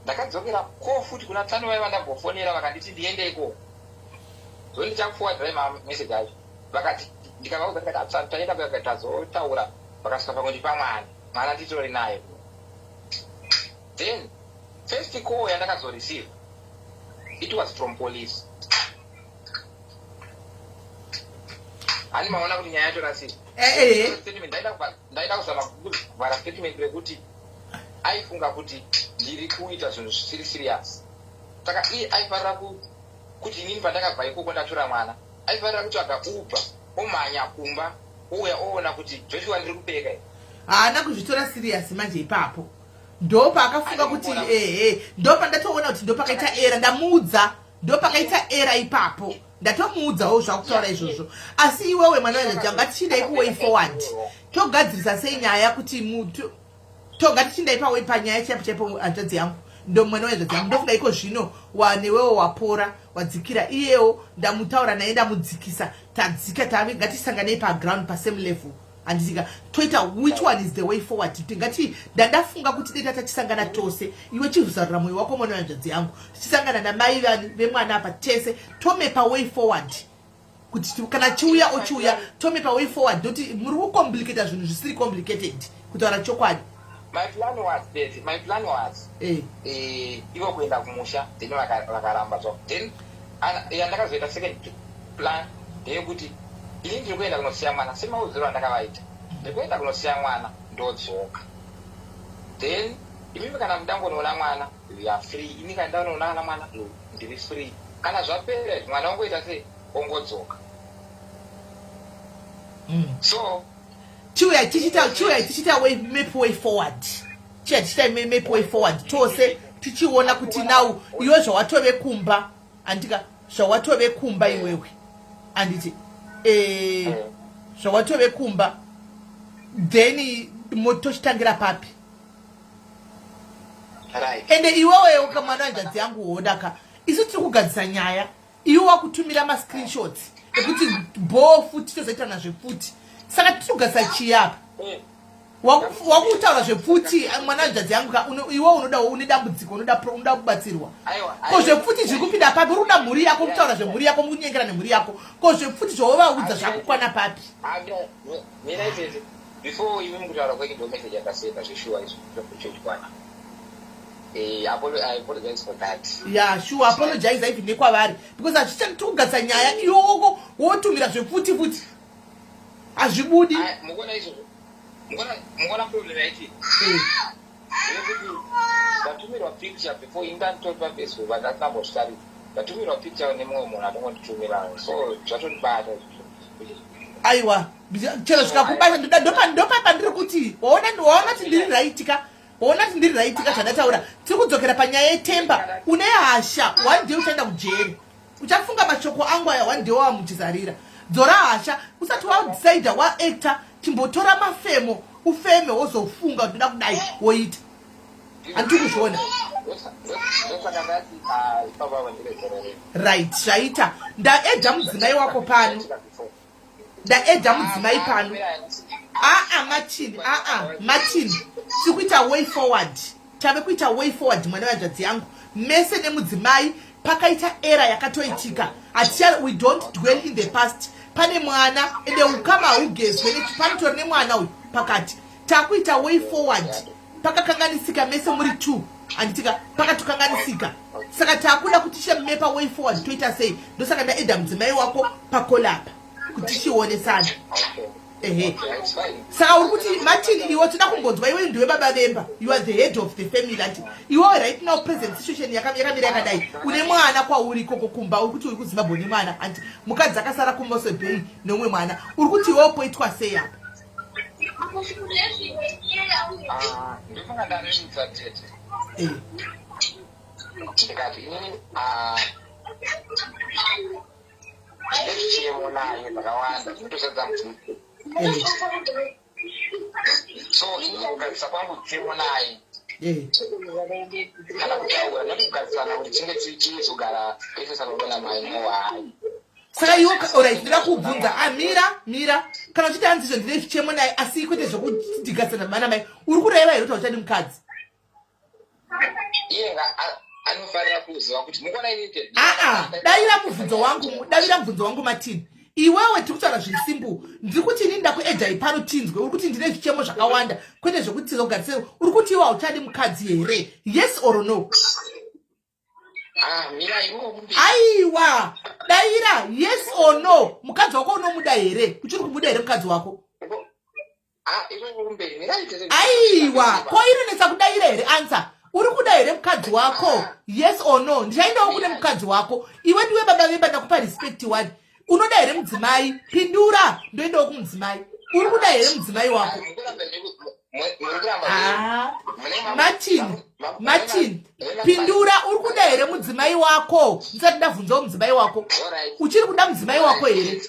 ndakadzokera ko futi kuna tsano vaiva ndambofonera, vakanditi ndiende ikoko. So ndichakufuwadhirai mameseji acho. Vakati, ndikavaudza, ndikati atsano taenda, tazotaura, vakasvika pakundipa mwana. Mwana titori naye. Then First call yandakazoreceive, it was from police. Hani maona kuti nyaya yacho rasii? Statement ndaida kuzama kuvhara statement rekuti aifunga kuti ndiri kuita zvinhu zvisiri serious. Saka iye aifanira kuti inini pandakabva ikoko ndatora mwana, aifanira kutsvaga Uber, omhanya kumba, ouya oona kuti Joshua ndiri kupeka. Haana kuzvitora serious manje ipapo. Ndopaakafunga kuti ehe, ndopandatoona kuti ndopakaita error. Ndamuudza ndopakaita error ipapo, ndatomuudzawo zvakutaura izvozvo. Asi iwewe mwana wezaja, ngatichindai kuway forward. Togadzirisa sei nyaya kuti mutu toga tichindai paway panyaya chaipo chaipo? Hanzvadzi yangu, ndo mwana wehanzvadzi yangu, ndofunga iko zvino wanewewo wapora, wadzikira. Iyewo ndamutaura naye, ndamudzikisa, tadzika, tave ngatisanganei paground, pasame level, handitika? Toita which one is the way forward? Tingati ndandafunga kuti deta tachisangana tose, iwe chizarura mwoyo wako, mwana wehanzvadzi yangu, tichisangana namai vani vemwana apa tese, tomepa way forward kuti kana chiuya ochiuya, tomepa way forward. Ndoti muri kucomplicata zvinhu zvisiri complicated, kutaura chokwadi. My plan was that, my plan was ivo kuenda kumusha, then vakaramba zvavo. Then yandakazoita second plan ndeyekuti ini ndiri kuenda kunosiya mwana semaudziro andakavaita. Ndiri kuenda kunosiya mwana, ndodzoka. Then imimi kana mudangonoona mwana, you are free. Ini kana ndanoona mwana, ndiri free. Kana zvapera izvi, mwana wangoita sei, ongodzoka. So Chiuya tichiita way map way forward. Chiuya tichiita map way forward tose, tichiona kuti now iwe zvawatove kumba, andika? Zvawatove kumba iwewe, anditi? Zvawatove kumba, then tochitangira papi? Ende iwewe kamwana wanzvadzi yangu, hodaka, isu tiri kugadzisa nyaya, iwe wakutumira mascreenshots ekuti bho futi tozoitana zvepfuti. Saka tiri kugadzisa chii apa? Wakutaura zvepfuti, mwana wanzvadzi yangu ka, iwe unoda, une dambudziko, unoda kubatsirwa. Ko zvepfuti zviri kupinda papi? Uri kuda mhuri yako, kutaura zvemhuri yako, mukunyengera nemhuri yako. Ko zvepfuti zvawovaudza zvakukwana papi? Mina izvezvi, before imi mukutaura kwenyu, ndo message yakasenda zveshuwa izvo chochikwana. I apologize for that. Ya, sure, apologize even nekwavari, because hazvichani. Tiri kugadzisa nyaya, iwoko wotumira zvepfuti futi, hazvibudi. Mukuona izvozvo, mukuona problem yaiti yekuti ndatumirwa picture before. Indanditori paFacebook, but atinambozvitaridza. Ndatumirwa picture nemumwe munhu atongonditumira, so zvatondibata izvozvo. Aiwa, chero zvikakubata, ndopa pandiri kuti waona kuti ndiri right ka? Waona kuti ndiri right ka? Zvandataura, tiri kudzokera panyaya yetemba. Une hasha, one day uchaenda kujeri, uchafunga mashoko angu aya. One day wamuchizarira. Dzora hasha usati wadecida, waacta. Chimbotora mafemo, ufeme, wozofunga kuti ndoda kudai, woita. Handiti kuzviona? Ndosaka ndati, ah, ipapo avo ndiregerere. Right, zvaita. Ndaedha mudzimai wako pano, ndaedha mudzimai pano. Aa, Martin, aa, Martin, tiri kuita way forward, tave kuita way forward, mwana wehanzvadzi yangu, mese nemudzimai. Pakaita error yakatoitika. Haticha, we don't dwell in the past. Pane mwana, ende ukama haugezwe, panotori nemwana uyu pakati. Takuita way forward. Pakakanganisika mese muri two, handitika? Pakatokanganisika, saka takuda kuti tichemepa way forward, toita sei? Ndosaka ndaedha mudzimai wako pakolapa kuti tichionesana. Ehe, saka uri kuti, Martin, iwe toda kumbonzwa, iwe ndiwe baba vemba, you are the head of the family, ati iwewe right now, present situation yakamira yakadai, une mwana kwauri ikoko kumba, uri kuti uri kuZimbabwe nemwana, anti mukadzi akasara kuMossel Bay neumwe mwana. Uri kuti iwewe poitwa sei apa? Ah, ndofunga ndarerutsa, tete. Ndikati inini, ah, ndine zvichemo naye zvakawanda zvinotozadza mubvunzo. So inini kugadzisa kwangu chemo naye kana kutaura nokugadzisana kuti tinge tichizogara pese sababa namai, no, hai. Saka iwe, alright, ndida kubvunza. Amira, mira. Kana uchiti hanzizvo, ndine zvichemo naye, asi kwete zvokudhigasana mana mai, uri kureva here kuti hauchadi mukadzi? Iye anofanira kuziva kuti mukuona inini Aa, davira mubvunzo wangu, davira mubvunzo wangu, Martin. Iwewe, tiri kutaura zviri simple. Ndiri kuti inini ndakuedhai pano, tinzwe. Uri kuti ndine zvichemo zvakawanda, kwete zvekuti tizogarise. Uri kuti iwe hauchadi mukadzi here? Yes or no? Ah, mirai imokumbi. Aiwa, daira, yes or no. Mukadzi wako unomuda here? Uchiri kumuda here mukadzi wako? Ah, imokumberi, mirai tete. Aiwa, ko inonetsa kudaira here answer? Uri kuda here mukadzi wako, yes or no? Ndichaendawo kune mukadzi wako. Iwe ndiwe baba vemba, ndakupa respect one. Unoda here mudzimai? Pindura, ndoendawo kumudzimai. Uri kuda here mudzimai wako? Ah, Martin, Martin, pindura. Uri kuda here mudzimai wako? Ndisati ndabvunzawo mudzimai wako, uchiri kuda mudzimai wako here?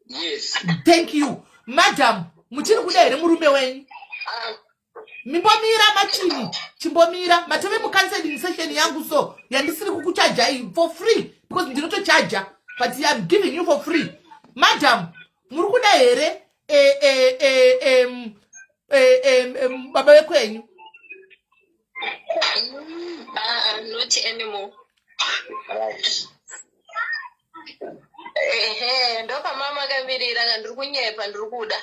Yes. Thank you. Madam, muchiri kuda here murume wenyu? Ah, Mimbomira, Martin, chimbomira. Matove mucounseling session yangu, so yandisiri kukuchajai for free, because ndinotochaja, but I'm giving you for free. Madam, muri kuda here baba vekwenyu? Ah, not anymore. Right. Ehe, ndopamama akamirira ka, ndiri kunyepa, ndiri kuda.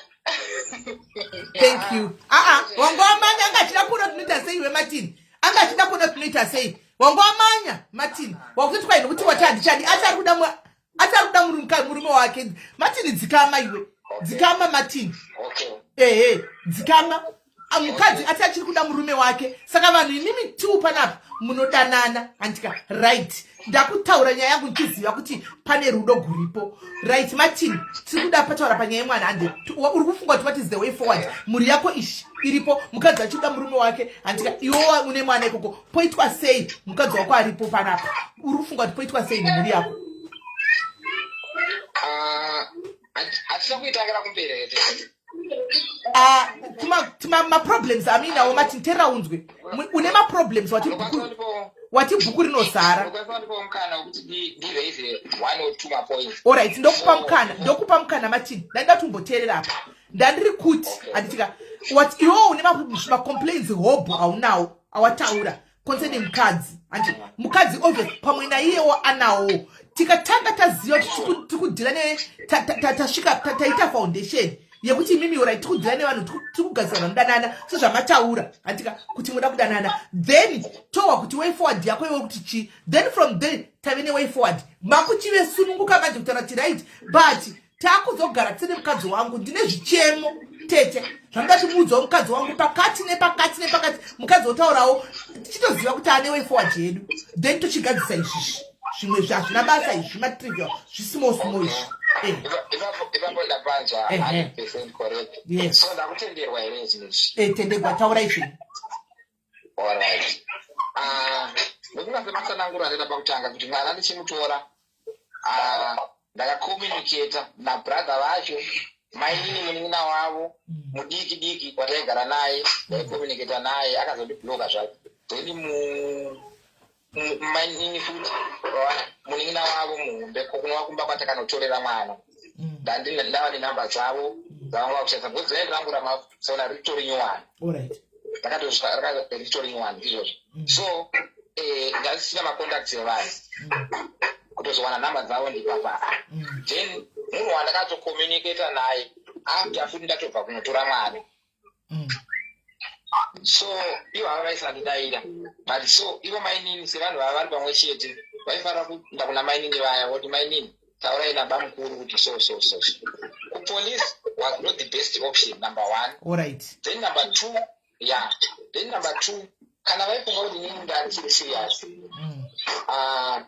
Thank you. Aa, wanga wamanya. Anga achida kuona tinoita sei iwe, Martin. Anga achida kuona tinoita sei. Wanga wamanya, Martin. Wakutoti kwai nokuti wati handichadi, ati ari kuda ati ari kuda murume wake. Martin, dzikama iwe, dzikama, Martin. Okay. Ehe, dzikama. Ah, mukadzi ati achiri kuda murume wake. Saka vanhu imimi two panapa munodanana, handika? Right, ndakutaura nyaya yangu ndichiziva kuti pane rudo guripo, right? Martin, tiri kuda pataura panyaya yemwana, hande? Uri kufunga kuti what is the way forward? Mhuri yako ishi iripo, mukadzi achikuda murume wake, handika? Iwowa une mwana ikoko, poitwa sei? Mukadzi wako aripo panapa. Uri kufunga kuti poitwa sei nemhuri yako? Ah, hatina kuitangira kumberi here? Ah, tuma maproblems amuinawo, Martin, teerera unzwe. Une maproblems, wati bhuku, wati bhuku rinozara. Unokwanisa kundipawo mukana wekuti ndiraise one or two mapoints? Alright, ndokupa mukana, ndokupa mukana, Martin. Ndaida kuti umboteerera apa. Ndandiri kuti, handitika, what iwo une macomplaints hobho aunawo awataura concerning mukadzi, handi? Mukadzi obvious pamwe naiyewo anawo. Tikatanga taziva kuti tiri kudhila ne tasvika taita foundation yekuti imimi, alright, tiri kudhila nevanhu, tiri kugadzira vanodanana sezvamataura, handika, kuti muda kudanana, then towa kuti way forward yako iwe kuti chii. Then from there tave neway forward, makuchive sununguka manje kutaura kuti right, but taakuzogara tine mukadzi wangu, ndine zvichemo tete zvamuda timuudzawo mukadzi wangu pakati nepakati nepakati. Mukadzi wotaurawo, tichitoziva kuti ane way forward yedu, then tochigadzisa izvizvi. Zvimwe zvazvina basa izvi, matrivial, zvismall small izvi. Ipapo ndapanzwa. 100% correct. Yes. So ndakutenderwa here zvinezvi? Tendegwa, taura izvini. Alright. Ah, ndokunga sematsananguro andaita pakutanga kuti mwana ndichimutora, ah, ndakacommunicata nabrother vacho, mainini, munin'ina wavo mudiki diki wataigara naye. Ndaicommunicata naye, akazondibloka zvake. Then mainini futi, munin'ina wavo muhombe, kunova kumba kwatakanotorera mwana, ndava nenhamba dzavo dzavanga vakushandisa, because line rangu ramasona ritori nyowani. Rakatosvika ritori nyowani izvozvo. So ndasisina macontacts evanhu, kutozowana nhamba dzavo ndipapa. Then munhu wandakatocommunicata naye after futi ndatobva kunotora mwana, so ivo hava vaisandidayira, but so ivo mainini sevanhu vava vari pamwe chete, vaifanira kuenda kuna mainini vaya voti, "Mainini, taurai nabamukuru kuti so so so so." Kupolice was not the best option, number one. Then number two, yeah, then number two, kana vaifunga kuti inini ndandisiri serious, ah,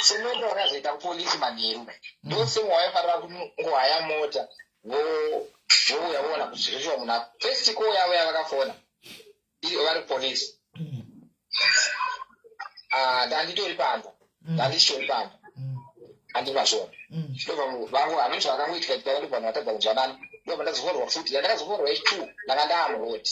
semuendero wakazoita kupolisi manheru, ndosemu waifanira kungohaya mota, vouya voona kuti zveshuwa munhu. First call yavo yavakafona iyo vari kupolisi, ah, ndanditori pamba, ndandichitori pamba, handimazvona. Ndobva vangu hanoti zvakangoitika tika, ndobva vanhu vatadza kunzwanana. Ndobva ndazoforwa futi, yandakazoforwa yechi2, ndanga ndaamuroad.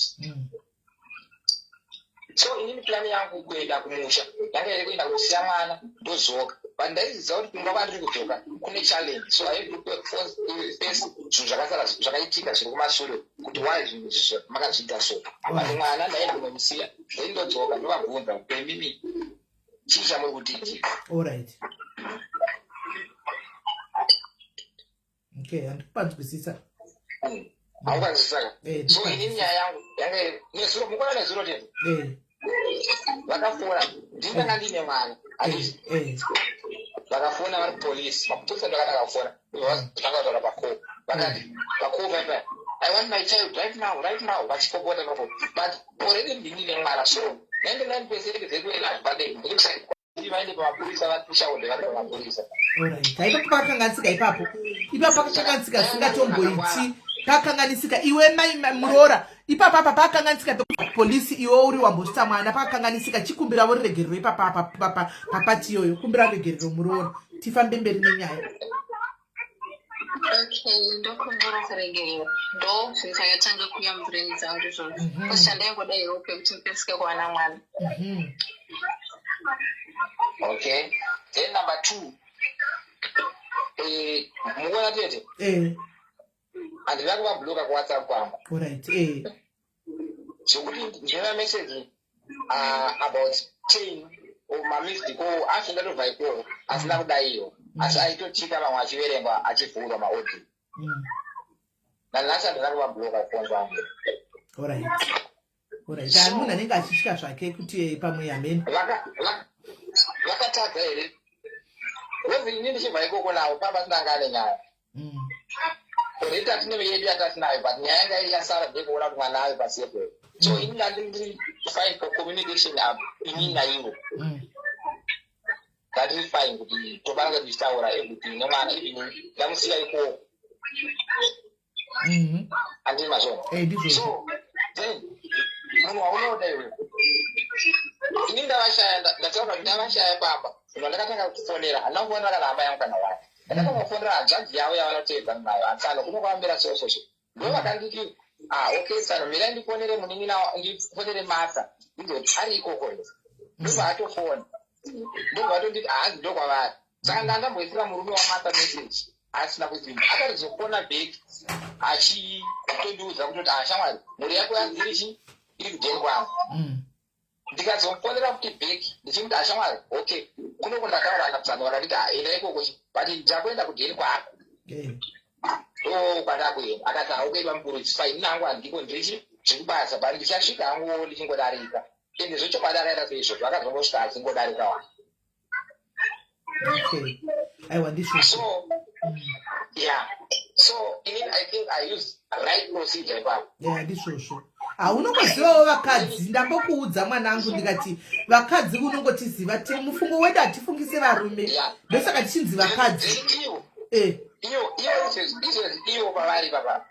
So inini plan yangu kuenda kumusha yanga iri kuenda kusiya mwana, ndodzoka, but ndaiziva kuti kumba kwandiri kudzoka kune challenge, so I have to face zvinhu zvakasara zvakaitika zviri kumashure, kuti why zvinhu izvi makazviita so. But mwana ndaenda kunomusiya, then ndodzoka, ndovabvunza kuti, "Emimi, chii chamuri kutiitika?" Alright. Okay, handikupanzwisisa. Haukanzwisisaka? So ini nyaya yangu yanga nezuro, mukona nezuro tete vakafona, ndinanga ndine mwana, handiti? Vakafona vari polisi, mapurisa ndakatanga kufona, vatanga kutaura pacall, vakati pacall paipa, "I want my child right now, right now," vachipopota papo, but already ndinine mwana. So 99% dzekuadvantage vaende pamapurisa, vatushaode vari pamapurisa. Alright, haipapo pakakanganisika ipapo, ipapo pakakanganisika zvisingatomboiti, pakanganisika iwe mai muroora ipapo apa pakakanganisika polisi, iwe uri wambosvitsa mwana, pakakanganisika. Chikumbiravo ruregerero ipapa apa papati iyoyo, kumbira ruregerero muroora, tifambe mberi nenyaya. Okay, ndokumbura kuregerera. Ndo zvinhu zvakatanga kuuya mubrain dzangu izvozvo, because chandaingoda help yekuti ndikasike kuwana mwana. Okay, then number two, mukuona tete, handina kuvabloka kuWhatsApp kwangu, zvekuti ndine mameseji about 10 mamissed call, asi ndatobva ikoko asina kudayiwa, asi aitotika vamwe achiverengwa, achivhurwa maaudio. Nanhasi handina kuvabloka kufoni kwangu. Alright, ani munhu anenge achitya zvake kuti pamwe hameni. Vakatadza here? Wezi ini ndichibva ikoko navo pamba sinanga ane nyaya. Already tatine yedu yatatinayo, but nyaya yanga yasara ndeyekuona kuti mwana ave pasafe. So ini ndandiri fine for communication up ini naivo. Ndatiri fine kuti tofanira tichitaura everything nemwana, even ndamusiya ikoko. Handini mazvona? Ndizvozvo. So then munhu waunoda iwe, ini ndavashaya, ndataura kuti ndavashaya pamba. Munhu wandakatanga kufonera, handina kufonera kana hama yangu kana wani, ndakatanga kufonera hanzvadzi yavo yavanoteedza nayo, hatsano kuno kwavambira so so so, ndo vakanditi, "Ah, okay tsano, mirai ndifonere munin'ina, ndifonere Masa ndizoti ari ikoko here." Ndobva atofona, ndobva atonditi hanzi ndokwavari. Saka ndandamboisira murume waMasa message asina kudzimba, akatozofona back achitondiudza kutoti, "Ah shamwari, mhuri yako yanzi iri chi iri kudheni kwangu." Ndikazomufonera futi back ndichimuti, "Ashamwari, okay, kunoko ndataura natsano, vakanditi, ah, enda ikoko chi, but ndakuenda kudheni kwako." Ndo kwandakuenda. Akati, "Ah, okay bamukuru, it's fine, nangu handiko, ndirichi zvekubasa, but ndichasvika hangu ndichingodarika." Ende zvechokwadi akaita seizvozvo, akazongosvika achingodarika wani. Okay, aiwa, ndizvozvo. So yeah, so ini I think I used right procedure ipapo. Ya, ndizvozvo. Haunongozivawo vakadzi, ndambokuudza mwanangu ndikati vakadzi unongotiziva, tiri mufungo wedu, hatifungise varume. Ndosaka tichinzi vakadzi. Then ivo ivo izvezvi ivo pavari papa,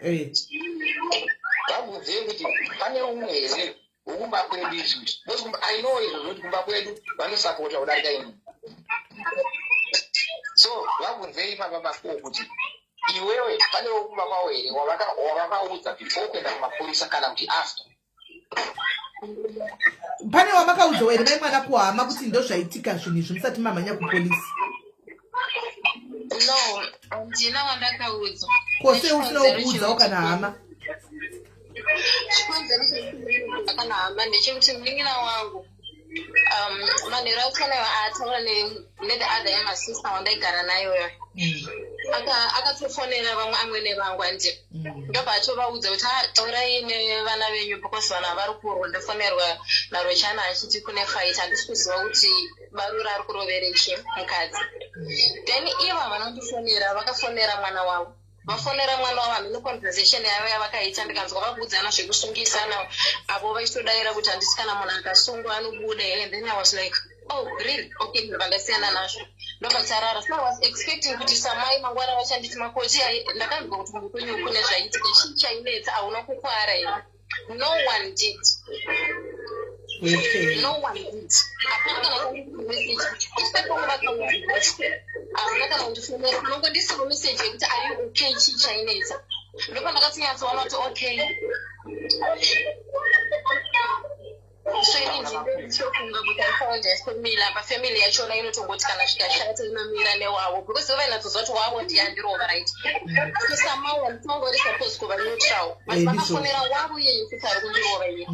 vabvunzei kuti pane umwe here wekumba kwedu izvizvi, because I know izvozvo kuti kumba kwedu vanosapota kudarika ini. So vabvunzei ipapa pako kuti iwewe pane wekumba kwavo here wavakaudza before kuenda kumapurisa kana kuti after? Pane wamakaudzawo here mai mwana kuhama kuti ndo zvaitika zvinhu izvi musati mamhanya kupolisi? No, handina wandakaudza. Kose usina kuudzawo kana hama? Chikonzero chekuti kana hama ndechekuti munin'ina wangu, manheru achona ataura nethe other younger sister wandaigara nayoyo, akatofonera vamwe amwene vangu andi, ndobva atovaudza kuti, "Ah, taurai nevana venyu because vanhu vari kurwa. Ndafonerwa naRochana achiti kune fight, handisi kuziva kuti barura ari kuroverechi mukadzi." Then ivo vanondifonera, vakafonera mwana wavo, vafonera mwana wavo, hamene conversation yavo yavakaita, ndikanzwa vakuudzana zvekusungisana avo, vachitodayira kuti handisi kana munhu akasungwa anobuda here. And then I was like, "Oh really? Okay." Ndobva ndasiyana nazvo, ndobva tarara. So I was expecting kuti samai mangwana vachanditi, "Makoti, ndakanzwa kuti kumba kwenyu kune zvaitika, chii chainetsa? Hauna kukwara here?" No one did. No one did. Hapana kana message except vamwe vakaudzwa, havana kana kundifonera, unongondisiwo message yekuti, "Are you okay? Chii chainetsa?" Ndopandakatonyatsoona kuti okay, so ini ndinotofunga kuti I found a family apa. Family yachona inotongoti kana zvikashata inomira newavo, because vainatsoziva kuti wavo ndiye andirova, right? So somehow ndinongori supposed kuva neutral, but vakafonera wavo iyeye kuti ari kundirova iye.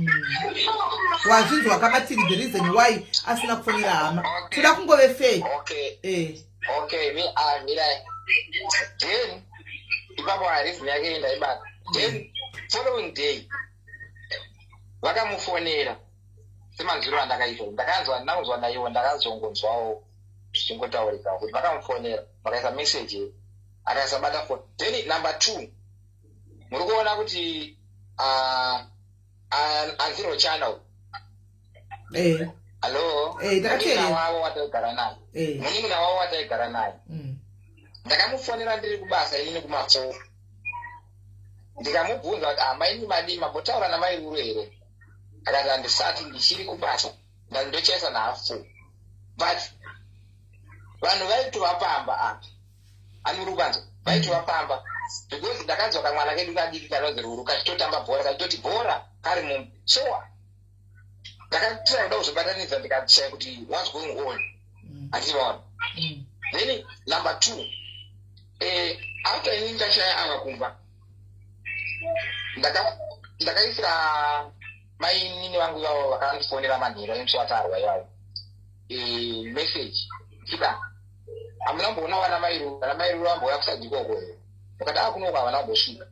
Wazvinzwa kamatiri, the reason why asina kufonera hama, toda kungove fair. Okay. Okay, mi ah mirai. Then Ipapo harizini yake ndaibata. Then following day vakamufonera, semanzwiro andakaita, ndakanzwa, ndakunzwa naiwo, ndakazongonzwawo zvichingotaurika kuti vakamufonera, vakaisa message, akasabata phone. Then number two, muri kuona kuti anzi Rochana. Hallo? Ndakateerera. Wavo wataigara naye, munin'ina wavo wataigara naye, ndakamufonera ndiri kubasa inini kuma4, ndikamubvunza kuti, "Amaini, madii, mambotaura namairuro here?" Akati, "Handisati, ndichiri kubasa, ndochaisa na4." But vanhu vaitovapamba apa, ani uri kubanza, vaitovapamba, because ndakanzwa kamwana kedu kadiki kanonzi Ruru kachitotamba bhora, kachitoti bhora kari mumba. So ndakatira kuda kuzobatanidza, ndikashaya kuti what's going on. Handiti maona? Then number two, after inini ndashaya ava kumba, ndakaisira mainini vangu ivavo vakandifonera manheru emusi watarwa ivavo message chida, "Hamuna kumboona vana Mairuru? Vana Mairuru vambouya kuside ikoko here?" Vakati, "A, kunoko havana kumbosvika."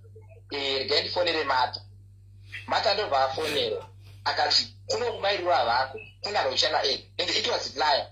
"Regai ndifonere Mata." Mata ndobva afonera, akati, "Kuno kuMairuru havako, kuna Rochana ega." And it was liar,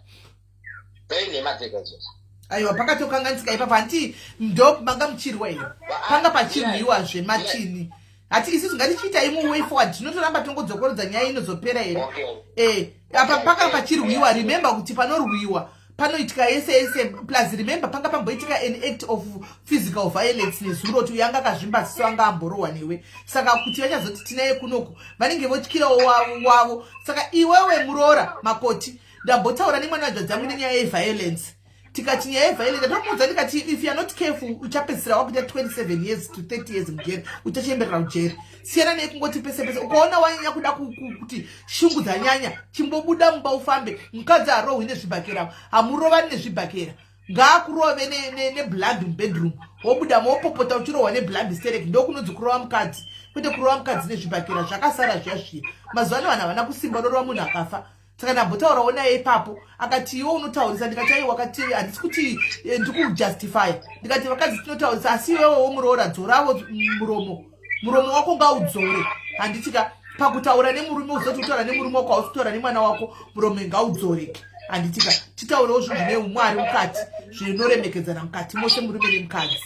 dzainhema dzega idzodzo. Aiwa, pakatokanganisika ipapo. Hanti ndo manga muchirwa here? Panga pachirwiwazve, Matini. Hati isusu ngatichiitai mu way forward, tinotoramba tongodzokorodza nyaya inozopera here? Okay. Apa panga pachirwiwa. Remember kuti panorwiwa panoitika yese yese. Plus remember, panga pamboitika an act of physical violence nezuro, kuti uyo anga akazvimba ziso, anga amborohwa newe. Saka kuti vachazoti tinaye kunoku, vanenge votyirawo wavo wavo. Saka iwewe muroora makoti, ndambotaura nemwana wadzva dzangu nenyaya yeviolence. Tikati nyaya yeviolence, ndatomuudza ndikati, if you are not careful, uchapedzisira wakuita 27 years to 30 years mujeri, uchachemberera ujeri. Siyana nekungoti pese pese. Ukaona wanyanya kuda kuti shungu dzanyanya, chimbobuda mumba ufambe. Mukadzi harohwi nezvibhakera, hamurovani nezvibhakera. Ngaakurove neblood mubedroom, wobuda mopopota uchirohwa neblood sterek. Ndokunonzi kurova mukadzi, kwete kurova mukadzi nezvibhakera. Zvakasara zviya zviya. Mazuva ano vanhu havana kusimba, unorova munhu akafa. Saka ndambotaurawo naye ipapo, akati, "Iwe unotaurisa." Ndikati, "Aiwa," akati, "handisi kuti ndikujustifya." Ndikati, "Vakadzi tinotaurisa, asi iwewe womuroora, dzoravo muromo. Muromo wako ngaudzore, handitika? Pakutaura nemurume, uzoti kutaura nemurume wako, hausi kutaura nemwana wako. Muromo ngaudzoreke, handitika? Titaurewo zvinhu zvine umwari mukati, zvinoremekedzana mukati mose, murume nemukadzi,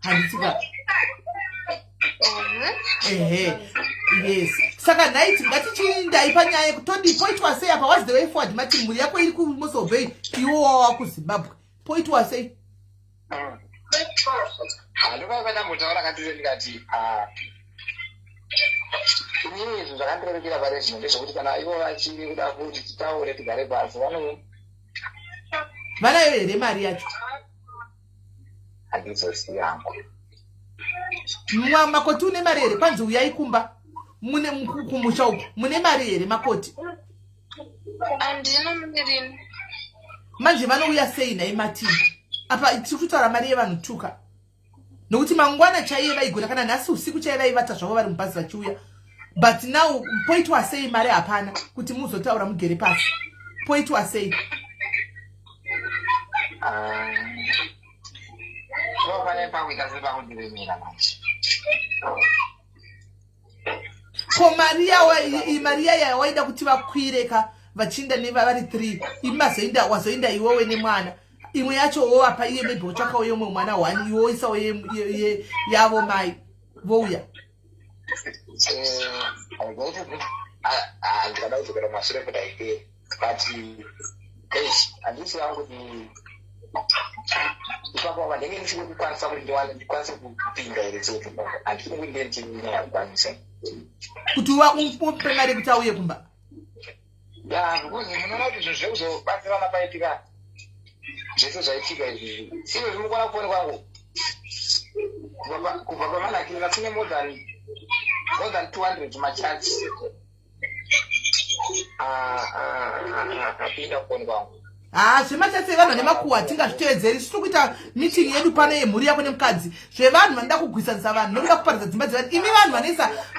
handitika?" Ehe, yes. Saka nhaiti ngatichiindai panyaya yekutodi poitwa sei apa? What's the way forward, Martin? Mhuri yako iri kuMossel Bay, iwo wawa kuZimbabwe, poitwa sei? Handovaiva ndambotaura katire, ndikati, ah, inini izvi zvakandirerekera pari zvino ndezvekuti kana ivo vachiri kuda kuti titaure, tigare pasi, vano Vanayo here mari yacho? Handizosi yangu. Mwa makoti, une mari here? Kwanzi uyai kumba, mune kumusha uku, mune mari here, makoti? Handina mumirini. Manje vanouya sei nhai, Matini? Apa tiri kutaura mari yevanhu tuka, nokuti mangwana chaiye vaigona, kana nhasi usiku chaiye vaivata zvavo vari mubhazi vachiuya. But now poitwa sei? Mari hapana kuti muzotaura mugere pasi, poitwa sei? Ah, pane pakuita sepakundiremera manje. Ko mari mari yaya waida kuti vakwire ka, vachiinda nevari 3, imi mazoinda, wazoinda iwewe nemwana. Imwe yacho wovapa iye, maybe wotsvakawo yemwe mwana one, iwe woisawo yavo mai vouya. Ndikada kudzokera kumashure kudaiperi, but eish, handisi yangu kuti ipapo apa ndenge ndichiri kukwanisa kuti ndiwane, ndikwanise kupinda here chete. Handisi kuti ndiye ndichinyanya kukwanisa. Kuti umupe mari yekuti auye kumba? Ya, because munoona kuti zvinhu zvekuzobatsirana paitika zvese zvaitika izvi, izvo zvinokwana kufoni kwangu kubva pamanakirina tine more than 200 machats apinda kufoni kwangu. Ha, zvemachats evanhu vane makuhwa tingazvitevedzeri. Tiri kuita meeting yedu pano yemhuri yako nemukadzi. Zvevanhu vanoda kugwisanisa vanhu nokuda kuparadza dzimba dzevanhu, imi vanhu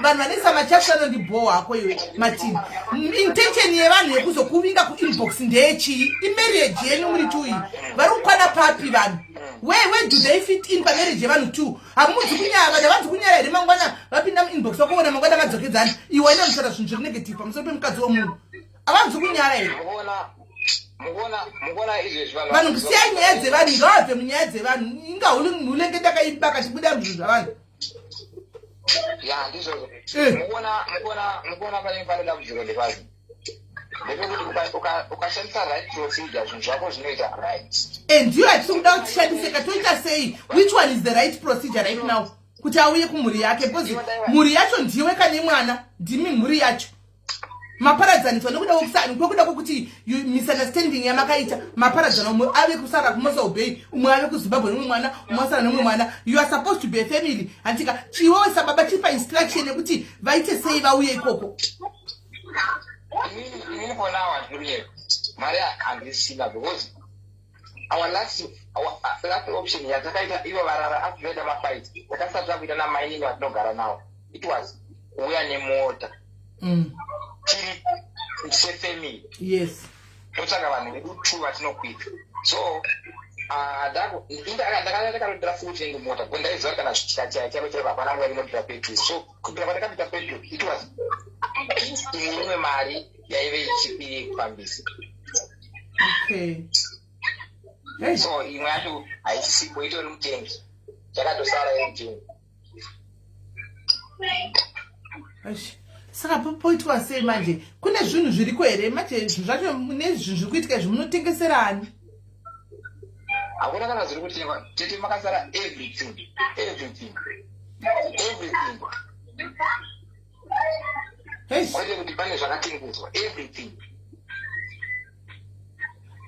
vanoisa machats anondibhowa hako. Iwe Martin, intention yevanhu yekuzokuvinga kuinbox ndeyechii? Imarriage yenyu muri two iyi, vari kukwana papi vanhu? Where do they fit in pamarriage yevanhu two? Hamudzi kunyara, vanhu havanzi kunyara here? Mangwana vapinda muinbox vakuona, mangwana vadzokedzana. Iwe waenda muchara zvinhu zviri negative pamusoro pemukadzi womunhu, havanzi kunyara here? Mukuona izvezvi. Vanhu, siyai nyaya dzevanhu, ngavabve munyaya dzevanhu. Inga hulenge ndakaimba kachibuda muzvinhu zvavanhu. Ya, ndizvozvo. Mukuona pane dambudziko ndepazvo ndepekuti ukashandisa right procedure, zvinhu zvako zvinoita right. E, ndiyo hatisi kuda kuti tishandiseka. Toita sei? Which one is the right procedure right now kuti auye kumhuri yake? Because mhuri yacho ndiwe kane mwana, ndimi mhuri yacho. Maparadzaniswa nekuda kwekuda kwokuti misunderstanding yamakaita, maparadzana. Umwe ave kusara kuMossel Bay, umwe ave kuZimbabwe nemumwe mwana, umwe asara nemumwe mwana. You are supposed to be a family, handika? Chiwewe sababa chipa instruction yekuti vaite sei vauye ikoko. Inini for now handiri mari, handisina, because our last option yatakaita ivo varara after mafight takasati takuita namainini vatinogara navo, it was kuuya nemota tiri sefamily, totsvaka vanhu vedu two vatinokwira. So ndakanga ndakarondera futi nenge mota because ndaiziva kana chikachaya charo chaivo hapana nguva inodira petrol. So kubvira pandakapita petrol, it was imwe imwe mari yaive ichipiri kufambisa. Hey. So imwe yacho haisisipo, itori mutengi, yakatosara iri mutengi. Eish. Saka poitwa sei manje? Kune zvinhu zviriko here manje? Zvinhu zvacho nezvinhu zviri kuitika izvi, munotengeserani? Hakuna kana zviri kutengwa, tete. Makasara everything, everything, everything. Eish. Kwete kuti pane zvakatengeswa, everything.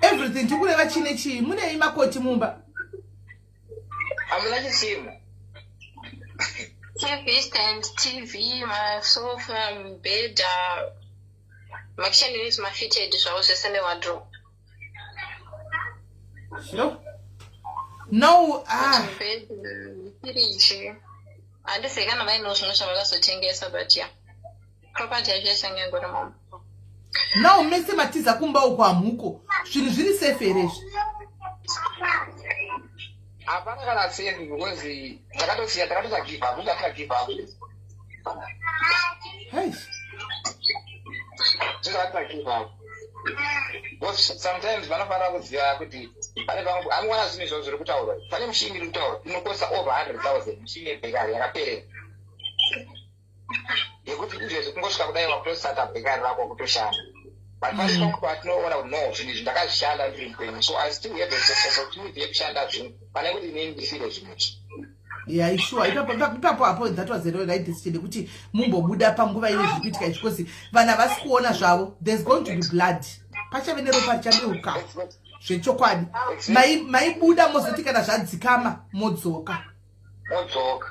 Everything tikureva chine chii? Munei makoti mumba? Hamuna chisimo. TV stand, TV, masofa, mubhedha, makitchen units, mafitted zvavo zvese newardrobe. Sure. No, ah. Mubhedha, firiji, handizivi kana vainawo zvimwe zvavakazotengesa, but yeah, property yacho yese yange ingori mumba. Now mese matiza kumba uko, hamuko. Zvinhu zviri safe here izvi? Hapana kana sendi because takatosiya, takatosa give up, takatosa give up. Hey. Takatosa give up because sometimes vanofanira kuziva kuti pane pamwe amuwana zvinhu izvozvo zviri kutaurwa. Pane mushini iri kutaurwa inokosta over 100,000, mushini yebakery yakaperera, yekuti izvezvi kungosvika kudai wakutosata bakery rako kutoshanda. But pane pamwe patinoona kuti no, zvinhu izvi ndakazvishanda ndiri mupenyu, so I still have a opportunity yekushanda zvinhu pane kuti inini ndisire zvinhu izvi. Yeah, sure. Ipapo apo that was the right decision yekuti mumbobuda panguva ine zviri kuitika izvi, because vanhu havasi kuona zvavo. There's going to be blood, pachave neropa richadeuka zvechokwadi. Maibuda mozoti kana zvadzikama modzoka. Modzoka.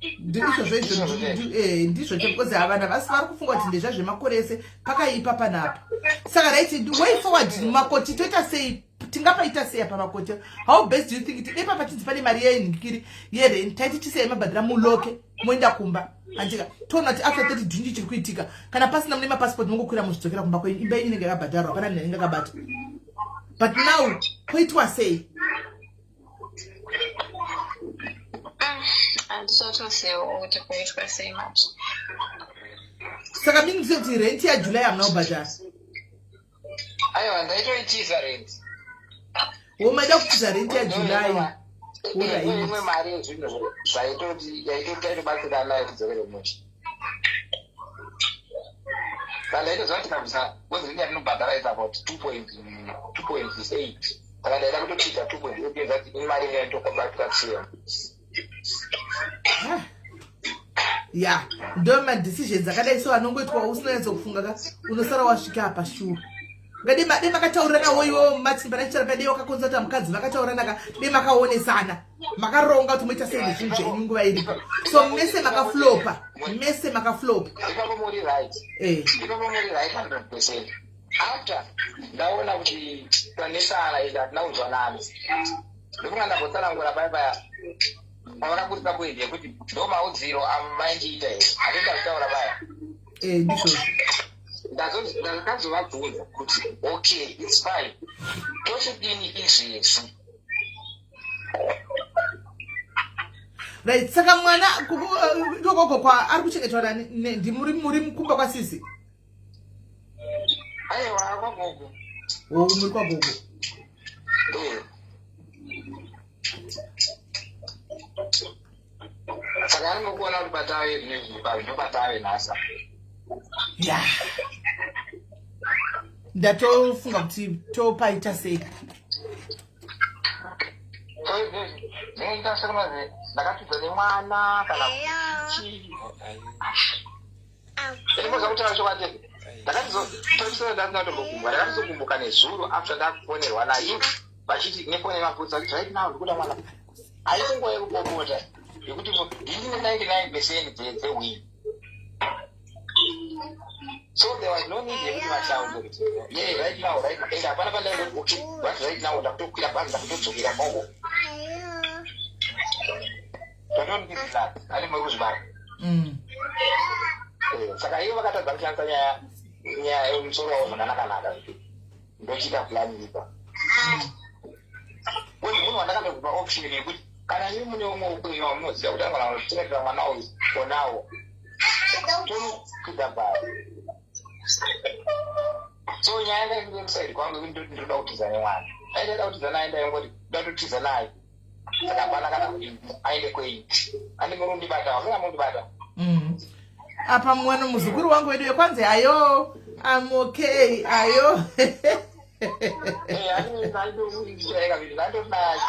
Izvozvo izvo ndizvo che because vanhu havasi vari kufunga kuti ndezvazvemakore ese pakaipa panapa. Saka right, way forward, makoti toita sei? Tingapaita sei apa makoti? How best do you think? Dei papa tinzi pane mari yenhikiri yerent, taiti tisei mabhadhira muloke moenda kumba, andika? Toona kuti after 30 June chiri kuitika. Kana pasina, mune mapassport, mongokwira muzvidzokera kumba kwenyu. Imba yenyu inenge yakabhadharwa, hapana munhu anenge akabata. But now koitwa sei? Handisatozivawo kuti kuitwa sei manje. Saka meaning to say kuti rent yaJuly hamuna kubhadhara? Aiwa, ndaitoitiza rent. Wo, maida kutiza rent yaJuly. Imwe mari yezvinhu zvaitoti yaitoti taitobatsirana nayo kudzokere musha. Saka ndaitoziva kuti kabisa because rent yatinobhadhara is about 2.8, saka ndaida kutotiza 2.8 zati imari imwe yaitokobatira chiyo. Ya, ndo madecisions akadai so anongoitwa usina nyatsokufunga ka, unosara wasvika apa. Sure, ngade dai makataurirana iwo Martin pana padei wakakonzata mukadzi, vakataurirana ka, dai makaonesana, makaronga kuti moita sei nezvinhu zvenyu nguva iripo. So mese makaflopa, mese makaflopa. Ipapo muri right. Ipapo muri right 100%. After ndaona kuti tanesana ende hatina kunzwanana, ndofunga ndambotsanangura paya paya pavakaburitsa point yekuti ndo maudziro amaindiita here, hatenda kutaura paya. Eh, ndizvozvo. Ndakazovabvunza kuti okay, it's fine, tochidini izvezvi? Right, saka mwana ikokoko kwa ari kuchengetwa nani? Ndimuri muri mukumba kwasisi? Aiwa, kwagogo. O, muri kwagogo. Eh. Saka ari mukuona kuti patave ndopatave nhasa. Ya, ndatofunga kuti topaita sei. Zvinoita sekunozi ndakatidza nemwana kana chii. Ndinoza kutaura chokwadi, ndakatizotoisira ndandatombogumbuka, ndakatizogumbuka nezuro after ndakufonerwa naye vachiti nefoni yemapurisa kuti right now ndikuda mwana. Haisi nguva yekupopota yekuti ndine 99% dzewin, so there was no need yekuti vataure kuti yeah, right now, right now. And hapana pandaingoti okay, but right now ndakutokwira bhazi, ndakutodzokera koko. Totondiblat ari muri kuzvibara. Saka ivo vakatadza kushandisa nyaya yemusoro wavo zvakanaka-naka, ndochiita plan ipa kuti munhu wandakatokupa option yekuti kana imi mune umwe upenyu wamunoziva kuti angona kuchengetera mwana uyu onawo, tonokwidza bhari. So nyaya yanga iri kuside kwangu, ndoti ndinoda kutiza nemwana, aida kutiza naye, ndaingoti ndoda kutotiza naye. Saka hapana kana kuti aende kwenyu, andi muri kundibata, wasina mundibata. Apa mwana muzukuru wangu wedu kwanzi ayo, I'm okay, ayo. Eh, anditonacho mwana.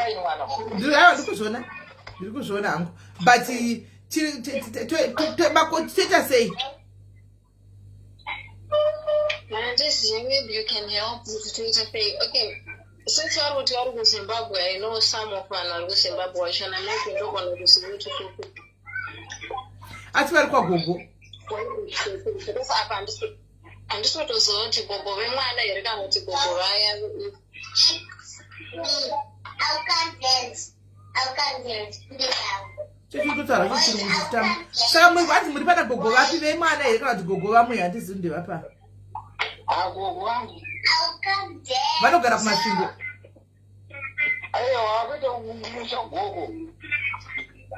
Aiwa, ndikuzviona, ndiri kuzviona hangu, but makoti toita sei? Handizivi, maybe you can help kuti toita sei. Okay, since vari kuti vari kuZimbabwe, I know some of vanhu vari kuZimbabwe vachona, maybe ndogona kuziva kuti kuku. Ati vari kwagogo. Because apa handisi kutoziva kuti gogo vemwana here kana kuti gogo vaya. I can't dance. I can't dance. Chechikutotaura chechirungu chichitamba. Saka anzi muri pana gogo vapi, vemwana here kana kuti gogo vamwe? Handizivi ndevapa. Agogo vangu. I can't dance. Vanogara kuMasvingo. Aiwa, kwete, kumusha gogo.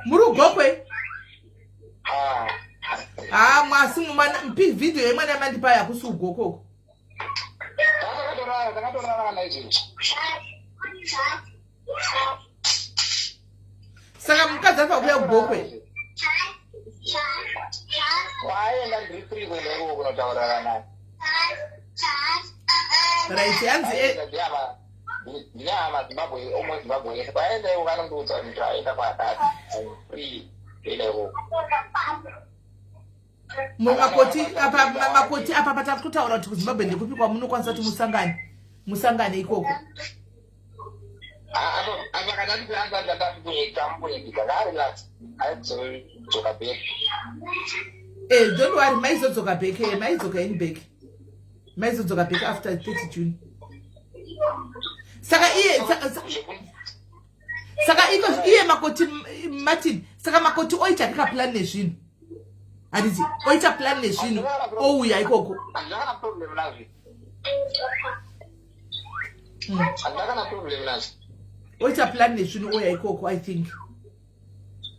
Muri kuGokwe? Ah. Ha, mwasi mpi vhidhiyo yemwana yamandipa hakusi kuGokoko. Takatorara, takatorara naizvozvo. Saka mukadzi afa kuuya kuGokwe? Waenda, ndiri free kuenda ikoko kunotaurara naye. Right, hanzi Ndine hama Zimbabwe, omwe Zimbabwe yese. Kwaenda ikoko anondiudza kuti ndaenda kwakati, I'm free kuenda ikoko. Makoti apa, makoti apa patari kutaura kuti kuZimbabwe ndekupi kwamunokwanisa kuti musangane ikoko? Apa kana ndati ndarelax, aizodzoka back. Don't worry, maizodzoka back, maidzoka ini back, maizodzoka back after 30 June. Saka iye saka iko iye makoti Martin, saka makoti oita kakaplan nezvinhu, handiti? Oita plan nezvinhu, ouya ikoko. Handina kana problem nazvo. Handina kana problem nazvo. Oita plan nezvinhu, ouya ikoko, I think.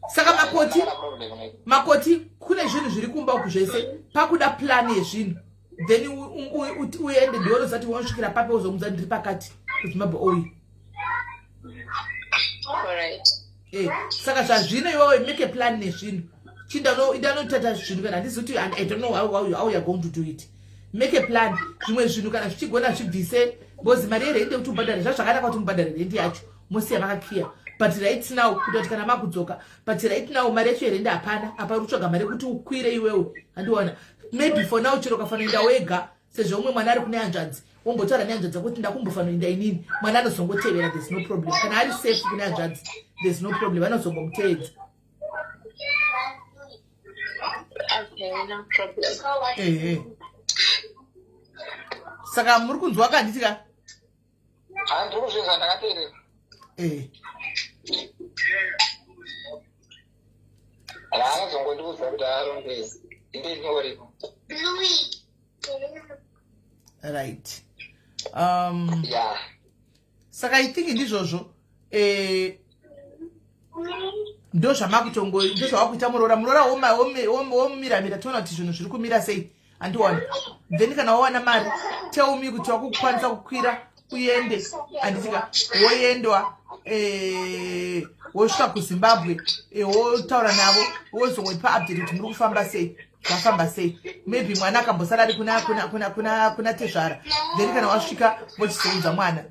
Saka makoti Handina kana problem nazvo. Makoti, kune zvinhu zviri kumba uku zvese, pakuda plan yezvinhu, then uende ndiorozati wanosvikira papi, wozomudza ndiri pakati kuZimbabwe, ouya. Alright. Saka zvazvino iwewe make a plan nezvinhu, chindanotata zvinhu kana handizi kuti I don't know how you are going to do it. Make a plan, zvimwe zvinhu kana zvichigona zvibvise, because mari yerende kuti ubhadhare zvazvakanaka kuti mubhadhare rendi yacho mosiya makakiya. But right now kuita kuti kana makudzoka, but right now mari yacho yerende hapana. Apa uri kutsvaga mari yekuti ukwire iwewe, handiona? Maybe for now chero ukafanoenda wega, sezvo umwe mwana ari kune hanzvadzi, wombotaura nehanzvadzi dzako kuti ndakumbofanoenda inini, mwana anozongotevera. There's no problem kana ari safe kune hanzvadzi, there's no problem, vanozongomuteedza. Okay, no problem. Ehe, saka muri kunzwa kanditi ka? Handiri kuzvinzwa, ndakateerera. Raanozongondiudza kuti arongezi, inde ndingoripo. Right. Ya. Saka I think ndizvozvo, ndo zvamakutongo, ndo zvavakuita muroora. Muroora womiramira, toona kuti zvinhu zviri kumira sei, handiwana. Then kana wawana mari, tell me kuti wakukwanisa kukwira uende, handitika? Woendwa, wosvika kuZimbabwe, wotaura navo, wozongoipa update kuti muri kufamba sei, zvafamba sei. Maybe mwana akambosara ari kuna tezvara, then kana wasvika vochizoudza mwana.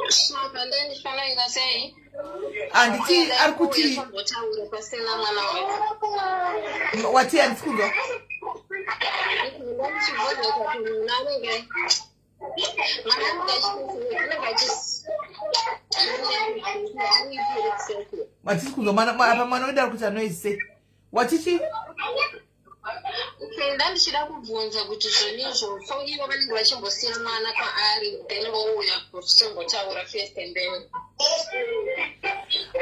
Saka ndandifanira sei? Handiti ari kuti Tombotaura pasina mwana wacho. Wati? Handisi kunzwa. Ndandichibvunza kuti mwana anenge Hatisi kunzwa mwana apa. Mwana wedu ari kuita noise sei? Watichi? Okay, ndandichida kubvunza kuti zvonizvo, so ivo vanenge vachimbosiya mwana kwaari, then vouya kuchimbotaura first and then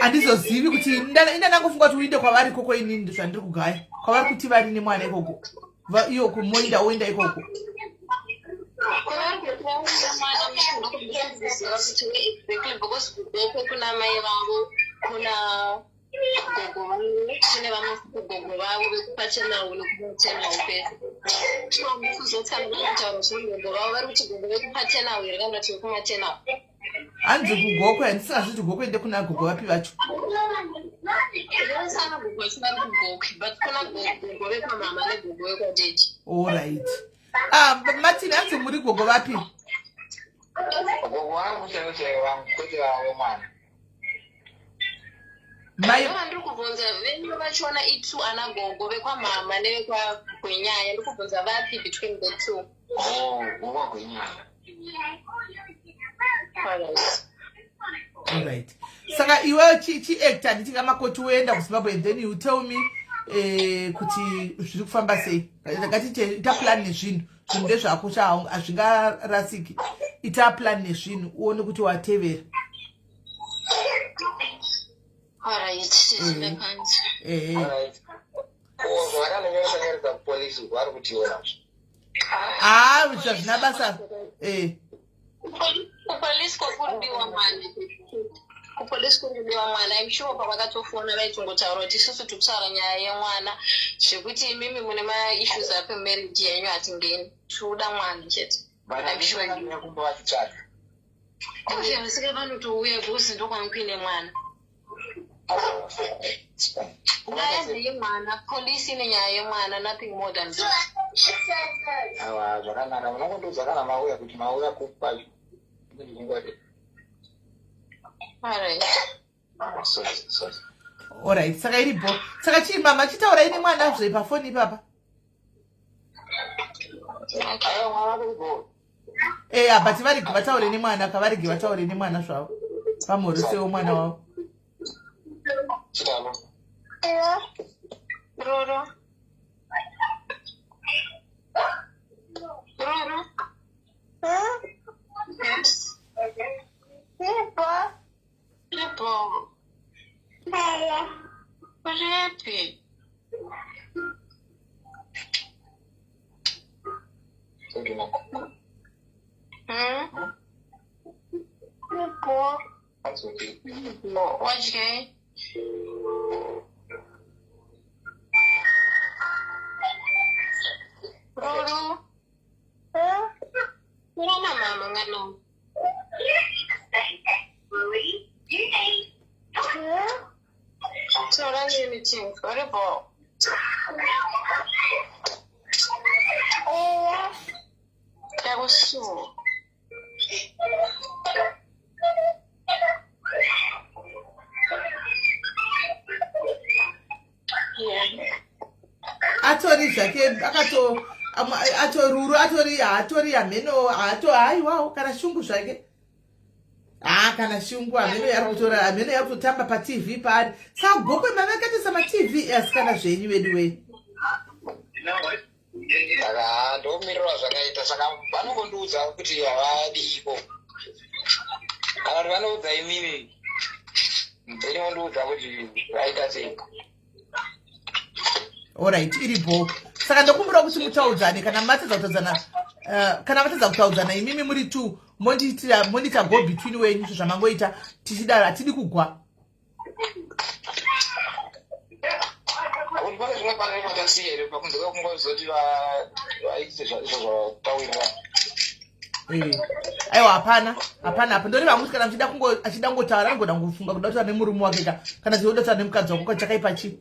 Handizozivi kuti inda ndangofunga kuti uinde kwavari ikoko. Inini zvandiri kugaya kwavari kuti vari nemwana ikoko. Iyo kumoinda, oenda ikoko. Kwavari kuti vauya mwana, muchimbokuziva kuti exactly, because kuGokwe kuna mai vavo, kuna gogo vavo, kune vamwe gogo vavo vekupaternal nekumaternal pese. So ndikuzoti kana vanotaura zvegogo vavo, vari kuti gogo vekupaternal here kana kuti vekumaternal? Hanzi kuGokwe, handisingazvi kuti Gokwe ende kuna gogo vapi vacho. Sana gogo vacho vari kuGokwe, but kuna gogo vekwamama negogo vekwadaddy. Allright. Ah, Martin, hanzi muri gogo vapi? Gogo vangu chaivo chaivo vangu, kwete vavo mwana. Mai Ndova ndiri kubvunza venyu vachona itu ana gogo vekwamama nevekwagwenyaya, ndiri kubvunza vapi between the two? Oh, wokwagwenyaya. Alright. Allright, saka iwe chiacta, handiti kamakoti, woenda kuZimbabwe and then you tell me kuti zviri kufamba sei. Ngatite ita plan nezvinhu. Zvinhu ndezvako, hazvingarasiki. Ita plan nezvinhu, uone kuti watevera. Alright, sisilekanzi. Alright. Ko zvakanonyoresa kupolisi vari kutiona? Haa, zvazvina basa. Kupolisi kwakuridiwa mwana, kupolisi kuridiwa mwana. I'm sure pavakatofona vaitongotaura kuti isusu tiri kutaura nyaya yemwana, zvekuti imimi mune maissues ape marriage yenyu hatingeni, tinoda mwana chete. But I'm sure you- handina kumba vachitsvaga. Obviously vanotouya because ndokwangu kuine mwana. Nyaya ndeyemwana, polisi ine nyaya yemwana, nothing more than that. Awa, zvakanaka. Munongondiudza kana mauya kuti mauya kupa ndingwati. Alright. Sorry, sorry. Allright, saka iripo. Saka chii, mama, chitaurai nemwana zve pafoni ipapa. Ayo, mwana aripo. Eya, but varege vataure nemwana, kavarege vataure nemwana zvavo, pamhorosewo mwana wavo. Chitalo. Roro, Roro. Yes. Ipo. Uripi? Todina. Hmm? Azoti. Wadyei? Roro. Urona mama ngano. Taura neni chinhu. Uripo. Ndakusuwa. Yeah. Atori zvake, akato atoruru, atori, haatori hameno, haato, haiwawo kana shungu zvake. Ha, kana shungu hameno yari kutora, hameno yari kutotamba paTV paari. Saka Gokwe mavakaitisa maTV asikana zvenyu vedu wei. Saka ndomirira zvakaita. Saka vanongondiudza kuti havadiko, kana kuti vanoudza imimi, then vondiudza kuti vaita sei. Allright, iripo. Saka ndokumbira kuti mutaudzane kana matadza kutaudzana, kana matadza kutaudzana imimi muri two, mondiitira, mondiita go between wenyu zvamangoita tichidaro, hatidi kugwa. Kuti pane zvimwe pane matasiya here pakunze kwekungozoti vaite izvo zvatawirirana? Aiwa, hapana, hapana apa. Ndoreva kuti kana muchida kungo achida kungotaura, anogona kungofunga kuda kutaura nemurume wake ka, kana chida kutaura nemukadzi wako, chakaipa chii?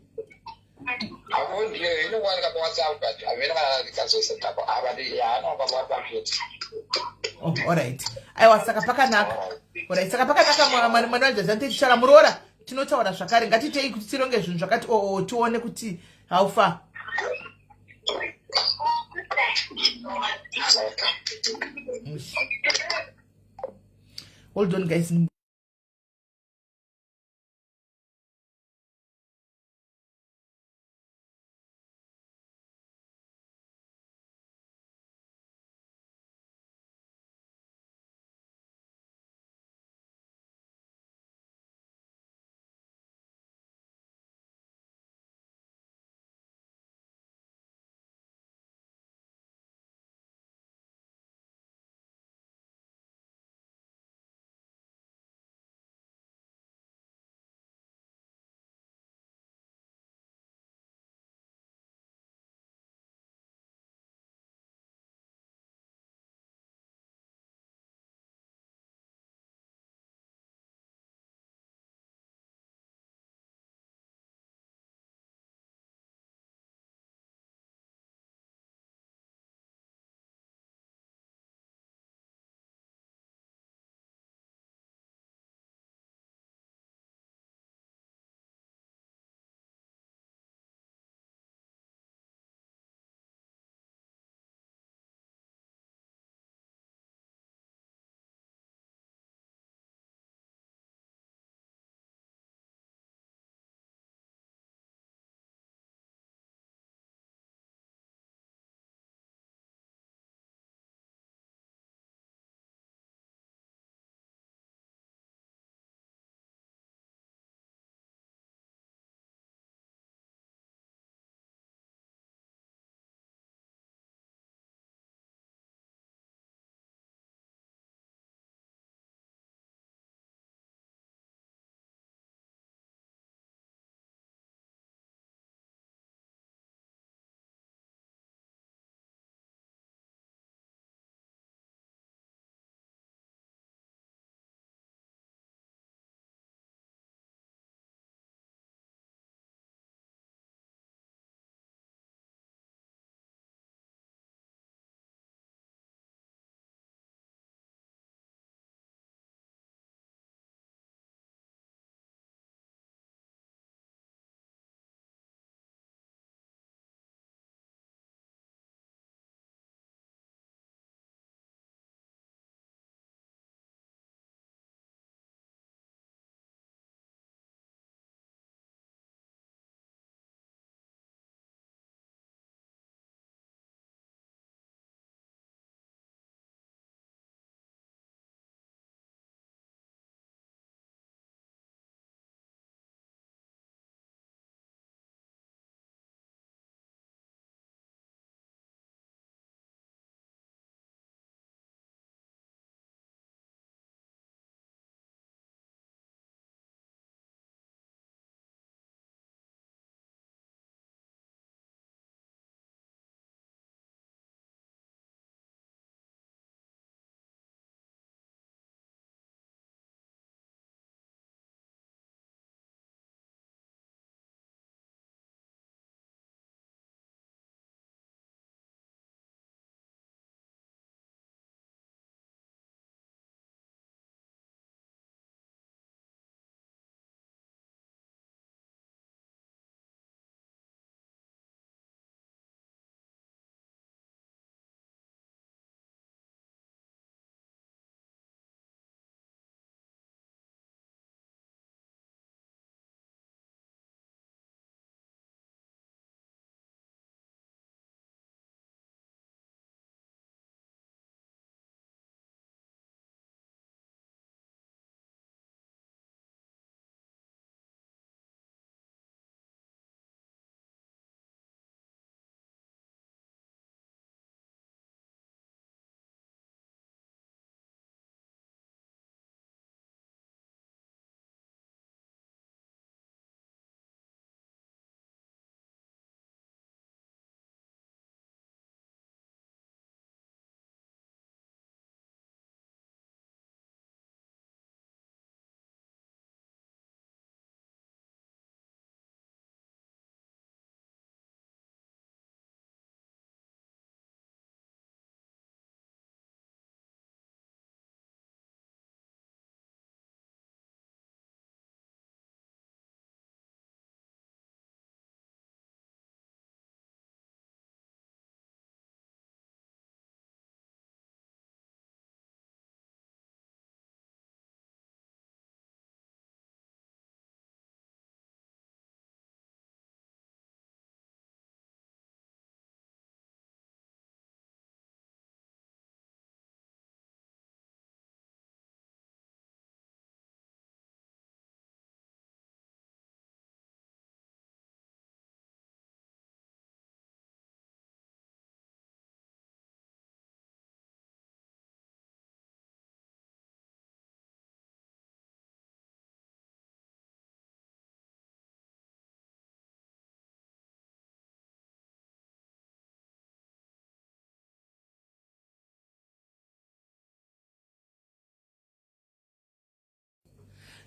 Apo ndiyo inowanika paWhatsApp, but hamene kana ikazoisetapo apa yaanopa paWhatsApp chete. Oh, alright. Aiwa, saka pakanaka. Alright, saka pakanaka. Mwana wajazi tichara muroora, tinotaura zvakare. Ngatitei kuti tironge zvinhu zvakati oo, tione kuti how far. Okay. Hold on, guys.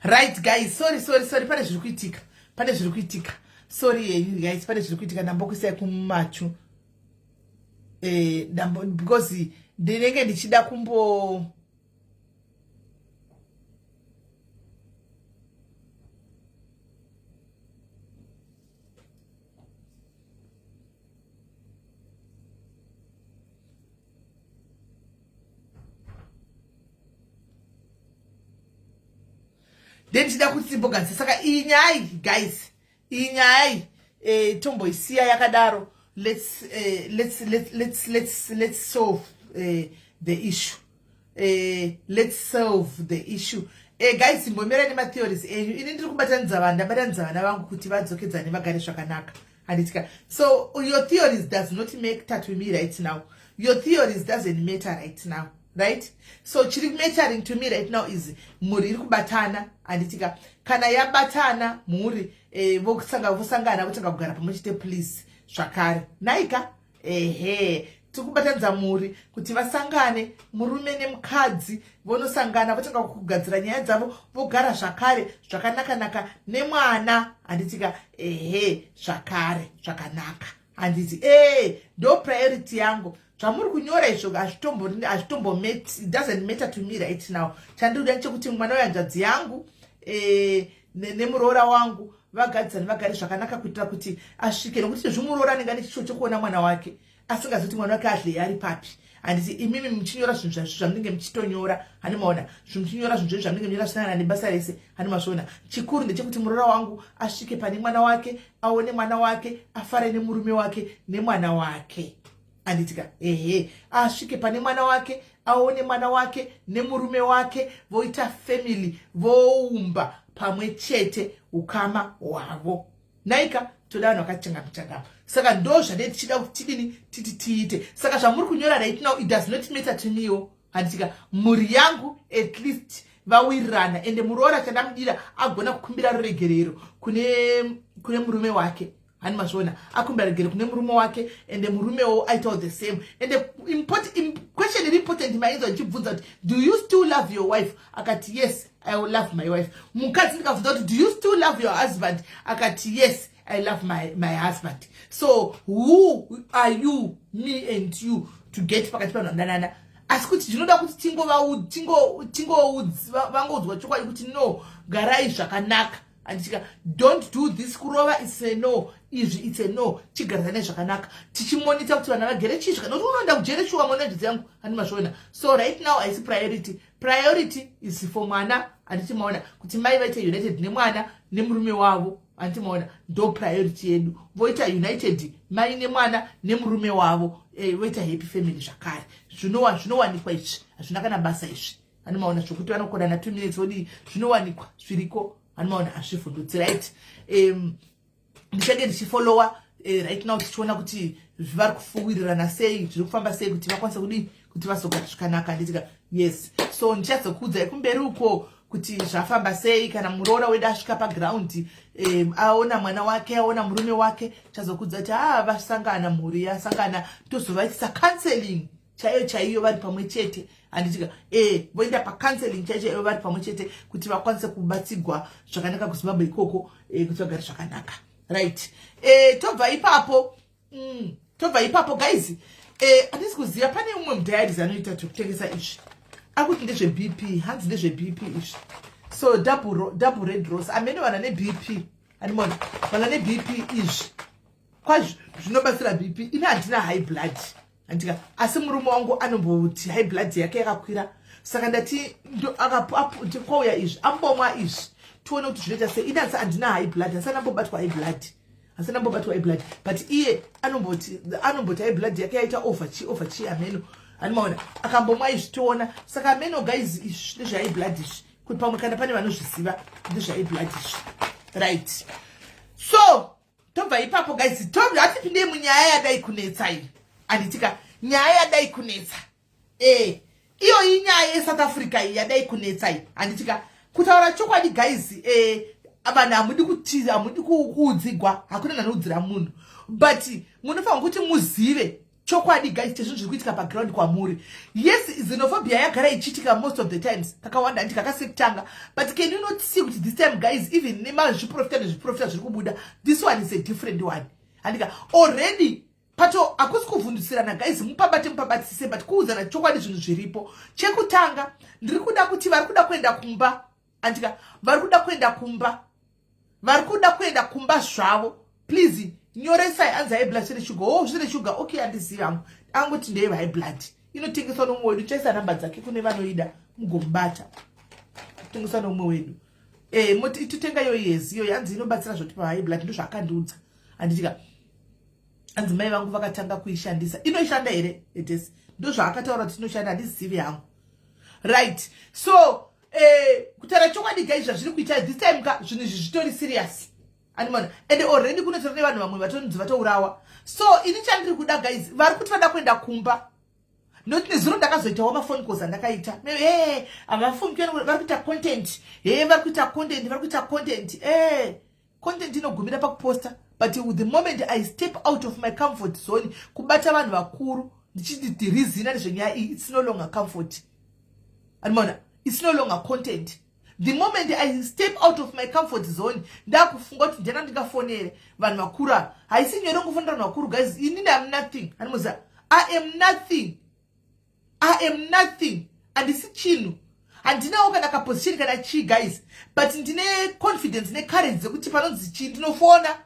Right guys, sorry, sorry, sorry, pane zviri kuitika, pane zviri kuitika. Sorry yenyu guys, pane zviri kuitika. Ndambokuisai kumachu ndambo, because ndinenge ndichida kumbo Then ndichida kuti timbogadzisa. Saka iyi nyaya iyi guys, iyi nyaya iyi tomboisiya yakadaro. Let's solve the issue. Let's solve the issue. Guys, mbomira nematheories enyu. Ini ndiri kubatanidza vanhu, ndabatanidza vana vangu kuti vadzokedzane, vagare zvakanaka, handitika? So your theories does not matter to me right now. Your theories doesn't matter right now, right? So chiri mattering to me right now is mhuri iri kubatana, handitika? Kana yabatana mhuri, vosangana, votanga kugara pamwe chete, please, zvakare naika. Ehe, tiri kubatanidza mhuri kuti vasangane, murume nemukadzi vonosangana, votanga kugadzira nyaya dzavo, vogara zvakare zvakanaka-naka nemwana, handitika? Ehe, zvakare zvakanaka, handiti? Ndo priority yangu. Zvamuri kunyora izvo hazvitombo, it doesn't matter to me right now. Chandiri kuda ndechekuti mwana wehanzvadzi yangu nemuroora wangu vagadzirane, vagare zvakanaka, kuitira kuti asvike, nokuti zvimuroora anenge ane chishuwo chekuona mwana wake, asingazivi kuti mwana wake adlei, ari papi, handiti? Imimi muchinyora zvinhu zvamunenge muchitonyora, hani maona? Muchinyora zvinhu zvezvo zvamunenge muchinyora zvisina nebasa rese, hani mazviona? Chikuru ndechekuti muroora wangu asvike pane mwana wake, aone mwana wake, afare nemurume wake nemwana wake, handitika? Ehe, asvike pane mwana wake, aone mwana wake nemurume wake, voita family, voumba pamwe chete ukama hwavo. Naika, toda vanhu vakachangamuchangama. Saka ndo zvadei tichida kuti tidini, titi tiite. Saka zvamuri kunyora right now, it does not matter to mewo, handitika? Mhuri yangu at least vawirirana, ende muroora chandamudira, agona kukumbira ruregerero kune murume wake, hani mazviona? Akumbira ruregerero kune murume wake, ende murumewo aitawo the same. Ende question iri important mainzwa ndichibvunza kuti, "Do you still love your wife?" Akati, "Yes, I will love my wife." Mukadzi ndikabvunza kuti, "Do you still love your husband?" Akati, "Yes, I love my husband." So who are you, me and you, to get pakati panhu vandanana? Asi kuti zvinoda kuti vangoudzwa chokwadi kuti, "No, garai zvakanaka," handitika? "Don't do this." Kurova it's a no, izvi it's a no. Chigarizanai zvakanaka, tichimonita kuti vana vagere chii zvakanaka, kuti unoenda kujere shuwa mwana njodzi yangu, handi mazviona? So right now haisi priority. Priority is for mwana, handiti maona? Kuti mai vaite united nemwana nemurume wavo, handiti maona? Ndo priority yedu. Voita united, mai nemwana nemurume wavo, voita happy family zvakare. Zvinowanikwa izvi, hazvina kana basa izvi, handi maona? Zvokuti vanokonana 2 minutes vodii, zvinowanikwa, zviriko, handi maona? Hazvivhundutsi, right? Ndichange ndichifollowa right now, tichiona kuti vari kufuwirirana sei, zviri kufamba sei, kuti vakwanise kudii, kuti vazogara zvakanaka, handitika? Yes, so ndichazokuudzai kumberi uko kuti zvafamba sei. Kana muroora wedu asvika paground, aona mwana wake, aona murume wake, chazokuudza kuti aa, vasangana, mhuri yasangana. Tozovaitisa counseling chaiyo chaiyo vari pamwe chete, handitika? Voenda pacounseling chaiyo chaiyo vari pamwe chete, kuti vakwanise kubatsigwa zvakanaka kuZimbabwe ikoko, kuti vagare zvakanaka, right? Tobva ipapo, tobva ipapo guys. Handisi kuziva, pane umwe mudiaries anoita zvekutengesa izvi, akuti ndezveBP, hanzi ndezveBP izvi. So double red rose, amene vana neBP, andimona vana neBP, izvi kwazvo zvinobatsira BP. Ini handina high blood, handika? Asi murume wangu anomboti high blood yake yakakwira, saka ndati kwauya izvi, ambomwa izvi, tione kuti zvinoita sei. Ini asi handina high blood, asi andambobatwa high blood, asi ndambobatwa high blood, but iye anomboti high blood yake yaita over chi, over chi, ameno, handimaona? Akambomwa izvi, toona. Saka ameno guys, izvi ndezvehigh blood izvi, kuti pamwe kana pane vanozviziva, ndezvehigh blood izvi, right? So tobva ipapo guys, hatipindei munyaya yadai kunetsa iyi, handitika? Nyaya yadai kunetsa, iyo inyaya yeSouth Africa iyi yadai kunetsa iyi, handitika? Kutaura chokwadi guys, vanhu hamudi kuti, hamudi kuudzigwa, hakuna nanoudzira munhu, but munofanira kuti muzive. Chokwadi guys, chezvinhu zviri kuitika paground kwamuri. Yes, xenophobia yagara ichiitika most of the times, kakawanda, handiti? Kakasi kutanga. But can you not see kuti this time, guys, even nemazviprofita nezviprofita zviri kubuda, this one is a different one, handika? Already pato hakusi kuvhundusirana, guys. Mupabate, mupabatisise, but kuudzana chokwadi, zvinhu zviripo. Chekutanga, ndiri kuda kuti vari kuda kuenda kumba, andika? Vari kuda kuenda kumba, vari kuda kuenda kumba zvavo, please nyoresai. Anzi high blood, zvine shuga. Oh, zvine shuga, okay. Handizivi hangu, angoti ndeye high blood, inotengeswa nomumwe wedu. Chaisa namba dzake kune vanoida, mugomubata. Kutengeswa nomumwe wedu, moti itotenga iyo yezi iyo, yanzi inobatsira zvoti pahigh blood. Ndo zvaakandiudza, handitika? Anzi mai vangu vakatanga kuishandisa. Inoishanda here edesi? Ndo zvaakataura kuti inoshanda, handizivi hangu. Right, so kutaura chokwadi guys, zvazviri kuita this time ka, zvinhu izvi zvitori serious, andimona? And already kunotora nevanhu vamwe vatonzi vatourawa. So ini chandiri kuda, guys, vari kuti vada kuenda kumba, nokuti nezuro ndakazoitawo mafone calls andakaita. E, havafungi vari kuita content. He, vari kuita content, vari kuita content. E, content inogumira pakuposta, but the moment I step out of my comfort zone kubata vanhu vakuru ndichidhirizina nezvenyaya iyi, it's no longer comfort, andimona? It's no longer content. The moment I step out of my comfort zone, ndakufunga kuti ndiana ndingafonere vanhu vakuru ava. Haisi nyore kungofonera vanhu vakuru, guys. Inini am nothing, andimoziva. I am nothing, I am nothing. Handisi chinhu, handinawo kana kaposition kana chii, guys, but ndine confidence necourage dzekuti panonzi chii, ndinofona.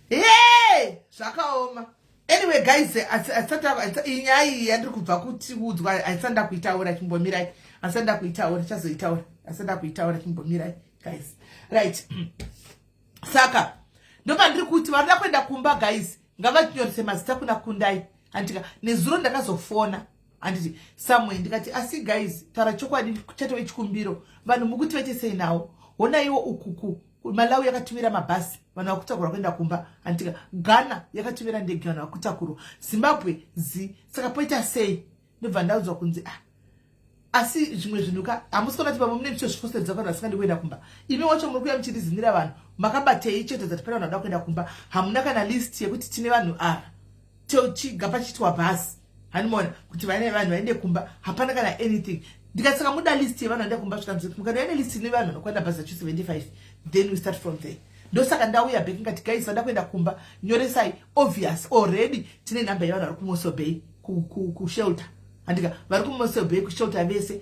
Hey, zvakaoma. Anyway guys, inyaya iyi yandiri kubva kutiudzwa haisati ndakuitaura, chimbomirai. Haisati ndakuitaura, chazoitaura. Haisati ndakuitaura, chimbomirai guys. Right. Saka ndopandiri kuti varida kuenda kumba guys, ngavatinyorese mazita kuna Kundai. Handika nezuro ndakazofona, handiti, somewhere ndikati, asi guys, taura chokwadi, chatove chikumbiro, vanhu mukuti vaite sei nawo? Honaiwo ukuku Malawi yakatumira mabhasi, vanhu vakutakurwa kuenda kumba, handitika? Ghana yakatumira ndege, vanhu vakutakurwa. Zimbabwe zi saka poita sei? Ndobva ndaudzwa kunzi, ah, asi zvimwe zvinhu ka, hamusi kuona kuti pamwe mune muchitozvifoseredza vanhu vasingadi kuenda kumba? Imi wacho muri kuya muchirizinira vanhu, makabatei chete dzati pane vanhu vada kuenda kumba? Hamuna kana list yekuti tine vanhu ava, tochiga pachiitwa bhasi, hanimona kuti vane vanhu vaende kumba? Hapana kana anything. Ndikati, saka muda list yevanhu vaenda kumba? Zvikanzi, mukadai nelist ine vanhu vanokwana bhazi racho 75, then we start from there. Ndosaka ndauya back ngati, guys, vada kuenda kumba, nyoresai. Obvious, already tine nhamba yevanhu vari kuMossel Bay kushelter, handika? Vari kuMossel Bay kushelter vese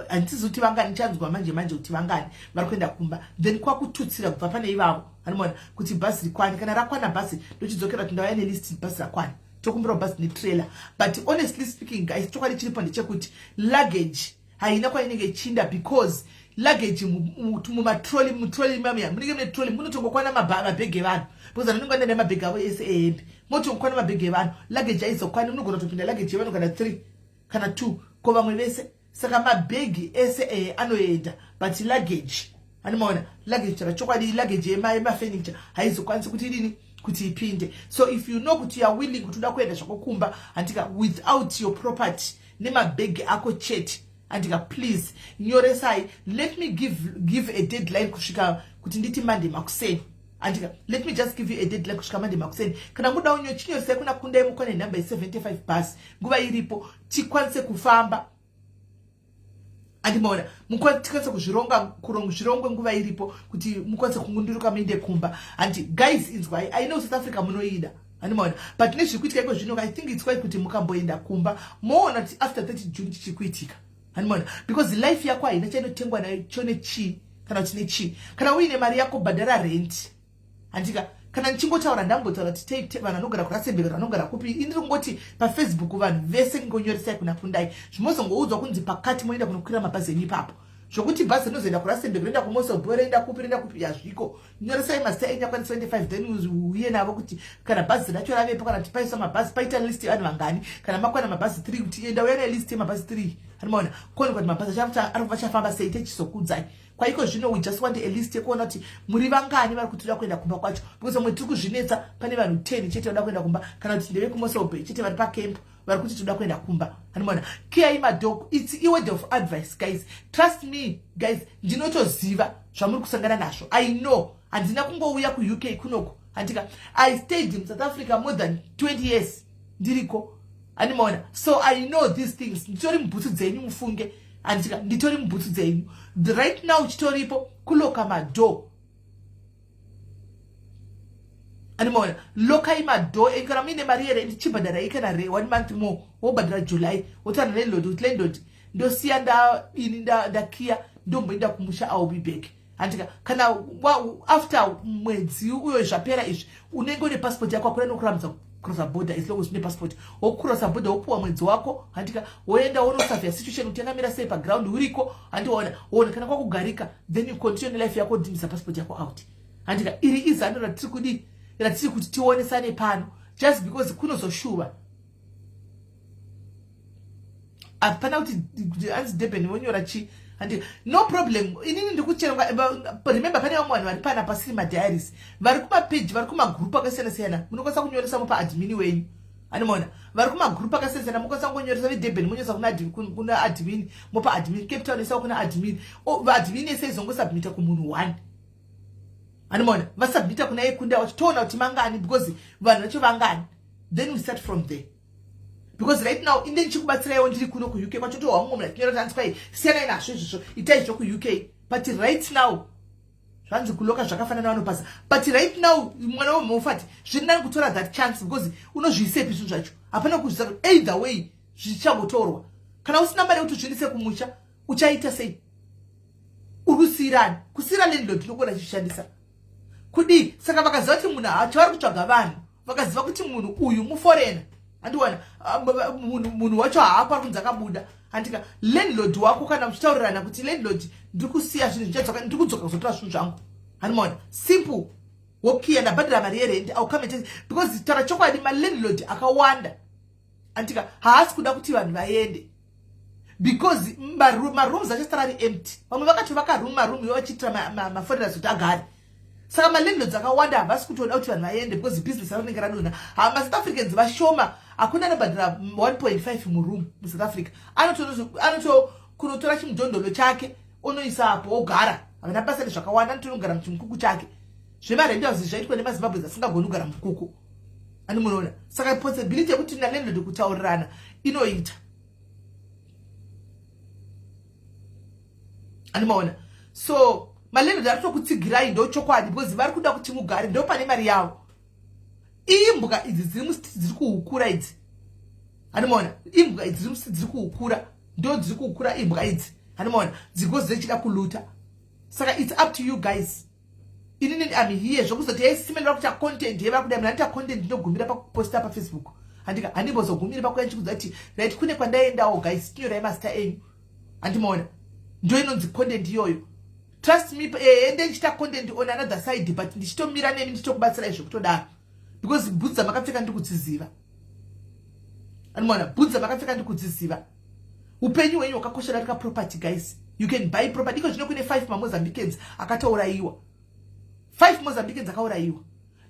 handisizi kuti vangani, chanzwa manje manje kuti vangani vari kuenda kumba, then kwakututsira kubva pane ivavo, hanimona, kuti bhazi rikwane. Kana rakwana bhazi, ndochidzokera kuti ndauya nelist, bhazi rakwana, tokumbira bhazi netrailer. But honestly speaking guys, chokwadi chiripo ndechekuti luggage haina kwainenge ichinda, because luggage mumatrolley, mutrolley mamuya munenge mune trolley, munotongokwana mabhegi evanhu, because vanenge vanoenda mabhegi avo ese ehembe, motongokwana mabhegi evanhu. Luggage haizokwani, munogona kutopinda luggage yevanhu kana 3 kana 2, ko vamwe vese? Saka mabhegi ese ehe anoenda, but luggage, animaona, luggage, chara chokwadi, luggage yemafurniture haizokwanisi kuti idini, kuti ipinde. So if you know kuti you are willing, kuti uda kuenda zvako kumba, handika, without your property, nemabhegi ako chete, handika, please nyoresai. Let me give a deadline kusvika kuti nditi Monday makuseni, handika? Let me just give you a deadline kusvika Monday makuseni. Kana muda unyo, chinyoresai kuna Kundai, mukwane nhamba ye75 bus nguva iripo, tikwanise kufamba, andimaona, tikwanise kuzvironga, zvirongwe nguva iripo, kuti mukwanise kungunduruka muende kumba. Handi guys, inzwai, I know South Africa munoida, handimaona, but nezviri kuitika iko zvino, I think it's quite kuti mukamboenda kumba, moona kuti after 30 June chichiri kuitika, handimaona, because life yako haina chainotengwa nacho nechii kana kuti nechii. Kana uine mari yako, bhadhara rent, handika? Kana ndichingotaura, ndambotaura kuti vanhu vanogara kuRustenburg, vanogara kupi, indiri kungoti paFacebook vanhu vese ngonyoresai kuna Kundai. Zvimozongoudzwa kunzi pakati moenda kunokwira mabhazi enyu ipapo, zvokuti bhazi rinozoenda kuRustenburg, roenda kuMossel Bay, roenda kupi, roenda kupi, hazviko. Nyoresai mazita enyu akwana 75, then uye navo kuti kana bhazi racho ravepo, kana kuti paiswa mabhazi, paita list yevanhu vangani. Kana makwana mabhazi 3, kuti enda uya nelist yemabhazi 3, handimaona, kuonekwa kuti mabhazi ari vachafamba sei, techizokudzai. Kwaiko zvino we just want a list yekuona kuti muri vangani vari kuti toda kuenda kumba kwacho, because vamwe tiri kuzvinetsa, pane vanhu 10 chete vada kuenda kumba, kana kuti ndeve kuMossel Bay chete vari pacamp vari kuti toda kuenda kumba, handimaona? Kiyai madoor. It's a word of advice, guys. Trust me guys, ndinotoziva zvamuri kusangana nazvo. I know, handina kungouya kuUK kunoko, handika? I stayed in South Africa more than 20 years ndiriko, handimaona? So I know these things. Nditori mubhutsu dzenyu, mufunge, handika? Nditori mubhutsu dzenyu right now. Chitoripo kulocka madoor, animaona? Lockai madoor. Kana muine mari yerent, chibhadharai kana re one month more, wobhadhara July, wotaura landlord kuti, "Landlord, ndosiya ndaini, ndakiya, ndomboenda kumusha, I will be back," handika? Kana after mwedzi uyo zvapera izvi, unenge une passport yako, hakuna nokurambidza kucrossa border as long as une passport. Wokucrossa border, wopuwa mwedzi wako, handika? Woenda, wonosavhya situation kuti yakamira sei paground uriko, handiona? Woona kana kwakugarika, then you continue nelife yako, wodhimisa passport yako out, handika? Iri izano ratiri kudi, ratiri kuti tionesane pano, just because kunozoshuva hapana kuti hanzi Durban vonyora chi, handi? No problem, inini ndikuchero. Remember, pane vamwe vanhu vari pana pasiri madiaries, vari kumapeji, vari kumagrupu akasiyana siyana, munokwanisa kunyoresa mupa admin wenyu, animaona? Vari kumagrupu akasiyana siyana, munokwanisa kungonyoresa. VeDurban monyoresa kuna admin, mopa admin. Cape Town isawo kuna admin. Vaadmin ese izongosubmita kumunhu one, animaona? Vasubmita kuna Yekunda, vachitoona kuti mangani, because vanhu vacho vangani, then we start from there. Because right now inde ndichikubatsiraiwo ndiri kuno kuUK kwacho, tohwa mumwe munhu achinyora kuti anzi, siyanai nazvo izvozvo, itai zvokuUK. But right now zvanzi kulocka zvakafanana vanopasa. But right now, mwana wemufati, zviri nani kutora that chance, because unozviisepi zvinhu zvacho? Hapana kuzvisa. Either way zvichangotorwa. Kana usina mari yekuti uzviendese kumusha, uchaita sei? Uri kusiyirani, kusiyira landlord inogona chichishandisa. Kudii? Saka vakaziva kuti munhu hacho ari kutsvaga vanhu, vakaziva kuti munhu uyu muforeigner, handiwana munhu wacho haapo, ari kunzi akabuda, handika? Landlord wako, kana muchitaurirana kuti, "Landlord, ndiri kusiya zvinhu, ndichadzoka, ndiri kudzoka kuzotora zvinhu zvangu," handimaona? Simple, wokiya, ndabhadhara mari yerendi, I'll come and take, because taura chokwadi, malandlord akawanda, andika, haasi kuda kuti vanhu vaende because marooms achasara ari empty. Vamwe vakatovaka room, maroom ivo vachiitira maforeigners kuti agare. Saka malandlords akawanda havasi kutoda kuti vanhu vaende because business ravo rinenge radonha. MaSouth Africans vashoma, hakuna anobhadhara 1.5 muroom muSouth Africa. Anoto kunotora chimudhondolo chake, onoisa apo, ogara. Havana basa nezvakawanda, anotonogara muchimukuku chake. Zvemarentals zvaitwa nemaZimbabwe asingagoni kugara mukuku, ani munoona? Saka possibility yekuti nalandlord kutaurirana inoita, animaona? So malandlord ari tokutsigirai, ndo chokwadi, because vari kuda kuti mugare, ndo pane mari yavo. Imbwa idzi dziri mustreet dziri kuhukura idzi, animaona? Imbwa idzi dziri mustreet dziri kuhukura, ndo dziri kuhukura imbwa idzi, animaona? Dziko dzichida kuluta. Saka it's up to you guys. Inini am here. Zvokuzoti yaisimendera kuita content yeva kudai, munhu anoita content, ndinogumira pakuposta paFacebook, handika? Handimbozogumiri pakuya ndichikudza kuti right, kune kwandaendawo. Guys, tinyorai mazita enyu, handimaona? Ndo inonzi content iyoyo. Trust me, ende ndichiita content on another side, but ndichitomira nemi, ndichitokubatsirai zvekutodaro, because bhutsu dzamakapfeka ndiri kudziziva, anomaona? Bhutsu dzamakapfeka ndiri kudziziva. Upenyu hwenyu hwakakosha darika property. Guys, you can buy property. Iko zvino kune five maMozambicans akatourayiwa, five Mozambicans akaurayiwa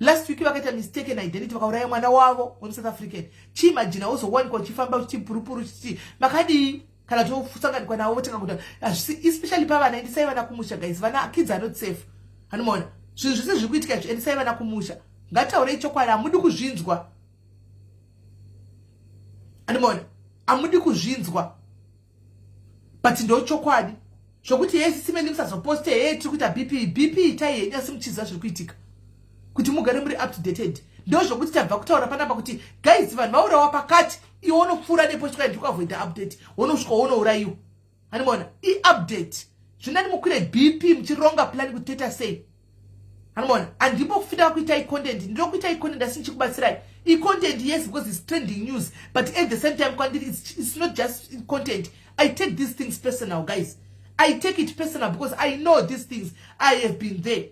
last week. Vakaita mistaken identity, vakauraya mwana wavo wemuSouth African. Chiimagina wozowanikwa uchifamba uchiti uchiti makadii, kana tosanganikwa navo votanga kuta hazvisi, especially pavana. Endesai vana kumusha, guys. Vana, kids are not safe, hanomaona? Zvinhu zvese zviri kuitika izvi, endesai vana kumusha. Ngataurei chokwadi, hamudi kuzvinzwa, handimaona? Hamudi kuzvinzwa, but ndo chokwadi. Zvokuti yesi simeni musazoposte, hee, tiri kuita BP, BP itai henyu, asi muchiziva zviri kuitika kuti mugare muri up to dated. Ndo zvokuti tabva kutaura panapa kuti, guys, vanhu vaurawa pakati, iwe unopfuura nepo chikwa, ndiri kuavoida update, wonosvika wonourayiwa, handimaona? Iupdate zvinani mukwire BP muchironga plan kuti toita sei, handimaona? Handimbofita kuitai content, ndinokuitai content asi ndichikubatsirai. Icontent, yes, because it's trending news, but at the same time kwandiri it's not just content. I take these things personal, guys. I take it personal because I know these things, I have been there,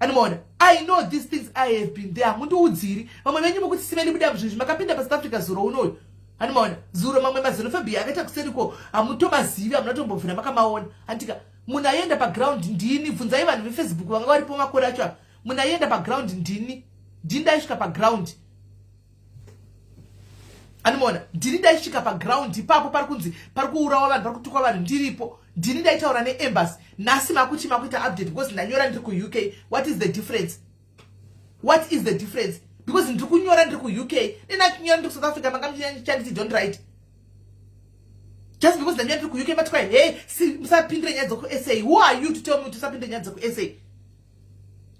anomaona? I know these things, I have been there. Hamundiudziri. Vamwe venyu vokuti simeni buda muzvinhu makapinda paSouth Africa zuro unoyu, anomaona? Zuro mamwe maxenophobia akaita kuseriko, hamutomazivi, hamuna tombobvira makamaona, handika? Munhu aienda paground ndini. Bvunzai vanhu veFacebook vanga varipo makore acho apa. Munhu aienda paground ndini, ndini ndaisvika paground, anomaona? Ndini ndaisvika paground ipapo pari kunzi pari kuurawa vanhu, pari kutukwa vanhu, ndiripo. Ndini ndaitaura neembassy. Nhasi makuti makuita update because ndanyora ndiri kuUK. What is the difference? What is the difference? Because ndiri kunyora ndiri kuUK, nenachinyora ndiri kuSouth Africa, manga muchanditi don't write. Just because ndanyora ndiri kuUK, mati kwai, "Hey, musapindire nyaya dzekuSA." Who are you to tell me kuti usapindire nyaya dzekuSA?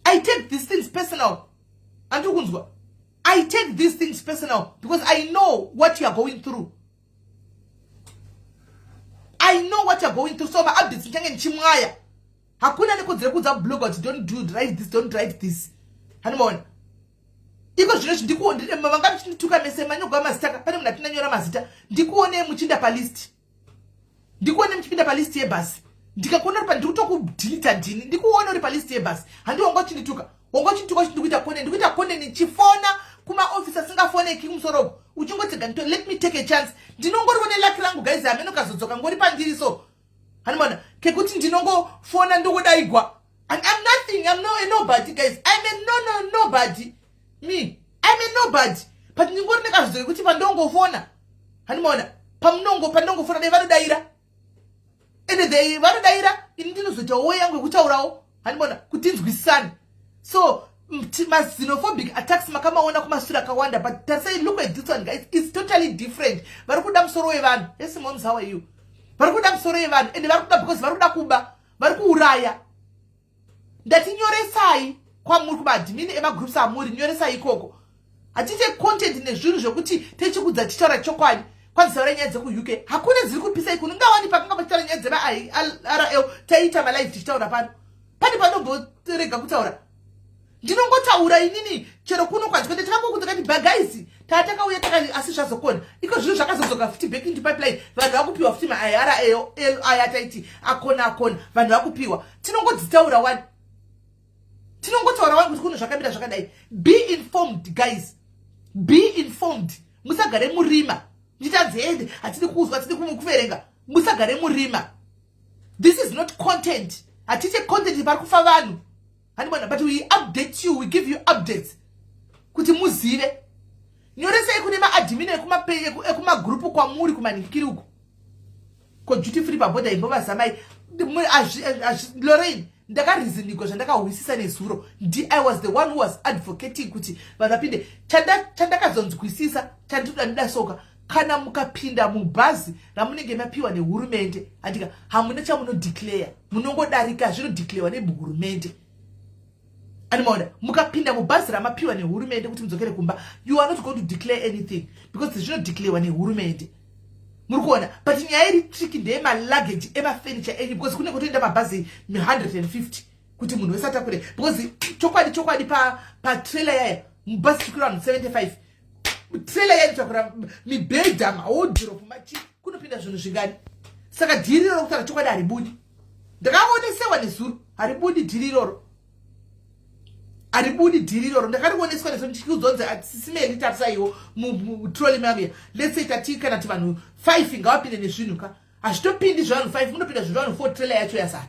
I take these things personal, andiri kunzwa? I take these things personal because I know what you are going through. I know what you are going through. So maupdates ndichange ndichimwaya. Hakuna nekodzero kuudza blogger kuti don't do write this, don't write this, hanimaona? Iko zvino izvi vanga muchindituka mese, manyogwa mazita. Pane munhu atinanyora mazita, ndikuonei muchiinda palist, ndikuone muchipinda palist yebhasi. Ndikakuona uri pa, ndiri kutokudhilita ndini. Ndikuona uri palist yebhasi, handi? Wanga uchindituka, wanga uchindituka uchiti ndikuita content. Ndikuita content ndichifona kumaofisi asingafoneki kumusoro uku, uchingotega, let me take a chance. Ndinongoriwo neluck rangu, guys. Hamene ukazodzoka ngori pandiri so, hanimona kekuti ndinongofona, ndokudaigwa. And I'm nothing, I'm no a nobody, guys. I'm a no no nobody. Me, I'm a nobody, but ndingori nekazodzo kekuti pandongofona, hanimona, pamunongo pandongofona dai vanodaira, ende they vanodaira. Ini ndinozoitawo yangu yekutaurawo, hanimona, kuti tinzwisisane. So maxenophobic attacks makamaona kumashure akawanda, but tarisai, look at this one, guys, it's totally different. Vari kuda musoro wevanhu. Yes, moms, how are you? Vari kuda musoro wevanhu, ende vari kuda because vari kuda kuba, vari kuuraya. Ndatinyoresai kwamuri kumaadmin emagroups amuri, nyoresai ikoko. Hatiite content nezvinhu zvekuti techikudza, tichitaura chokwadi. Kwanzisaura nyaya dzekuUK, hakuna dziri kupisa ikuno. Ngawani pakanga pachitaura nyaya dzemaRL, taiita malive tichitaura pano. Pane panomborega kutaura? Ndinongotaura inini chero kuno kwanzwa ndatakangokunza kati bagaisi tatakauya taka asi zvazokona iko zvino zvakazodzoka futi back into pipeline. Vanhu vakupiwa futi maIRL aya taiti akona akona, vanhu vakupiwa. Tinongodzitaura wani, tinongotaura wani kuti kuno zvakamira zvakadai. Be informed guys, be informed. Musagare murima nditanzi hatidi kuzwa, hatidi kuverenga. Musagare murima. This is not content. Hatite content pari kufa vanhu, handibona, but we update you, we give you updates kuti muzive. Nyoresei kune maadmin ekumagrupu kwamuri kumanikiri uku ko duty free pabhodha imbovazamai. Lorraine, ndakarizinikwa zvandakahwisisa nezuro. I was the one who was advocating kuti vanhu vapinde. Chandakazonzwisisa chandinoda ndida soka, kana mukapinda mubhazi ramunenge mapiwa nehurumende, handika, hamuna chamunodeclare, munongodarika, zvinodeclarewa nehurumende. Animaona, mukapinda mubhazi ramapiwa nehurumende kuti mudzokere kumba, you are not going to declare anything because zvinodeclarewa nehurumende. Muri kuona? But nyaya iri tricky ndeyemaluggage, emafurniture enyu, because kune kutoenda mabhazi 150 kuti munhu wese atakure, because chokwadi chokwadi patrailer yaya mubhazi tikwira vanhu 75, trailer yaya inotakura mibhedha, mawardrobe, machi, kunopinda zvinhu zvingani? Saka deal iroro, kutaura chokwadi, haribudi. Ndakaonesewa nezuro, haribudi deal iroro, haribudi deal iroro. Ndakarioneswa nezuro ndichiudzonzi sisimeli, tarisaiwo mutrolley mamuya, let's say tati kana ti vanhu 5 ngavapinde nezvinhu ka, hazvitopindi zvevanhu 5, munopinda zvinhu vanhu 4, trailer yacho yazara.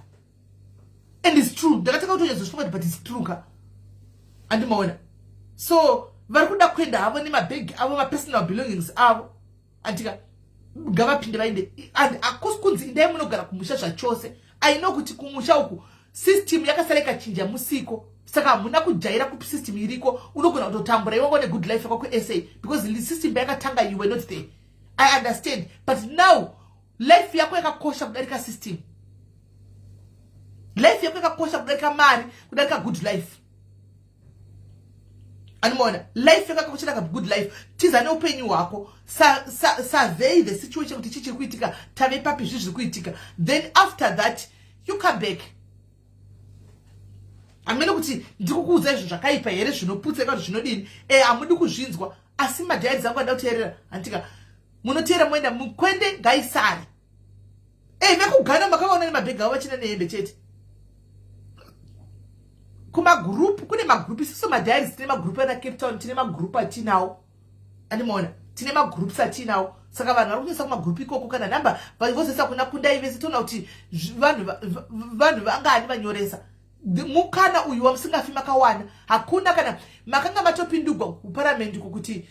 And it's true, ndakatanga kutonyatsozifunga kuti but it's true ka, andimaona. So vari kuda kuenda havo nemabhegi avo, mapersonal belongings avo, andika, ngavapinde vaende. And hakusi kunzi indai munogara kumusha zvachose. I know kuti kumusha uku system yakasara ikachinja musiko, saka hamuna kujaira kusystem iriko. Unogona kutotambura iwango negood life yako kuSA because the system payakatanga you were not there. I understand, but now life yako yakakosha kudarika system. Life yako yakakosha kudarika mari, kudarika good life. Anomaona, life yakakosha ka good life. Tiza neupenyu hwako. Survey the situation kuti chii chiri kuitika, tave papi, zvi zviri kuitika, then after that you come back. Hamene kuti ndikukuudza izvo zvakaipa here, zvinoputseka kuti zvinodini. Hamudi kuzvinzwa, asi madiaries angu anda kuteerera, handitika munoteera moenda mukwende ngaisare. Vekugana makavaona nemabhegi avo vachina nehembe chete. Kumagurupu, kune magurupu. Isusu madiaries tine magurupu ana Cape Town, tine magurupu atinawo, andimaona, tine magroups atinawo. Saka vanhu vari kunyesa kumagurupu ikoko, kana nhamba vozoisa kuna Kundai vese, toona kuti vanhu vangani vanyoresa. Mukana uyu wamusingafi makawana, hakuna kana makanga matopindugwa kuparamendi kokuti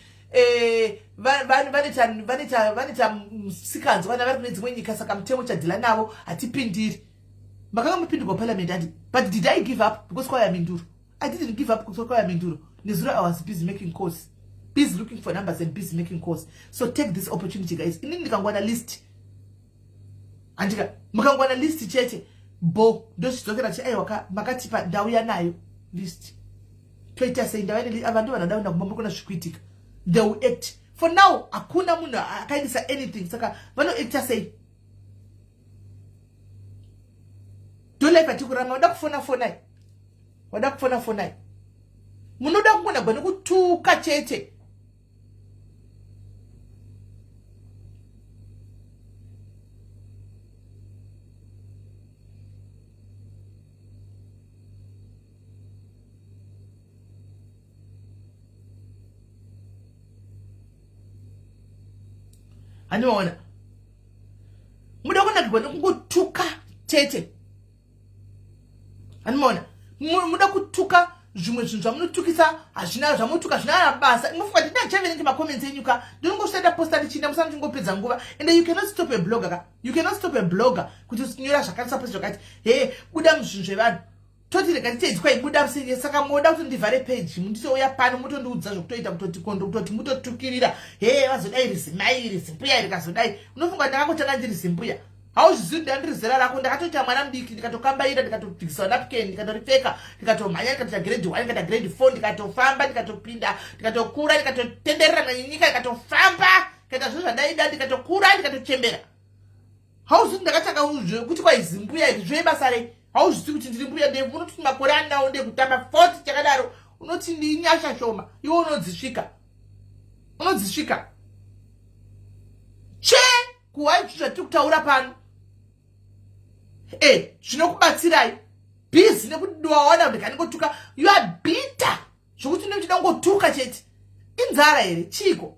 vanoita musikanzwa vana vari kune dzimwe nyika, saka mutemo chadhila navo hatipindiri. Makanga mapindugwa parliament, andi? But did I give up because kwauya minduro? I didn't give up because kwauya minduro. Nezuro I was busy making calls, busy looking for numbers and busy making calls. So take this opportunity, guys. Inini ndikangwana list, handika, mukangwana list chete bo, ndochidzokera chi aiwa, makatipa, ndauya nayo list, toita sei? Ndauya, ava ndo vanhu ndaenda kumba, muri kuona zvikuitika. They will act. For now hakuna munhu akaendesa anything, saka vanoacta sei? Ndolife atikurama. Wada kufona, fonai. Wada kufona, fonai. Munoda kungonagwa nekutuka chete. Handimaona, muda kunakirwa nekungotuka chete. Handimaona, muda kutuka zvimwe zvinhu zvamunotukisa hazvina, zvamunotuka zvina basa. Mufunga kuti ndinachaverengi macomments enyu ka? Ndinongosvita posta ndichiinda, musana chingopedza nguva. And you cannot stop a blogger ka, you cannot stop a blogger kuti usinyora zvakati, suppose zvakati, he, buda muzvinhu zvevanhu. Toti rega titedzwa, ibuda. Saka moda kuti ndivhare page, munditouya pano mutondiudza zvokutoita, kutoti kondo, kutoti mutotukirira, he, vazodai rizimai, rizimbuya rikazodai. Unofunga ndakangotanga ndiri zimbuya? Hauzvizivi, ndandiri zera rako, ndakatoita mwana mudiki, ndikatokambaira, ndikatobvikisa napkin, ndikatoripfeka, ndikatomhanya, ndikatoita grade 1, ndikaita grade 4, ndikatofamba, ndikatopinda, ndikatokura, ndikatotenderera nenyika, ndikatofamba, ndikaita zvinhu zvandaida, ndikatokura, ndikatochembera. Hauzivi ndakatanga kuti kwaizimbuya iri zvebasa rei? Hauzvisi kuti ndiri mbuya ndebvu, unoti makore andinawo ndekutamba 40 chakadaro, unoti ndinyasha shoma, iwe unodzisvika, unodzisvika che kuwai zvatiri kutaura pano. E zvinokubatsirai busy nekuti wawana kuti kandingotuka. You are bitter zvokuti unenge uchida kungotuka chete. Inzara here? Chiiko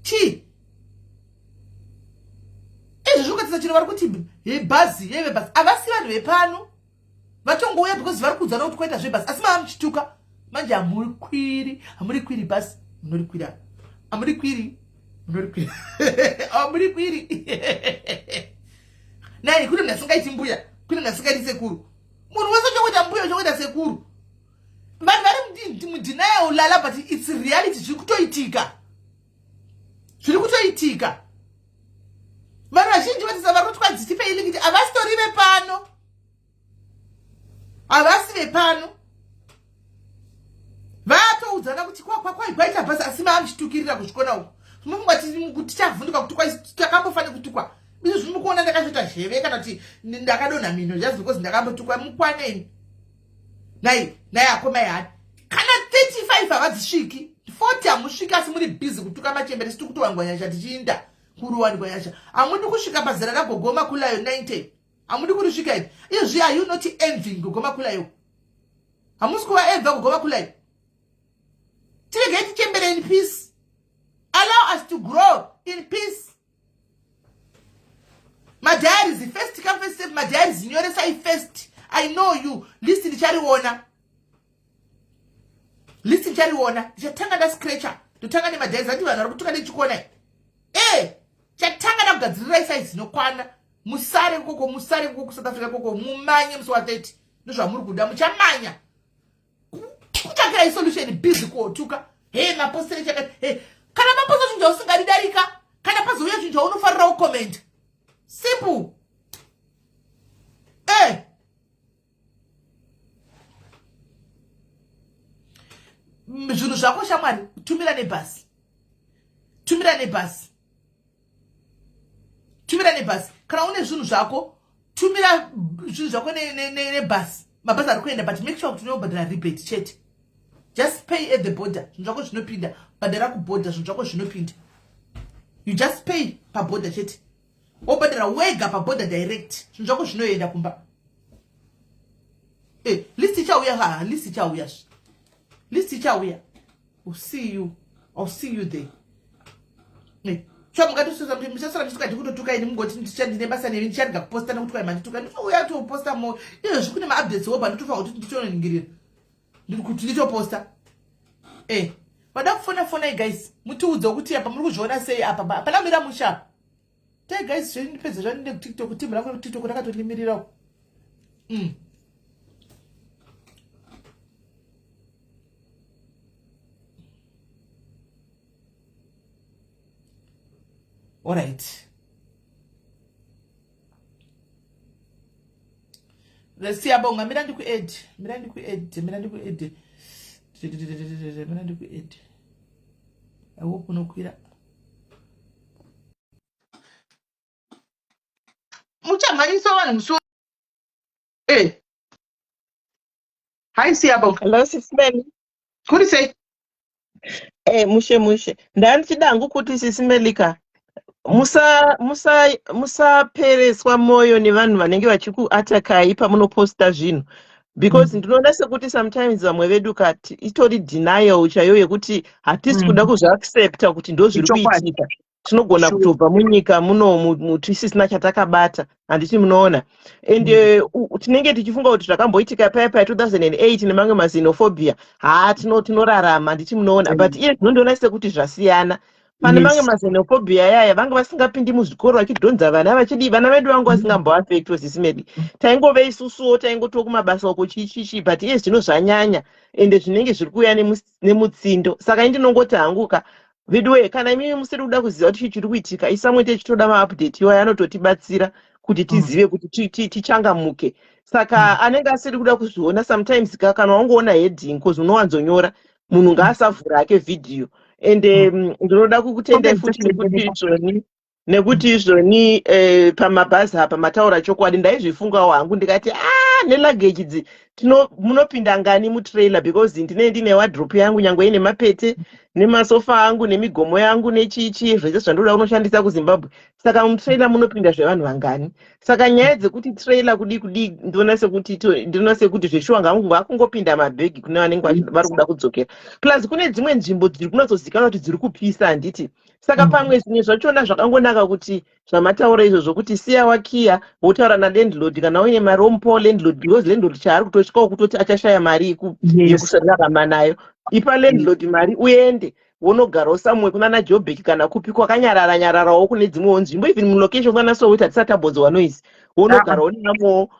chii izvi? Zvokatisa chino vari kuti bhazi yevebhazi havasi vanhu vepano, vatongouya because vari kuudzana kuti kwaita zvebhazi, asi mava muchituka manje. Hamurikwiri, hamurikwiri bhazi, munorikwira, hamurikwiri, munorikwira, hamurikwiri. Nai kune munhu asingaiti mbuya, kune munhu asingaiti sekuru. Munhu wese uchangoita mbuya, uchangoita sekuru. Vanhu vari mudenial lala, but it's reality, zviri kutoitika, zviri kutoitika. Vanhu vazhinji vatisa vari kuti kwadzitipei link, havasitori vepano, havasi vepano. Vatoudzana kuti kwaita bhasi, asi maa muchitukirira kuzvikona uku. Mufunga kuti tichavhunduka kutukwa? Takambofanira kutukwa izvo zviri mukuona. Ndakazvoita zheve kana kuti ndakadonha mhino just because ndakambotukwa? Mukwaneni nai nai akomai hani kana 35 havadzisviki, 40 hamusviki, asi muri busy kutuka machembere. Siti kutowanikwa nyasha, tichiinda kuruwanikwa nyasha. Hamudi kusvika pazera ragogo Makulayo 90, hamudi kurisvika ivi izvi. Are you not envying gogo Makulayo? Hamusi kuva envy gogo Makulayo? Tiregei tichembere in peace. Allow us to grow in peace. Madiaries, first come first serve. Madiaries, nyoresai first. I know you. List ndichariona, list ndichariona. Ndichatanga ndascratcha, ndotanga nemadiaries. Ati vanhu vari kutuka nechikona e chatanga ndakugadzirirai size inokwana. Musare koko, musare koko kuSouth Africa koko, mumanye musi wa30. Ndozvamuri kuda, muchamanya kutsvakirai solution. Busy kuotuka he mapostere chakati he. Kana maposta zvinhu zvausingadi, darika. Kana pazouya zvinhu zvaunofarira, ucomment. Simple. E zvinhu zvako shamwari, tumira nebhasi, tumira nebhasi, tumira nebhasi. Kana une zvinhu zvako, tumira zvinhu zvako nebhasi. Mabhasi ari kuenda, but make sure kuti unobhadhara rebate chete. Just pay at the border, zvinhu zvako zvinopinda. Bhadhara kuborder, zvinhu zvako zvinopinda. You just pay paborder chete, wobhadhara wega paborder direct, zvinhu zvako zvinoenda kumba. E list ichauya, ha, list ichauya, list ichauya. We'll see you, I'll see you there. Chamungatosesa muchasara musikati kutotuka ini, mungoti ndine basa nemi. Ndicharega kuposta nekuti kwai mandituka. Nditouya toposta mo izvezvi kune maupdates wobva nditofanira kuti nditoningirira kuti nditoposta. E vada kufona, fonai guys, mutiudze kuti apa muri kuzviona sei. Apa hapana mira musha apa. Tai guys, zvendipedza zvandine kuTikTok, timu rangu rekuTikTok rakatonimirirawo. Alright, siyabonga. Mira ndiku-add, mira ndiku-add, mira ndiku-add, mira ndiku-add. I hope unokwira. Muchamhanyisa vanhu musi. E hi siyabonga. Hello, Sis Melly. Kuri sei? Mushe mushe. Ndandichida hangu kuti, Sis Melika, musa musa musapereswa moyo nevanhu vanenge vachikuatakai pamunoposta zvinhu, because ndinoona sekuti sometimes vamwe vedu kati itori denial chaiyo yekuti hatisi kuda kuzviaccepta kuti ndo zviri kuitika. Tinogona kutobva munyika muno tisisina chatakabata, handiti munoona? And tinenge tichifunga kuti zvakamboitika paya paya 2008 nemamwe maxenophobia, haa, tinorarama, handiti munoona? But iye zvinondiona sekuti zvasiyana. Pane mamwe maxenophobia yaya vanga vasingapindi muzvikoro, vachidhonza vana, vachidii, vana vedu vanga vasingamboaffectwa. Sis Melly, taingove isusuwo, taingotiwo kumabasa uko, chichichi, but iye zvino zvanyanya, ende zvinenge zviri kuuya nemutsindo. Saka indinongoti hanguka veduwe, kana imimi musiri kuda kuziva kuti chii chiri kuitika, isamwe techitoda maupdate iwayo, anototibatsira kuti tizive kuti tichangamuke. Saka anenge asiri kuda kuzviona sometimes ka, kana wangoona heading, cause unowanzonyora, munhu ngaasavhura hake vhidhiyo. And ndinoda kukutendai futi nekuti izvoni Nekuti izvoni pamabhazi apa mataura chokwadi. Ndaizvifungawo hangu, ndikati, "A, neluggage idzi munopinda ngani mutrailer?" Because ndinee ndine wardrobe yangu, nyange ine mapete nemasofa angu nemigomo yangu nechichi, zvese zvandoda kunoshandisa kuZimbabwe. Saka mutrailer munopinda zvevanhu vangani? Saka nyaya dzekuti trailer kudii kudii, ndinoona sekuti zveshuwa ngakungopinda mabhegi kune vanenge vari kuda kudzokera. Plus kune dzimwe nzvimbo dziri kunatsozikanwa kuti dziri kupisa, handiti? Saka pamwe zvimwe zvachona zvakangonaka kuti zvamataura izvozvo, kuti siya wakiya, wotaura nalandlord kana uine mari, womupawo landlord, because landlord chaari kutosvikawo kutoti achashaya mari yekusararama nayo. Ipa landlord mari, uende wonogarawo somewhere kunana Joburg kana kupi kwakanyarara nyararawo, kune dzimwewo nzvimbo, even mulocation kwana Soweto hatisati tambonzwa noise. Wonogarawo nevamowo,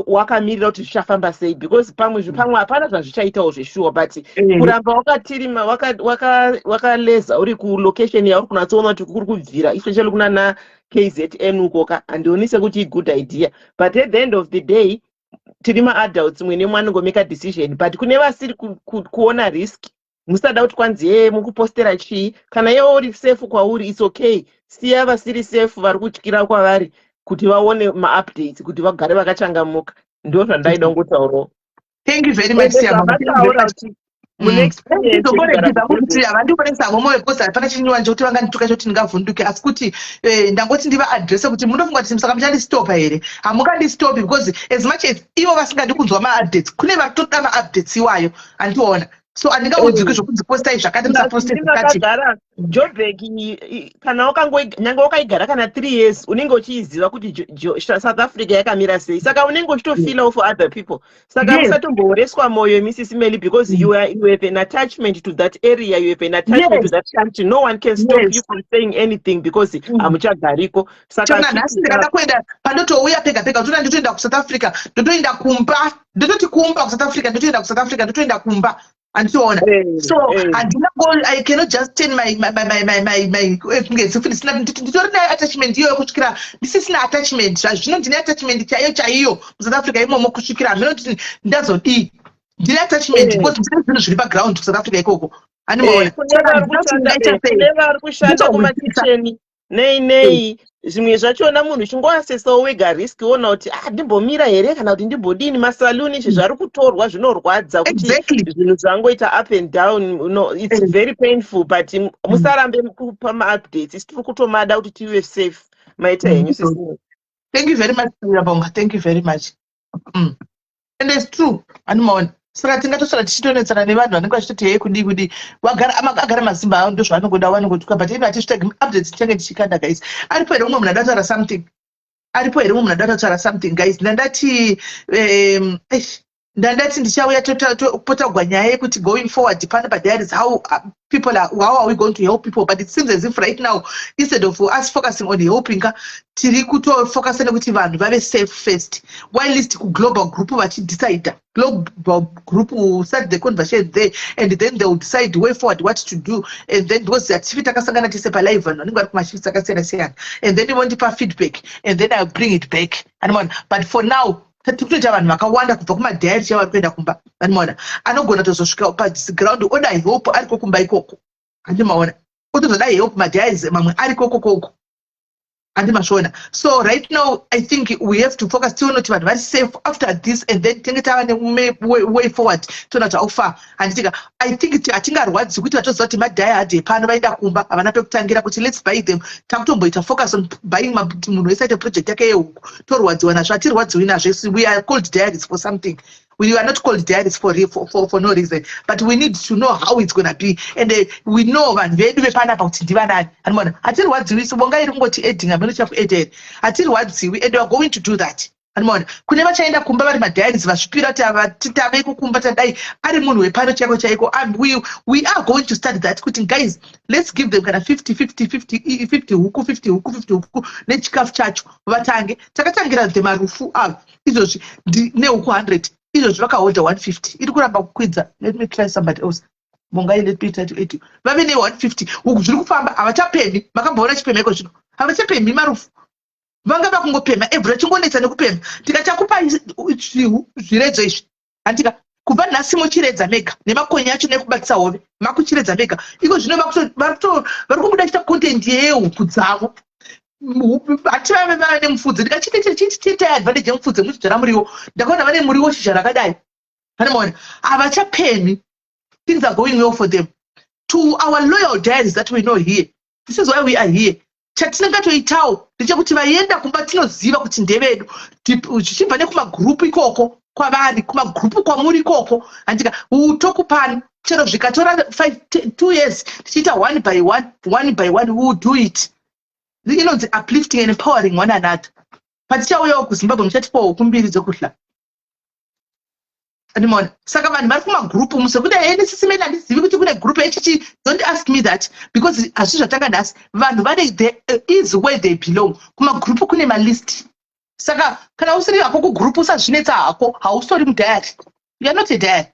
wakamirira kuti zvichafamba sei, because pamwe hapana zvazvichaitawo zveshuwa, but kuramba wakatirima wakaleza uri kulocation yauri kunatsoona kuti kuri kubvira, especially kunana KZN ukoka, handioni sekuti igood idea. But at the end of the day tiri maadults, mwe nemwe anongomeka decision. But kune vasiri kuona risk, musada kuti kwanzi, "Ye, mukupostera chii?" Kana iwe uri safe kwauri, it's okay. Siya vasiri safe, vari kutyira kwavari, kuti vaone maupdates, kuti vagare vakachangamuka. Ndo zvandaida kungotaurawo. Thank you very much. Zvamataura kuti Muneexperience kuti havandionesa mwoyo, because hapana chinyuwani chekuti vangandituka chekuti ndingavhunduke, asi kuti ndangoti ndivaadrese kuti munofunga kuti saka muchandistopa here? Hamungandistopi, because as much as ivo vasingadi kunzwa maupdates, kune vatoda maupdates iwayo, handiona? So handingaudziki zvokunzi postai zvakati, musaposte zvakati. Makagara Joburg, kana nyange wakaigara kana 3 years, unenge uchiiziva kuti South Africa yakamira sei. Saka unenge uchitofeelawo for other people. Saka musatomboreswa mwoyo, Mrs Meli, because you have an attachment to that area, you have an attachment to that country. No one can stop you from saying anything because hamuchagariko. Saka Chona nhasi ndikada kuenda pandotouya pega pega, toda ndotoenda kuSouth Africa, ndotoenda kumba, ndototi kumba kuSouth Africa, ndotoenda kuSouth Africa, ndotoenda kumba, handitoona? So handina I cannot just turn my kunge zifu ndisina, nditori nayo attachment iyoyo kusvikira ndisisina attachment. Zvazvino ndine attachment chaiyo chaiyo muSouth Africa imomo, kusvikira hameno kuti ndazodii. Ndine attachment because ndine zvinhu zviri paground kuSouth Africa ikoko, handimaona? Kune vari kushanda kumakicheni nei nei, zvimwe zvachona munhu uchingoasesawo wega risk, woona kuti, "Ah, ndimbomira here kana kuti ndimbodini?" Masaluni izvi zvari kutorwa, zvinorwadza kuti zvinhu zvangoita up and down. No, it's very painful, but musarambe kupa maupdates. Isi tiri kutomada kuti tive safe. Maita henyu, sisi. Thank you very much, Siyabonga. Thank you very much. And it's true, handimaona? Saka tingatosara tichitonetsana nevanhu vanenge vachitoti, "Hei, kudii kudii?" Wagara agara masimba avo, ndozvavanongoda, vanongotuka, but ino hatizvitagi updates, tichange tichikanda. Guys, aripo here mumwe munhu ada kutaura something? Aripo here mumwe munhu ada kutaura something? Guys, ndandati eish, ndandati ndichauya potagwa nyaya yekuti going forward pano padiaries, how are we going to help people? But it seems as if right now, instead of us focusing on helping ka, tiri kutofocasa nekuti vanhu vave safe first, whilst kuglobal group vachidecida. Global group will start the conversation there and then they will decide way forward, what to do. And then because hatifi takasangana tese palive, vanhu vanenge vari kumashifts akasiyana siyana, and then vondipa feedback and then I'll bring it back, anomaona? But for now tiri kutoita vanhu vakawanda kubva kumadiary chaivo vari kuenda kumba, anomaona? Anogona tozosvika paground oda help ariko kumba ikoko, handimaona? Otozoda help madiaries mamwe ariko kokoko, handimazviona? So right now I think we have to focus, tione kuti vanhu vari safe after this, and then tinge tava neway forward, toona kuti how far, handitika? I think hatingarwadzi kuti vatoziva kuti madiehard epano vaenda kumba, havana pekutangira, kuti let's buy them. Takutomboita focus on buying, kuti munhu wese aite project yake yehuku. Torwadziwa nazvo? Hatirwadziwi nazvo. We are called diaries for something. We are not called diaries for no reason, but we need to know how it's gonna be, and we know vanhu vedu vepanapa kuti ndivanani, hanimona? Hatirwadziwi. Sibonga iri kungoti adding, hameno chakuadda here. Hatirwadziwi, and we are going to do that, hanimona? Kune vachaenda kumba vari madiaries, vazvipira kuti tave kukumba, tadai ari munhu wepano chaiko chaiko, we are going to start that, kuti guys, let's give them kana 50 50 50 50 huku, 50 huku, 50 huku nechikafu chacho, vatange. Takatangira the marufu avo izvozvi nehuku 100. Izvozvi vakahodha 150, iri kuramba kukwidza. Let me try somebody else. Mongai, let me try to add you. Vave ne150 huku, zviri kufamba, havachapemhi. Makamboona chipemha iko zvino? Havachapemhi marufu. Vanga vakungopemha every, vachingonetsa nekupemha. Tikachakupai zviredzo izvi, handika? Kubva nhasi muchiredza mega nemakonye acho nekubatisa hove, makuchiredza mega. Iko zvino vari kungoda chita content yehuku dzavo. Hativave vave nemufudze, ndikachiti advantage yemufudze, muchidzvara muriwo. Ndakaona vane muriwo, shizha rakadai. Hanemaona havachapemhi. Things are going well for them. To our loyal diaries that we know here, this is why we are here. Chatinenge toitawo ndechekuti vaenda kumba, tinoziva kuti ndevedu, zvichibva nekumagurupu ikoko kwavari, kumagurupu kwamuri ikoko. Handika tokupani chero zvikatora 2 years tichiita one by one, one by one, we will do it. Inonzi uplifting and empowering one another. Patichauyawo kuZimbabwe, muchatipawo huku mbiri dzekuhla. Andimona. Saka vanhu vari kumagurupu, musekuti ene sisimeni, handizivi kuti kune gurupu echichi. Don't ask me that, because hazvi zvatanga nhasi. Vanhu vane the is where they belong. Kumagurupu kune malist. Saka kana usiri hako kugurupu, usazvinetsa hako, hausori mudiary. You are not a diary.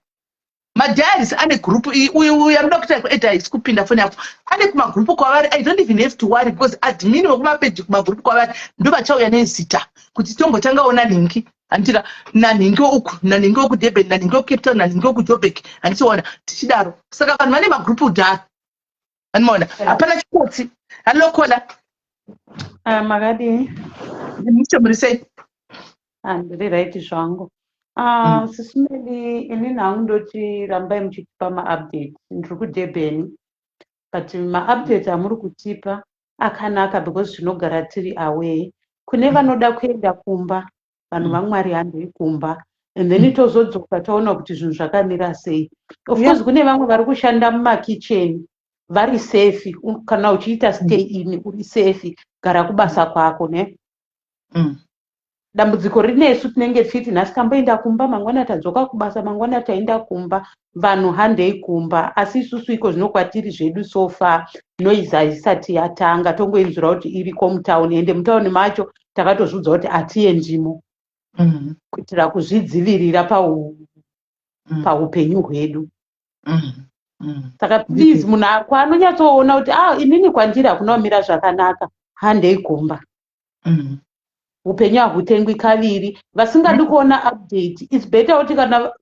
Madiaries ane gurupu. Uyu anoda kuita kuedha kupinda foni yako, ane kumagurupu kwavari. I don't even have to worry, because admin wekumapeji kumagurupu kwavari ndo vachauya nezita kuti tombotangawo nanhingi, handira nanhingi uku, nanhingi wekuDurban, nanhingi wekuCape Town, nanhingi wekuJoburg, handichiona tichidaro. Saka vanhu vane magurupu dhara, handimaona hapana chikotsi. Hello, caller. Ah, makadii? Mushe, muri sei? Ah, ndiri right zvangu. Sisimeli, inini hangu ndoti rambai muchitipa maupdate. Ndiri kuDurban, but maupdate amuri kutipa akanaka because tinogara tiri aware. Kune vanoda kuenda kumba, vanhu vaMwari, handei kumba, and then tozodzoka taona kuti zvinhu zvakamira sei. Of course kune vamwe vari kushanda mumakicheni vari safe. Kana uchiita stay in uri safe, gara kubasa kwako ne. Dambudziko rinesu tinenge tichiti nhasi tamboenda kumba, mangwana tadzoka kubasa, mangwana taenda kumba. Vanhu, handei kumba. Asi isusu iko zvino kwatiri zvedu, so far noise haisati yatanga. Tongoinzwira kuti iriko mutauni, ende mutauni macho takatozviudza kuti hatiendimo kuitira kuzvidzivirira paupenyu hwedu. Saka please, munhu kwaanonyatsoona kuti, ah, inini kwandiri hakuna kumira zvakanaka, handei kumba. Upenyu hahutengwi kaviri. Vasingadi kuona update, it's better kuti kana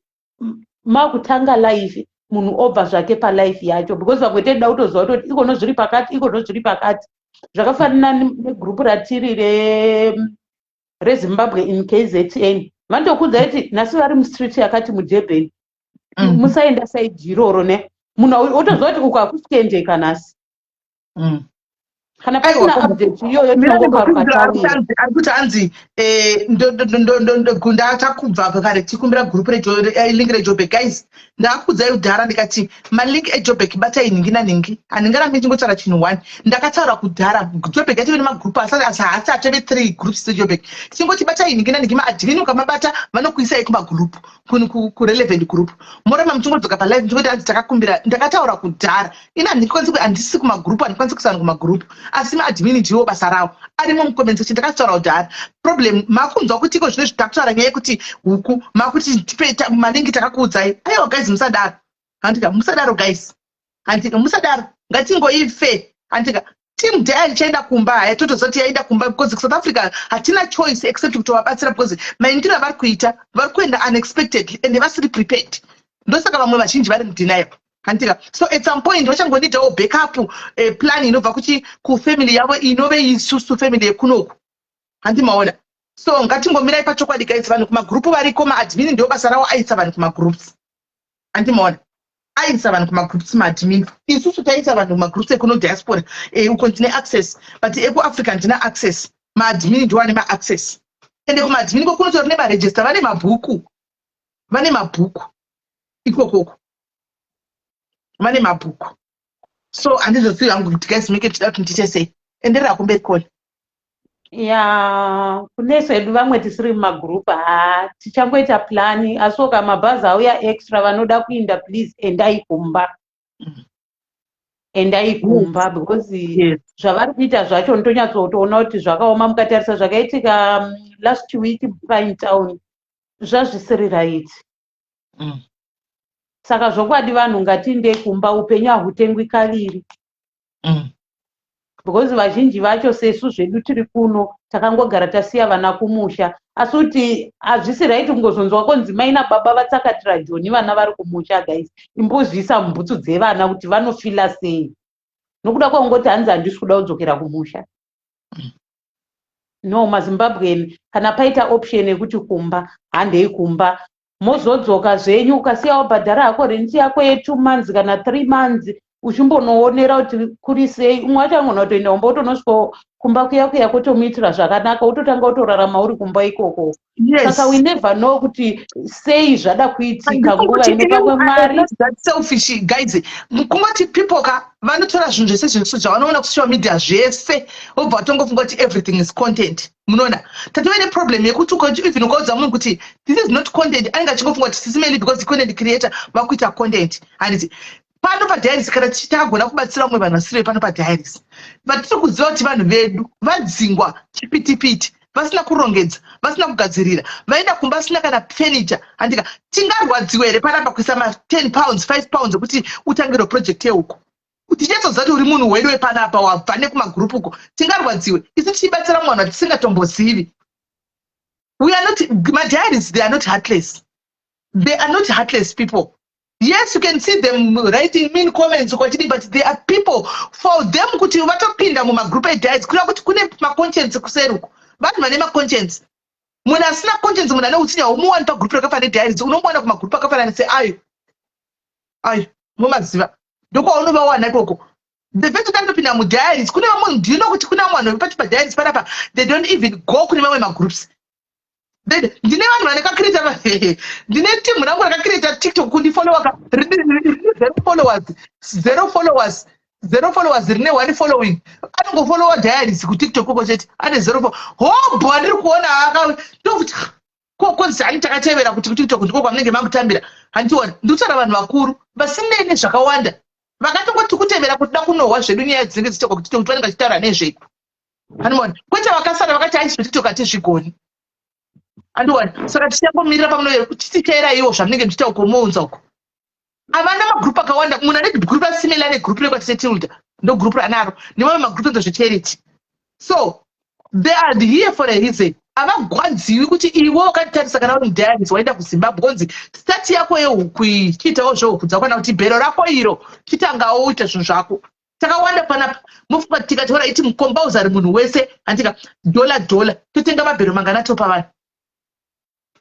makutanga life, munhu obva zvake palife yacho, because vamwe toda kutoziva kutoti ikono zviri pakati, ikono zviri pakati. Zvakafanana negurupu ratiri reZimbabwe in KZN. Vandokuudza kuti nhasi vari mustreet yakati muDurban, musaenda side iroro ne. Munhu otoziva kuti uku hakusi kuendeka nhasi. Kana pasina update iyoyo, tinongokaruka tawira. Ari kuti hanzi gunda takubva kare tikumbira gurupu, link reJobek. Guys, ndakuudzai kudhara ndikati malink eJobek batai nhingi nanhingi. Handingarambi ndichingotaura chinhu one. Ndakataura kudhara, Jobek yatove nemagurupu, asi haasi atove three groups dzeJobek. Tichingoti batai nhingi nanhingi, maadmin ukamabata vanokuisai kumagurupu, kurelevant group. Moramba muchingodzoka palive muchingoti hanzi takakumbira. Ndakataura kudhara ini, handikwanisi, handisi kumagurupu, handikwanisi kuisana kumagurupu, asi maadmin ndiwo basa ravo, arimo mucomment section. Ndakataura kudhara. Problem makunzwa kuti iko zvino takutaura nyaya yekuti huku, makuti tipe malingi, takakuudzai. Aiwa guys, musadaro, handika? Musadaro guys, handika? Musadaro. Ngatingoife, handika? Team diary ichaenda kumba haya, totoziva kuti yaenda kumba, because kuSouth Africa hatina choice except kutovabatsira, because maindiro avari kuita, vari kuenda unexpectedly and vasiri prepared. Ndosaka vamwe vazhinji vari mudenial, handika? So at some point vachangonidhawo backup plan inobva kuchi kufamily yavo, inove isusu family yekunoku, handimaona? So ngatingomirai pachokwadi guys. Vanhu kumagurupu variko, maadmin ndio basa ravo, aisa vanhu kumagroups, handimaona? Aisa vanhu kumagroups maadmin. Isusu taisa vanhu kumagroups ekuno diaspora, uko ndine access, but ekuAfrica ndina access. Maadmin ndiwo ane maaccess, ende kumaadmin kokunotori nemaregister, vane mabhuku, vane mabhuku ikokoko, vane mabhuku. So handizozivi hangu kuti guys make tichida kuti ndiite sei. Enderera kumberi, caller. Ya, kunesu hedu vamwe tisiri mumagurupu, ha, tichangoita plani. Asiwo kana mabhazi auya extra, vanoda kuinda, please endai kumba. Endai kumba, because zvavari kuita zvacho ndotonyatsotoona kuti zvakaoma. Mukatarisa zvakaitika last week Prime Town, zvazvisiri right. Saka zvokwadi vanhu ngatiendei kumba, upenyu hahutengwi kaviri. Because vazhinji vacho sesu zvedu tiri kuno, takangogara tasiya vana kumusha, asi kuti hazvisi right kungozonzwa konzi mai nababa vatsakatira Joni, vana vari kumusha. Guys, imbozviisa mubhutsu dzevana kuti vanofeela sei nokuda kwekungoti hanzi handisi kuda kudzokera kumusha. No, maZimbabwean, kana paita option yekuti kumba, handei kumba, mozodzoka zvenyu. Ukasiya wabhadhara hako rent yako ye2 months kana 3 months, uchimbonoonera kuti kuri sei. Umwe wacho angona kutoenda kumba, utonosvika kumba kuya kuya kutomuitira zvakanaka, utotanga utorarama uri kumba ikoko. Saka we never know kuti sei zvada kuitika nguva ino. Pamwe Mwari Selfish, guys. Kungoti people ka vanotora zvinhu zvese zvese zvavanoona kusocial media zvese, vobva vatongofunga kuti everything is content. Munoona, tatove neproblem yekuti even ukaudza munhu kuti this is not content, anenge achingofunga kuti Sis Melly, because content creator, vakuita content, handiti? Pano padiaries, kana takagona kubatsira vamwe vanhu vasiri pano padiaries, vatiri kuziva kuti vanhu vedu vadzingwa chipitipiti, vasina kurongedza, vasina kugadzirira, vaenda kumba vasina kana furniture, handika? Tingarwadziwa here panapa kuisa ma10 pounds, £5 ekuti utangire project yehuku, tichinyatsoziva kuti uri munhu wedu wepanapa, wabva nekumagurupu uko? Tingarwadziwe isu tichibatsira munhu watisingatombozivi? We are not madiaries. They are not heartless. They are not heartless people. Yes, you can see them writing mean comments kwachidi, but they are people. For them kuti vatopinda mumagroup ediaries, kureva kuti kune maconscience kuseri uko, vanhu vane maconscience. Munhu asina conscience, munhu ane utsinye, haumuwani pagroup rakafanana nediaries. Unomuwana kumagroup akafanana seayo ayo mumaziva, ndokwaunovawana ikoko. The fact kuti anotopinda mudiaries, kune vamwe ndino kuti kuna vanhu vepati padiaries panapa, they don't even go kune mamwe magroups. Then ndine vanhu vanekacreata, ndine timu rangu rakacreata TikTok kundifollowa, rine zero followers, zero followers, zero followers, rine one following. Anongofollowa diaries kuTikTok uko chete, ane zero. Hobho andiri kuona ndokuti konzi hani takatevera kuti kuTikTok ndiko kwamunenge makutambira. Handiona, ndikutaura vanhu vakuru vasinei nezvakawanda, vakatongoti kutevera kuti da kunohwa zvedu nyaya dzinenge dzichiitwa kuTikTok, kuti vanenge vachitaura nezvei. Handiona, kwete vakasara vakati aisi zveTikTok hatizvigoni. Andiona, saka tichangomirira pamuno tichiteera iwo zvamunenge muchiita uko, mounza uko. Havana magrupu akawanda. Munhu ane gurupu asimela negrupu rekwaTete Tilda, ndo gurupu ranaro, nemamwe magrupu enzo zvecharity. So they are here for a reason. Havagwadziwi kuti iwe wakatitarisa kana uri mudiaries, waenda kuZimbabwe, onzi start yako yehuku iyi, chiitawo zvehuku dzako, kana kuti bhero rako iro, chitangawo uita zvinhu zvako. Takawanda panapa. Mufunga tikataura iti mukombauzari munhu wese, handika? Dhola dhola, totenga mabhero mangana, topa vanhu.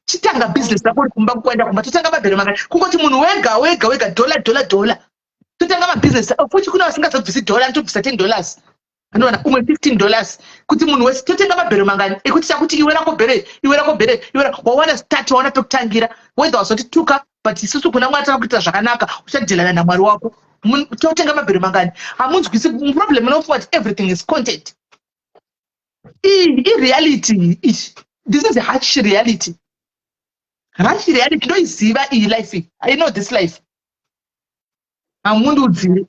Chitanga bhizinesi rako uri kumba, kuenda kumba, totenga mabhero mangana, kungoti munhu wega wega wega, dhola dhola dhola, totenga mabhizinesi. Futi kuna vasingazobvisi dhola, anotobvisa $10, anowana umwe $15, kuti munhu wese totenga mabhero mangani ekuti takuti iwe rako bhere, iwe rako bhere, iwe wawana start, wawana pekutangira. Whether wazoti tuka, but isusu kuna Mwari takakuitira zvakanaka, uchadelana naMwari wako. Totenga mabhero mangani? Hamunzwisi problem. Unofunga kuti everything is content. Iyi ireality ichi. This is harsh reality, harsh reality. Ndoiziva iyi life iyi. I know this life. Hamundiudziri,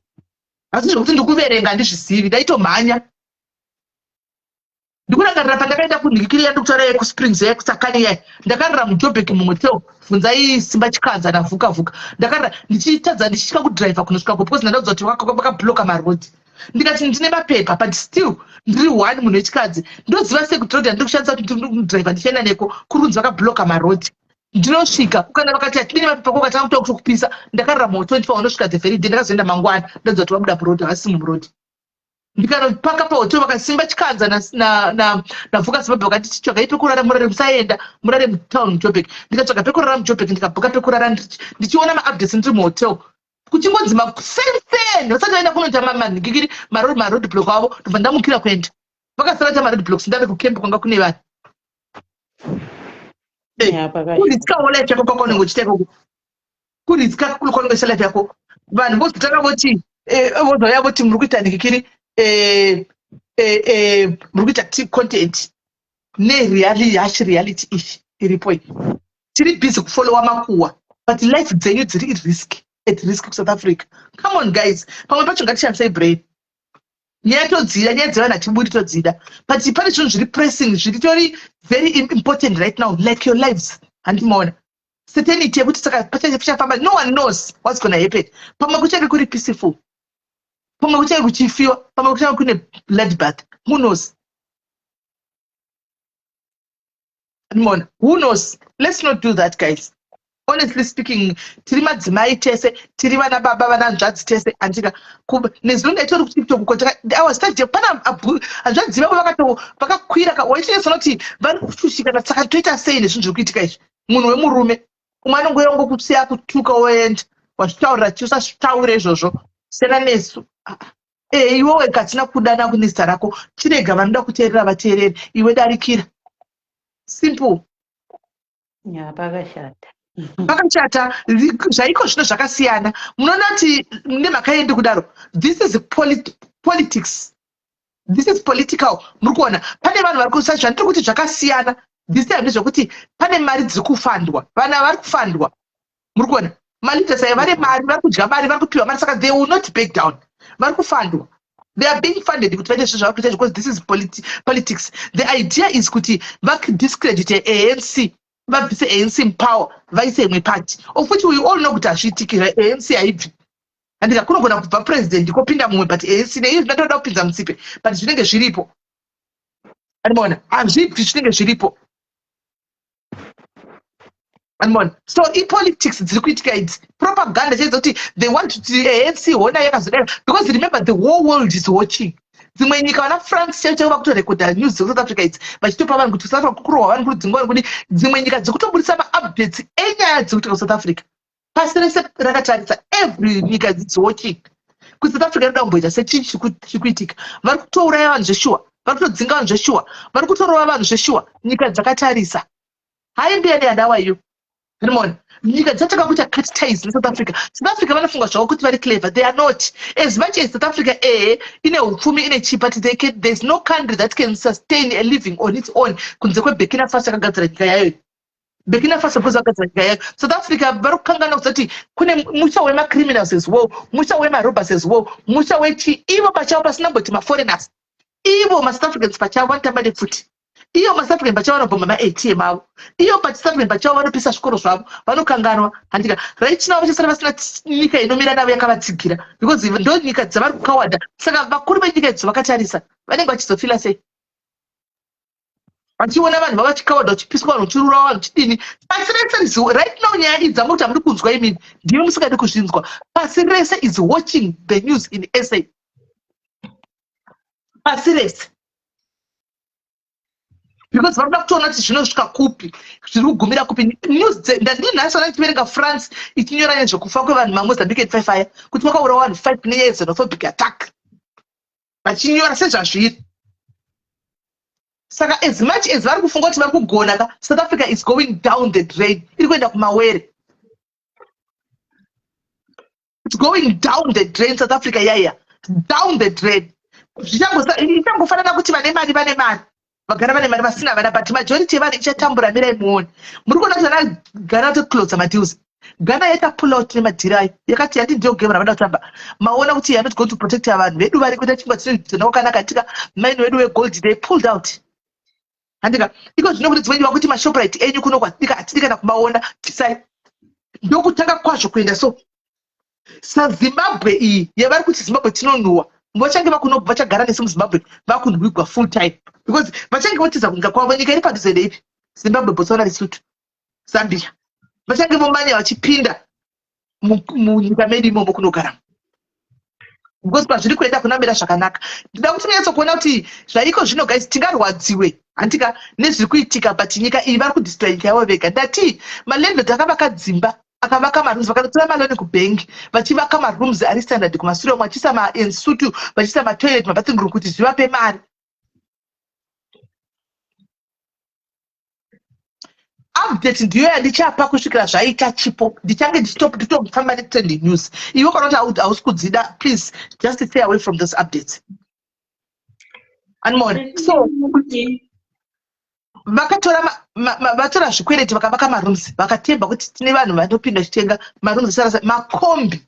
asi zvekuti ndikuverenga handizvizivi. Ndaitomhanya. Ndikurangarira pandakaenda kunhikiri yandikutaura yekuSprings, yekuSakani yai, ndakarara muJobek muhotel. Bvunzai Simba Chikanza naVhuka Vhuka. Ndakarara ndichitadza, ndichitya kudhiraivha kunosvika, because ndandaudzwa kuti vakabloka marodhi. Ndikati ndine mapepa, but still ndiri one munhu wechikadzi, ndoziva sei kuti rodhi yandiri kushandisa kuti ndidhiraivha ndichienda neko kurunzi vakabloka marodhi? Ndinosvika kana vakati hatidini mapepa, kokatanga kuta kutokupisa. Ndakarara mu24, unosvika the very day. Ndakazoenda mangwana, ndadza kuti vabuda murodhi, havasi mumurodhi. Ndikanopaka pahotel, vakasimba Chikanza naVhuka Zimbabwe vakati titsvagai pekurara, murare, musaenda, murare mutown muJobek. Ndikatsvaga pekurara muJobek, ndikabhuka pekurara, ndichiona maupdates ndiri muhotel, kuchingonzi masensen vasati vaenda kunoita manhikikiri maroad block avo. Ndobva ndamukira kuenda, vakasara vaita maroad blocks, ndave kucamp kwanga kune vanhu. Kuriskawo life yako kwakwanenge uchiita ikoko, kuriska kwaunenge uchiita life yako. Vanhu vozotanga voti, vozouya voti muri kuita nhikikiri, muri kuita content. Nereality, harsh reality iyi iripo iyi. Tiri busy kufollowa makuhwa, but life dzenyu dziri risk, at risk kuSouth Africa. Come on, guys, pamwe pacho ngatishandisei brain. Nyaya todzida, nyaya dzevanhu hatibudi, todzida, but pane zvinhu zviri pressing, zviritori very important right now, like your lives. Handimaona certainty yekuti saka pachafamba. No one knows what's gonna happen. Pamwe kuchange kuri peaceful, pamwe kuchange kuchifiwa, pamwe kuchange kune blood bath. Who knows? Andimona, who knows? Let's not do that, guys. Honestly speaking, tiri madzimai tese, tiri vana baba, vana hanzvadzi tese, andika. Nezuro ndaitori kuTikTok kotawasitaje, pana hanzvadzi vavo vakato vakakwira, waitinetsona kuti vari kushushikana. Saka toita sei nezvinhu zviri kuitika izvi? Munhu wemurume umwe anongouya ongokusiya, kutuka, oenda. Wazvitaurira chi? Usazvitaure izvozvo, siyana nesu. E, iwe wega hatina kudana kunezita rako. Chirega vanoda kuteerera vateerere, iwe darikira. Simple. Ya, pakashata. Pakashata. Zvaiko zvino zvakasiyana. Munoona kuti nemhaka yendi kudaro, this is politics, this is political. Muri kuona pane vanhu vari kusa zvandiri kuti zvakasiyana this time ndezvekuti pane mari dziri kufandwa, vana vari kufandwa. Muri kuona maleaders aya vane mari, vari kudya mari, vari kupiwa mari, saka they will not back down. Vari kufandwa, they are being funded kuti vaite zvinhu zvavari kuita, because this is politics. The idea is kuti vadiscredite ANC, vabvise ANC mupower, vaise imwe party, of which we all know kuti hazviitiki. ANC haibvi, handika? Kunogona kubva president, kopinda mumwe, but ANC neizvi ndatoda kupinza mutsipe, but zvinenge zviripo. Andimona hazvibvi, zvinenge zviripo, andimona. So ipolitics dziri kuitika idzi, propaganda chaidzo, kuti they want to ANC hona yakazodai, because remember, the whole world is watching. Dzimwe nyika, vana France chaivo chaivo, vakutorekodha news dzekuSouth Africa idzi, vachitopa vanhu kuti South Africa kurohwa vanhu, kudzingwa vanhu, kudi dzimwe nyika dzikutoburitsa maupdates enyaya dzekuitika kuSouth Africa. Pasi rese rakatarisa, every nyika is watching kuti South Africa inoda kumboita sechii chiri kuitika. Vari kutouraya vanhu zveshuwa, vari kutodzinga vanhu zveshuwa, vari kutorova vanhu zveshuwa. Nyika dzakatarisa. Hai, mbiyani yandawa iyo. Rimona nyika dzataka kuita cut ties neSouth Africa. South Africa vanofunga zvavo kuti vari clever. They are not. As much as South Africa, ehe, ine upfumi, ine chi, but there's no country that can sustain a living on its own kunze kweBurkina Faso yakagadzira nyika yayo. Burkina Faso, because vakagadzira nyika yayo. South Africa vari kukanganwa kuzoti kune musha wemacriminals as well, musha wemarobbers as well, musha wechi. Ivo pachavo, pasina mboti maforeigners, ivo maSouth Africans pachavo vanotamba nepfuti. Iyo maSouth African pachavo vanobhomba maATM avo. Iyo paSouth African pachavo vanopisa zvikoro zvavo. Vanokanganwa, handika? Right now vachasara vasina nyika inomira navo yakavatsigira, because ndo nyika dzavari kukawanda. Saka vakuru venyika idzo vakatarisa, vanenge vachizofila sei vachiona vanhu vavachikawanda, vachipiswa vanhu, vachirura vanhu, chidini? Pasi rese right now, nyaya idzi amuti hamuri kunzwa imini, ndimi musingadi kuzvinzwa. Pasi rese is watching the news in SA, pasi rese, because vari kuda kutoona kuti zvinosvika kupi, zviri kugumira kupi news. Ndandinhasi vana ndichiverenga France ichinyora nezvekufa kwevanhu maMozambique 5 aya, kuti vakaurawa vanhu 5 nenyaya yexenophobic attack, vachinyora sezvazviri. Saka as much as vari kufunga kuti vari kugona ka, South Africa is going down the drain, iri kuenda kumawere. It's going down the drain. South Africa yaiya down the drain. Zvichangofanana kuti vane mari, vane mari, vagara vane mari, vasina vana, but majority yevanhu ichatambura. Mirai muone. Muri kuona kuti vana Ghana vatoclosa madeals. Ghana yaita pull out nemadhiri ayo, yakati yandi ndiyo game ravada kutamba. Maona kuti you are not going to protect vanhu vedu vari kuita chingwa chinodzona kwakanaka tika mine wedu wegold. They pulled out, handika? Iko zvino kuti dzimwe vakuti maShoprite enyu kuno kwatidika, hatidi kana kumaona, bvisai. Ndokutanga kwazvo kuenda. So saZimbabwe iyi yavari kuti Zimbabwe tinonhuhwa, vachange vakunobva, vachagara nesu muZimbabwe, vakunhwigwa full time, because vachange votiza kunyika kwavo. Nyika iri padhuze ndeipi? Zimbabwe, Botswana, Lesotho, Zambia. Vachange vomanya vachipinda munyika medu imomo kunogaramo, because pazviri kuenda kunamira zvakanaka. Ndida kuti munyatsokuona kuti zvaiko zvino, guys, tingarwadziwe, handika, nezviri kuitika, but nyika iyi vari kudestroy nyika yavo vega. Ndati malandlord akavaka dzimba, akavaka marooms, vakatotora maloan kubhengi, vachivaka marooms ari standard kumasure umo, vachiisa maensuite, vachiisa matoilet, mabathing room, kuti zvivape mari. Update ndiyo yandichapa kusvikira zvaita chipo. Ndichange ndichitofamba netrending news. Iwe kana kuti hausi kudzida, please just stay away from those updates. Anmon, so vakatora vatora zvikwereti, vakavaka marooms, vakatemba kuti tine vanhu vanopinda chitenga marooms. Sarasa makombi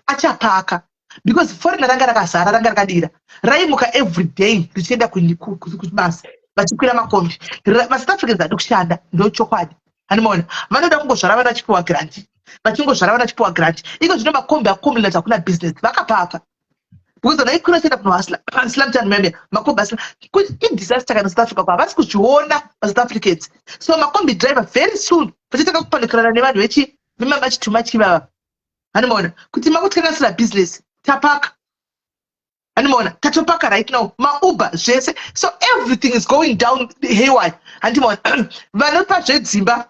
achapaka, because foreigner ranga rakazara, ranga rakadira, raimuka every day richienda kubasa, vachikwira makombi. MaSouth Africans adi kushanda, ndo chokwadi. Handimaona vanoda kungozvara vana vachipiwa grant, vachingozvara vana vachipiwa grant. Iko zvino makombi akombi, hakuna business, vakapaka, because vanhu vaikwira vachienda kunohasla slumtown meme, makombi asina. Idisaster kana South Africa kwa havasi kuzviona maSouth Africans. So makombi driver very soon vachatanga kupandukirana nevanhu vechi. VemaMarch to March ivava, handimaona kuti makutikanganisira business. Tapaka, handimaona, tatopaka right now, maUber zvese. So everything is going down haywire, handimaona. Vanopa zvedzimba,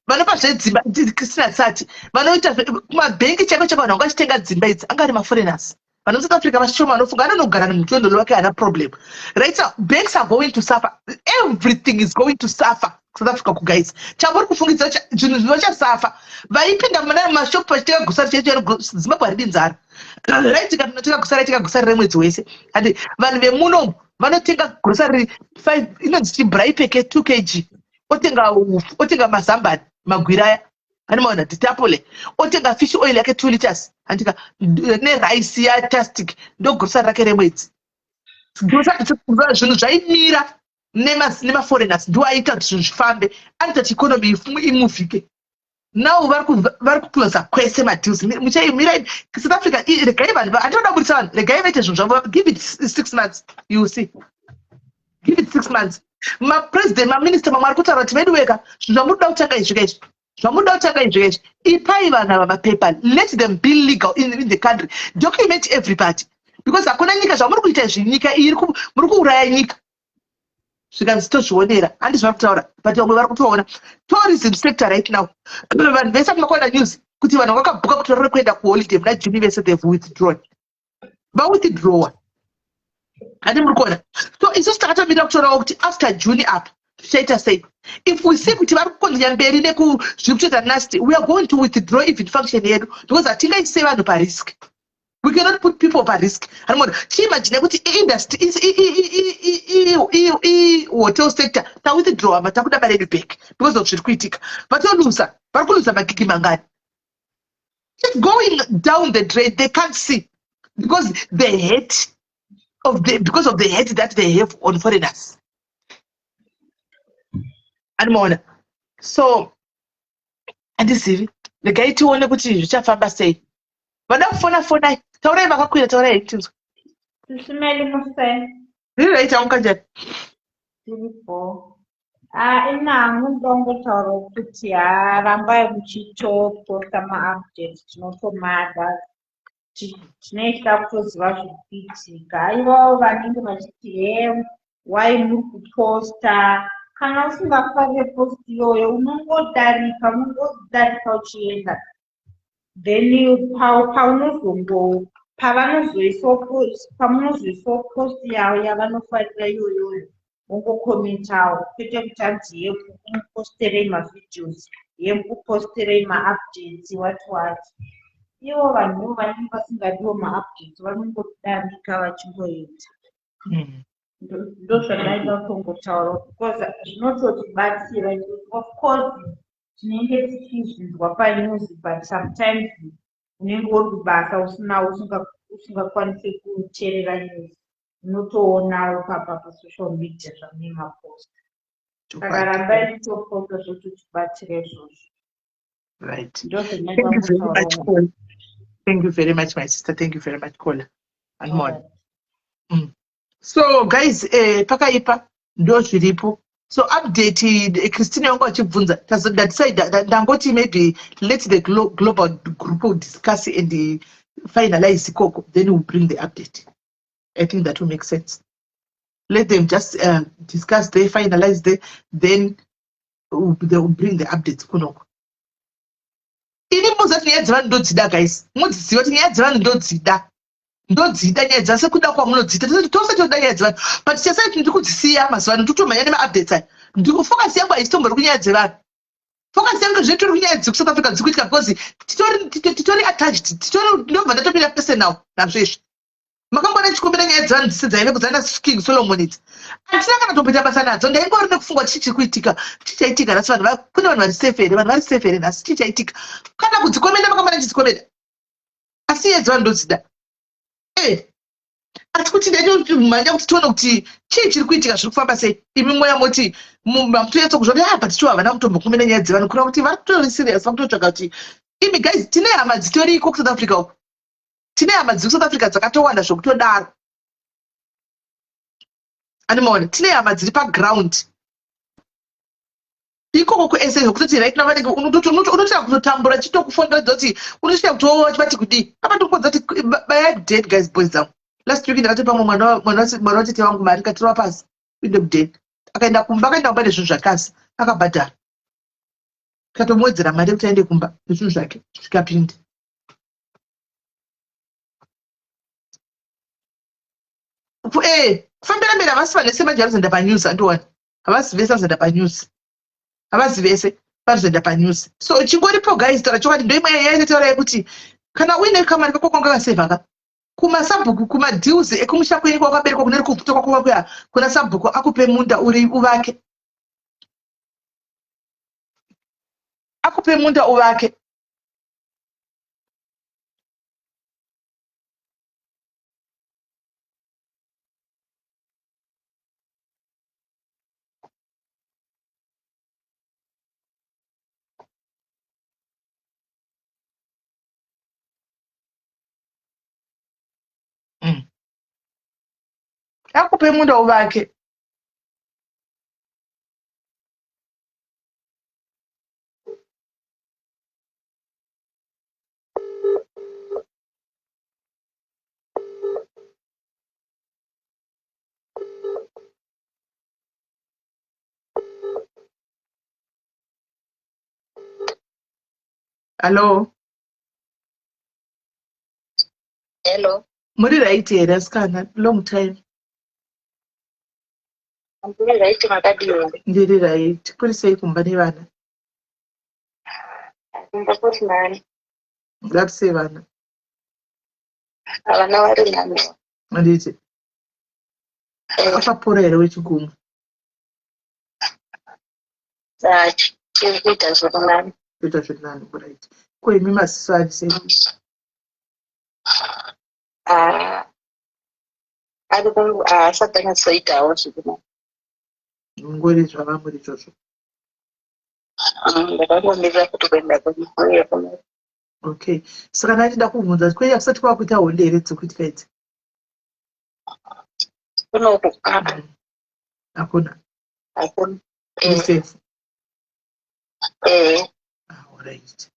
vanopa zvedzimba, Christina Tsati, vanoita kumabhengi chaiko chaiko. Vanhu vanga vachitenga dzimba idzi anga ari maforeigners. Vanhu muSouth Africa vashoma vanofunga anonogara nemutondolo wake, haana problem. Right now banks are going to suffer, everything is going to suffer South Africa kuguys. Chamuri kufungidza zvinhu zvinochasafa. Vaipinda muna mashopu vachitenga grocery chaicho, Zimbabwe haridi nzara, right? Tikanotenga grocery, tenga grocery remwedzi wese. Handi vanhu vemuno vanotenga grocery 5 inonzi chibraai pack 2 kg, otenga upfu, otenga mazambani magwira aya, animaona, ditapole, otenga fish oil yake 2 liters, handika, nerice yatastic, ndo grocery rake remwedzi. Zvinhu zvaimira nemaforeigners, ndiwo aita kuti zvinhu zvifambe, anoita kuti economy imuvhike. Now vari kuclosa kwese madeals. Muchaimirai South Africa. Regai vanhu, handinoda kubudisa vanhu, regai vaite zvinhu zvavo. Give it 6 months, you see. Give it 6 months. Mapresident, maminista mamwe ari kutaura kuti veduweka, zvinhu zvamunoda kutanga izvi kaizvi, zvamunoda kutanga izvi kaizvi, ipai vanhu ava mapepa, let them be legal in the country, document everybody, because hakuna nyika zvamuri kuita izvi. Nyika iyi muri kuuraya nyika. Zvikanzi tozvionera, handi zvari kutaura, but vamwe vari kutoona. Tourism sector right now, vanhu vese kumakuona news kuti vanhu vakabhuka kuti vari kuenda kuholiday muna June vese, they've withdrawn, vawithdrawa, handi muri kuona? So isusu takatomirira kutorawo kuti after June up zvichaita sei. If we see kuti vari kukonzera mberi nekuzviri kutoita nasty, we are going to withdraw even function yedu, because hatingaisei vanhu parisk. We cannot put people parisk. Hanimona, chiimagine kuti iindustry, hotel sector, tawithdrawa, matakuda mari yedu back because of zviri kuitika. Vatoluza, vari kuluza magigi mangani? It's going down the drain. They can't see because the hate of the because of the hate that they have on foreigners, animaona. So handizivi, regai tione kuti zvichafamba sei. Vada kufona, fonai, taurai. Vakakwira, taurai tinzwa. Sisi Meli, musei? Riri right, angu kanjani? Tiripo. Ah, inangu ndongotaura kuti ha, rambai muchitoposta maupdates, tinotomada. Tinenge kutoziva zviri kuitika. Aivawo vanenge vachiti he, wai muri kuposta? Kana usingafarire post iyoyo, unongodarika, unongodarika uchienda. Then paunozongo pavanozoisawo post yavo yavanofarira iyoyoyo, wongokomentawo, kwete kuti hanzi ye muposterei mavideos, ye mukuposterei maupdates, what what. Ivo vanhuvo vanenge vasingadiwo maupdates vanongodarika vachingoita. Ndozvandaida kutongotaura, because zvinototibatsira. Of course tinenge tichizvinzwa panews, but sometimes unenge uri kubasa, usina usingakwanisi kuteerera news, unotoonawo pasocial media zvamune mapost. Saka rambai mutoposta, zvototibatsira izvozvo. Right. Ndozvinoita. Thank you very much. Kutaura. Kola. Thank you very much, my sister. Thank you very much, Kola. And more. So guys, pakaipa, ndo zviripo. So update, Christina wangu achibvunza, ndadecide, ndangoti maybe let the global group discuss and finalize ikoko, then we'll bring the update. I think that will make sense. Let them just discuss there, finalize there, then they will bring the updates kunoko. Ini muzati nyaya dzevanhu ndodzida, guys. Mudziziva kuti nyaya dzevanhu ndodzida, ndodzida nyaya dza sekuda kwamunodziita. Tose toda nyaya dzevanhu, but chasai ndiri kudzisiya mazuva ano, ndikutomhanya nemaupdates aya. Focus yangu haisitombori kunyaya dzevanhu. Focus yangu zvetori kunyaya dzekuSouth Africa dziri kuitika, because titori attached, titori, ndobva ndatopinda personal nazvo izvi. Makambona chikumbira nyaya dzevanhu dzise dzaive kudzana King Solomon idzi, handina kana tomboita basa nadzo. Ndaingori nekufunga kuti chii chiri kuitika, chii chaitika nhasi, vanhu kune vanhu vari safe here, vanhu vari safe here nhasi, chii chaitika. Kana kudzikomenda, makambona ndichidzikomenda, asi nyaya dzevanhu ndodzida. Asi kuti ndaitomhanya kuti tione kuti chii chiri kuitika, zviri kufamba sei. Imi mweya moti mamutoyatsa kuzva kuti ah, but ticho havana kutombokumira nyaya dzevanhu, kureva kuti vari kutori serious, vakutotsvaga kuti imi guys, tine hama dzitoriko kuSouth Africa uko, tine hama dziri kuSouth Africa dzakatowanda zvokutodaro, animaona, tine hama dziri paground. Ikoko kuSA zvekutoti right now vanenge unototanga kutotambura chitokufonera dzoti unosvika kuti vati kudii apa ndikuudza kuti bayai kudate guys boys dzangu. Last week ndakatopa mumwe mwana watete vangu mari katirova pasi uinde kudate akaenda kumba akaenda kumba nezvinhu zvake asi akabhadhara tikatomuwedzera mari yekuti aende kumba nezvinhu zvake zvikapinda. Eh, kufambira mberi havasi vanhu vese manje vanozoenda panews andiwani havasi vese vanozoenda panews havazi vese vanozoenda panews so chingoripo guys taura chokwadi ndoimwe yaitaura yekuti kana uine kamari kako kwanga kasevha ka kumasabhuku kumadeals ekumusha kwenyu kwawakaberekwa kune rikubvuta kwako kwakuya kuna sabhuku akupe munda uri uvake akupe munda uvake Akupe munda uvake. Hallo. Hello. Muri right here asikana? Long time. Ndiri right makadii? Ndiri right. Kuri sei kumba nevana? Kumba kuri nani. Vari sei vana? Vana vari nani. Handiti. Akapora here wechigumwe? Chiri kuita zviri nani. Kuita zviri nani, right. Ko imi maziso ari sei? Ah, ari haasati anyatsoitawo zviri nani. Mungori zvavamuri izvozvo. Ndakangomirira kuti kuenda kuuye kuno. Okay. Saka ndachida kubvunza kuti kwenya kusati kwakuita honde here dzikuitika idzi? Kunoku. Hakuna. Hakuna. Iri safe. Eh. Ah, alright.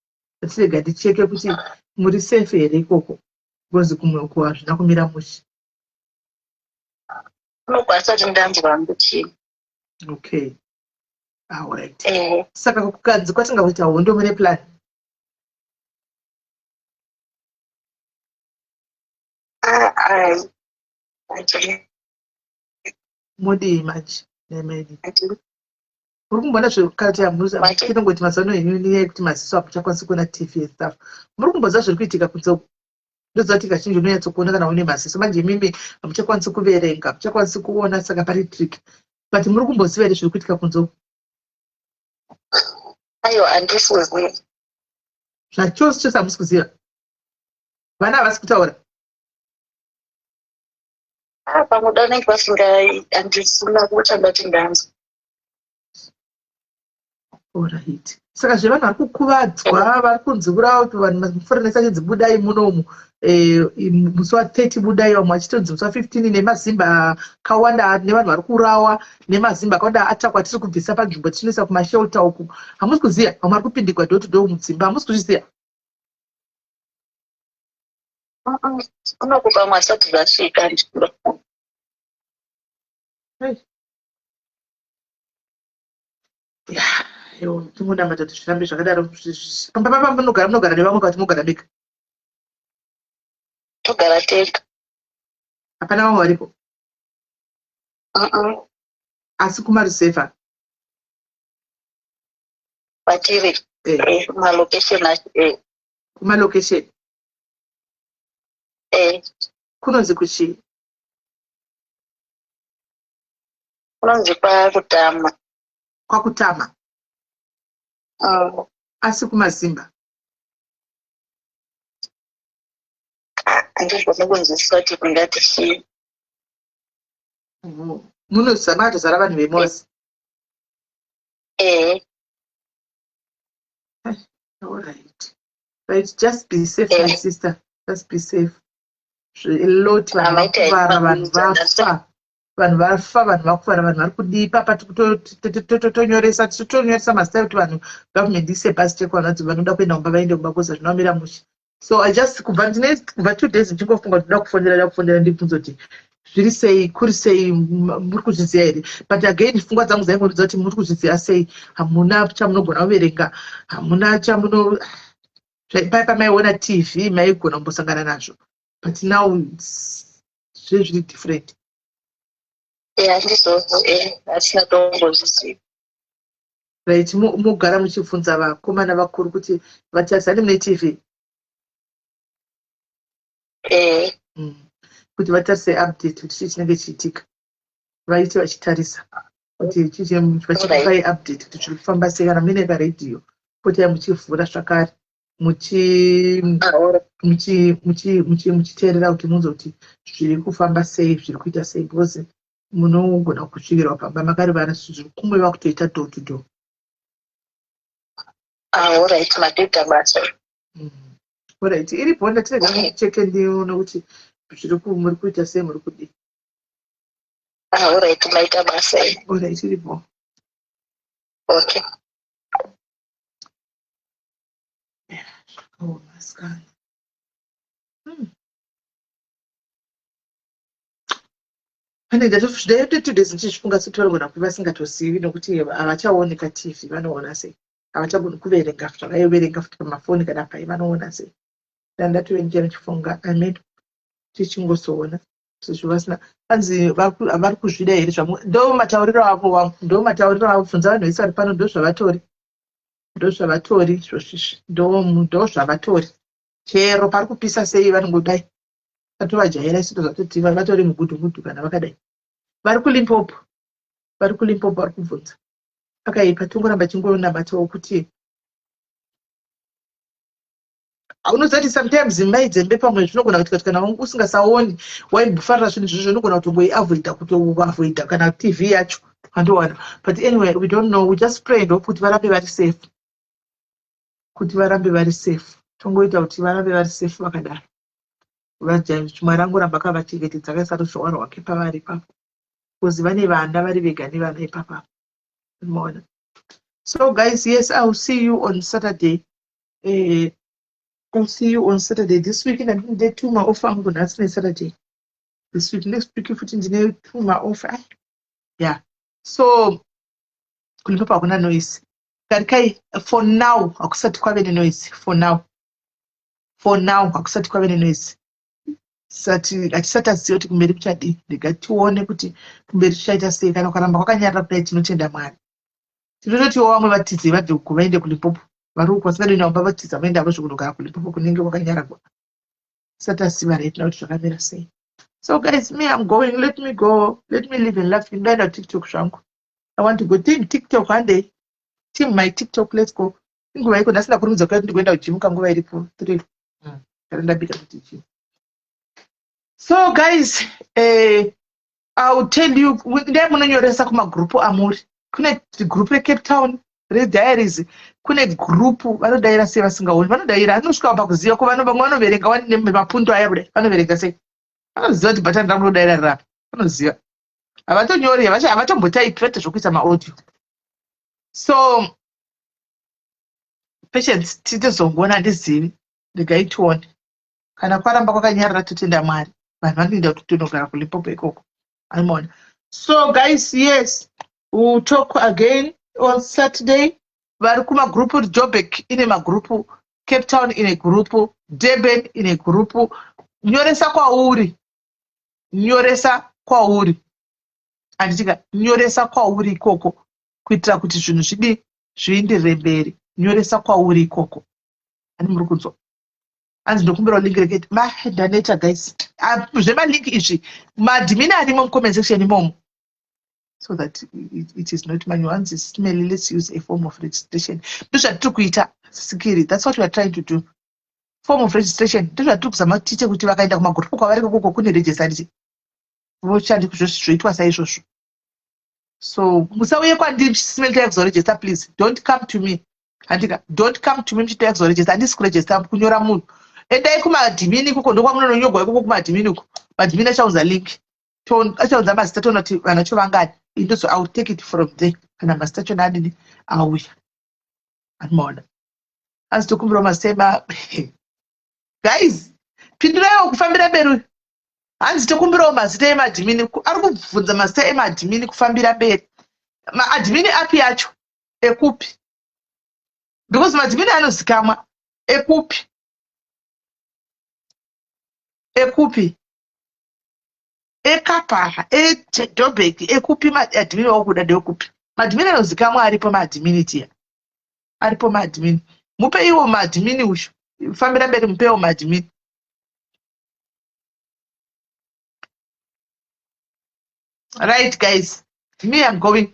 Rega ndicheke kuti muri safe here ikoko because kumwe uko hazvina kumira mushe. Kunoku asati ndanzwa hangu chii. Okay. Alright. Eh. Saka kukanzi kwatinga kuita hondo mune plan? Ah, ah. Modii manje nemaidi? Muri kumboona zvekati hamuzinongoti mazano enyu nenyaya yekuti maziso hamuchakwanisi kuona tv and stuff. Muri kumboziva zviri kuitika kunze uku? Ndoziva kuti kazhinji unonyatsokuona kana une maziso manje imimi hamuchakwanisi kuverenga, hamuchakwanisi kuona saka pari trick. But muri kumboziva here zviri kuitika kunze uku? Aiwa, handisi kuziva. Zvachose chose hamusi kuziva. Vana havasi kutaura. Ah, pamwe vanenge vasinga handisina kuchangati ndanzwa. Alright. Saka zvevanhu vari kukuvadzwa vari kunzi kurawa kuti vanhu muforeigners achinzi budai munomu eh, musi wa 30 budai vamwe vachitonzi musi wa 15 nemazimba akawanda nevanhu vari kurawa nemazimba akawanda atakwa tiri kubvisa panzvimbo tichinoisa kumashelter uku hamusi kuziva vamwe vari kupindigwa door to door mudzimba hamusi kuzviziva Kunoku pamwe asati zvasvika ndinofunga. Tingonamata kuti zvirambe zvakadaro. Pamba papa munogara munogara nevamwe kana kuti mogara mega? Togara tega. Hapana vamwe varipo? Asi kumaruzevha? Kwatiri eh. Kumalocation acho eh. Kumalocation? Eh. Kunonzi kuchii? Kunonzi kwakutama. Kwakutama? Asi kumazimba? Handigoni kunzwisisa kuti kungati chii. Munoziva makatozara vanhu vemose? Eh. Alright. Right, just be safe, my sister. Just be safe. A lot vanhu vakuvara, vanhu vafa. Vanhu vafa, vanhu vakuvara, vanhu vari kudii papa. Tonyoresa, tichitonyoresa mazita ekuti vanhu, government ise bhazi check, vanhu vanoda kuenda kumba vaende kumba, koza zvinomira mushe. So I just, kubva ndine, kubva 2 days ndichingofunga kuti ndoda kufonera ndibvunze kuti zviri sei, kuri sei, muri kuzviziva here? But again, pfungwa dzangu dzaingondiudza kuti muri kuzviziva sei, hamuna chamunogona kuverenga, hamuna chamuno pai pamaiona TV, maigona kumbosangana nazvo, but now zve zviri different. Ya, ndizvozvo, hatina tombozviziva. Right, mugara muchibvunza vakomana vakuru kuti vatarisani mune TV. Eh. Kuti vatarise update kuti chii chinenge chiitika, vaite vachitarisa kuti vachikupai update kuti zviri kufamba sei. Kana muine karedhiyo, potai muchivhura zvakare, muchiteerera kuti munzwe kuti zviri kufamba sei, zviri kuita sei, because munogona kusvikirwa pamba makarivara, zviri kumwe vakutoita door to door. Alright, madoita basa. Alright, iripo, ndatirega cheke ndione kuti zviri muri kuita sei, muri kudii. Alright, maita basa. Alright, iripo. Okay. Zvakaoma, asikana. Pane ndato 2 days ndichizvifunga sekuti vanogona kuva vasingatozivi, nokuti havachaoneka TV, vanoona sei? Havachagoni kuverenga zvavaiverenga futi pamafoni kana pai, vanoona sei? Ndandatove ndichifunga, I mean, tichingozoona sezvo vasina anzi vari kuzvida here. Ndo matauriro avo wangu, ndo matauriro avo. Bvunza vanhu vese vari pano, ndo zvavatori, ndo zvavatori izvozvizvi, ndo zvavatori. Chero pari kupisa sei, vanongodai vatovajaira. Isu tozvatoti vatori mugudhugudhu kana vakadai. Vari kuLimpopo, vari kuLimpopo vari kubvunza akaipa. Tongoramba chingonamatawo kuti unoziva kuti sometimes mai dzembe pamwe zvinogona kuitika kuti kana usingasaoni, waimbofarira zvinhu izvozvo, unogona kutongoiavoida, kutoavoida kana TV yacho, andowana. But anyway, we don't know, we just pray and hope kuti varambe vari safe, kuti varambe vari safe. Tongoita kuti varambe vari safe vakadaro. Mwari angoramba akavachengetedza, akaisa ruzhowa rwake pavari ipapo, because vane vana vari vega nevana ipapapo, maona. So guys, yes, I will see you on Saturday. I'll see you on Saturday. This week ndine two maoff angu, nhasi neSaturday this week. Next week futi ndine two maoff. Yeah, so kuLimpopo hakuna noise karikai for now, hakusati kwave nenoise for now. For now hakusati kwave nenoise. Sati hatisati taziva kuti kumberi kuchadii. Rega tione kuti kumberi tichaita sei. Kana ukaramba kwakanyarara kudai, tinotenda Mwari. Tinototiwo vamwe vatize, vabve uko vaende kuLimpopo. Vari uko vasingadi namba, vatiza vaenda vozvo kunogara kuLimpopo kunenge kwakanyaragwa. Tisati taziva right now kuti zvakamira sei. So guys, me, I'm going. Let me go, let me live and laugh. Ndaenda TikTok zvangu. I want to go team TikTok. Handei, team my TikTok, let's go. Inguva iko ndasina kurumidza kuya kuti ndikuenda kugym, kanguva iripo 3 kana ndabika kuti gym. So guys, I will tell you, ndai munonyoresa kumagrupu amuri. Kune gurupu reCape Town rediaries, kune gurupu vanodayira sei vasingaoni? Vanodayira, anosvika pakuziva ko vamwe vanoverenga wani nemapundo aya kudai, vanoverenga sei? Vanoziva kuti bhatani rangu rinodayira rirapi, vanoziva. Havatonyori, havatombotaipi, vaite zvokuisa maaudio. So patience, titozongoona, handizivi, regai tione. Kana kwaramba kwakanyarara, totenda Mwari, vanhu vanoenda kuti tonogara kuLimpopo ikoko, aimaona. So guys, yes, we'll talk again on Saturday. Vari kumagrupu, Joburg ine magrupu, Cape Town ine gurupu, Durban ine gurupu. Nyoresa kwauri, nyoresa kwauri, handitika? Nyoresa kwauri ikoko kuitira kuti zvinhu zvidi zvienderere mberi. Nyoresa kwauri ikoko. Ani muri kunzwa? Anzi ndokumbirawo link reketi ma ndaneta guys. Ah, zvemalink izvi, maadmin arimo mucomment section imomo, so that it is not manual. Anzi smelly, let's use a form of registration. Ndozvatiri kuita sikiri, that's what we are trying to do. Form of registration, ndozvatiri kuzama tiite kuti vakaenda kumagurupu kwavari ikoko kune register, nditi voshandi zvoitwa saizvozvo. So musauye kwandiri smell tai kuzoregister. Please don't come to me, handika? Don't come to me muchitaya kuzoregister. Handisi kuregister, kunyora munhu. Endai kumaadmin ikoko, ndokwamunononyorwa ikoko kumaadmin uko. Maadmin achaunza link. Achaunza mazita toona kuti vanhu vacho vangani. Indozo I will take it from there kana mazita achona adini auya. Anomaona anzi tokumbirawo mazita ema guys, pindiraiwo kufambira mberi uyu. Hanzi tokumbirawo mazita emadhimini. Ari kubvunza mazita emadhimini kufambira mberi. Maadhimini api acho, ekupi? Because madhimini anozikamwa. Ekupi, ekupi? Ekapa, eJoburg, ekupi? Maadhimini wakuda ndekupi? Madhimini anozikamwa aripo. Maadhimini tiya aripo. Maadhimini mupe iwo maadhimini uyu. Fambira mberi, mupewo maadhimini. Right guys, me, I'm going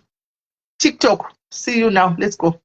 TikTok. See you now. Let's go.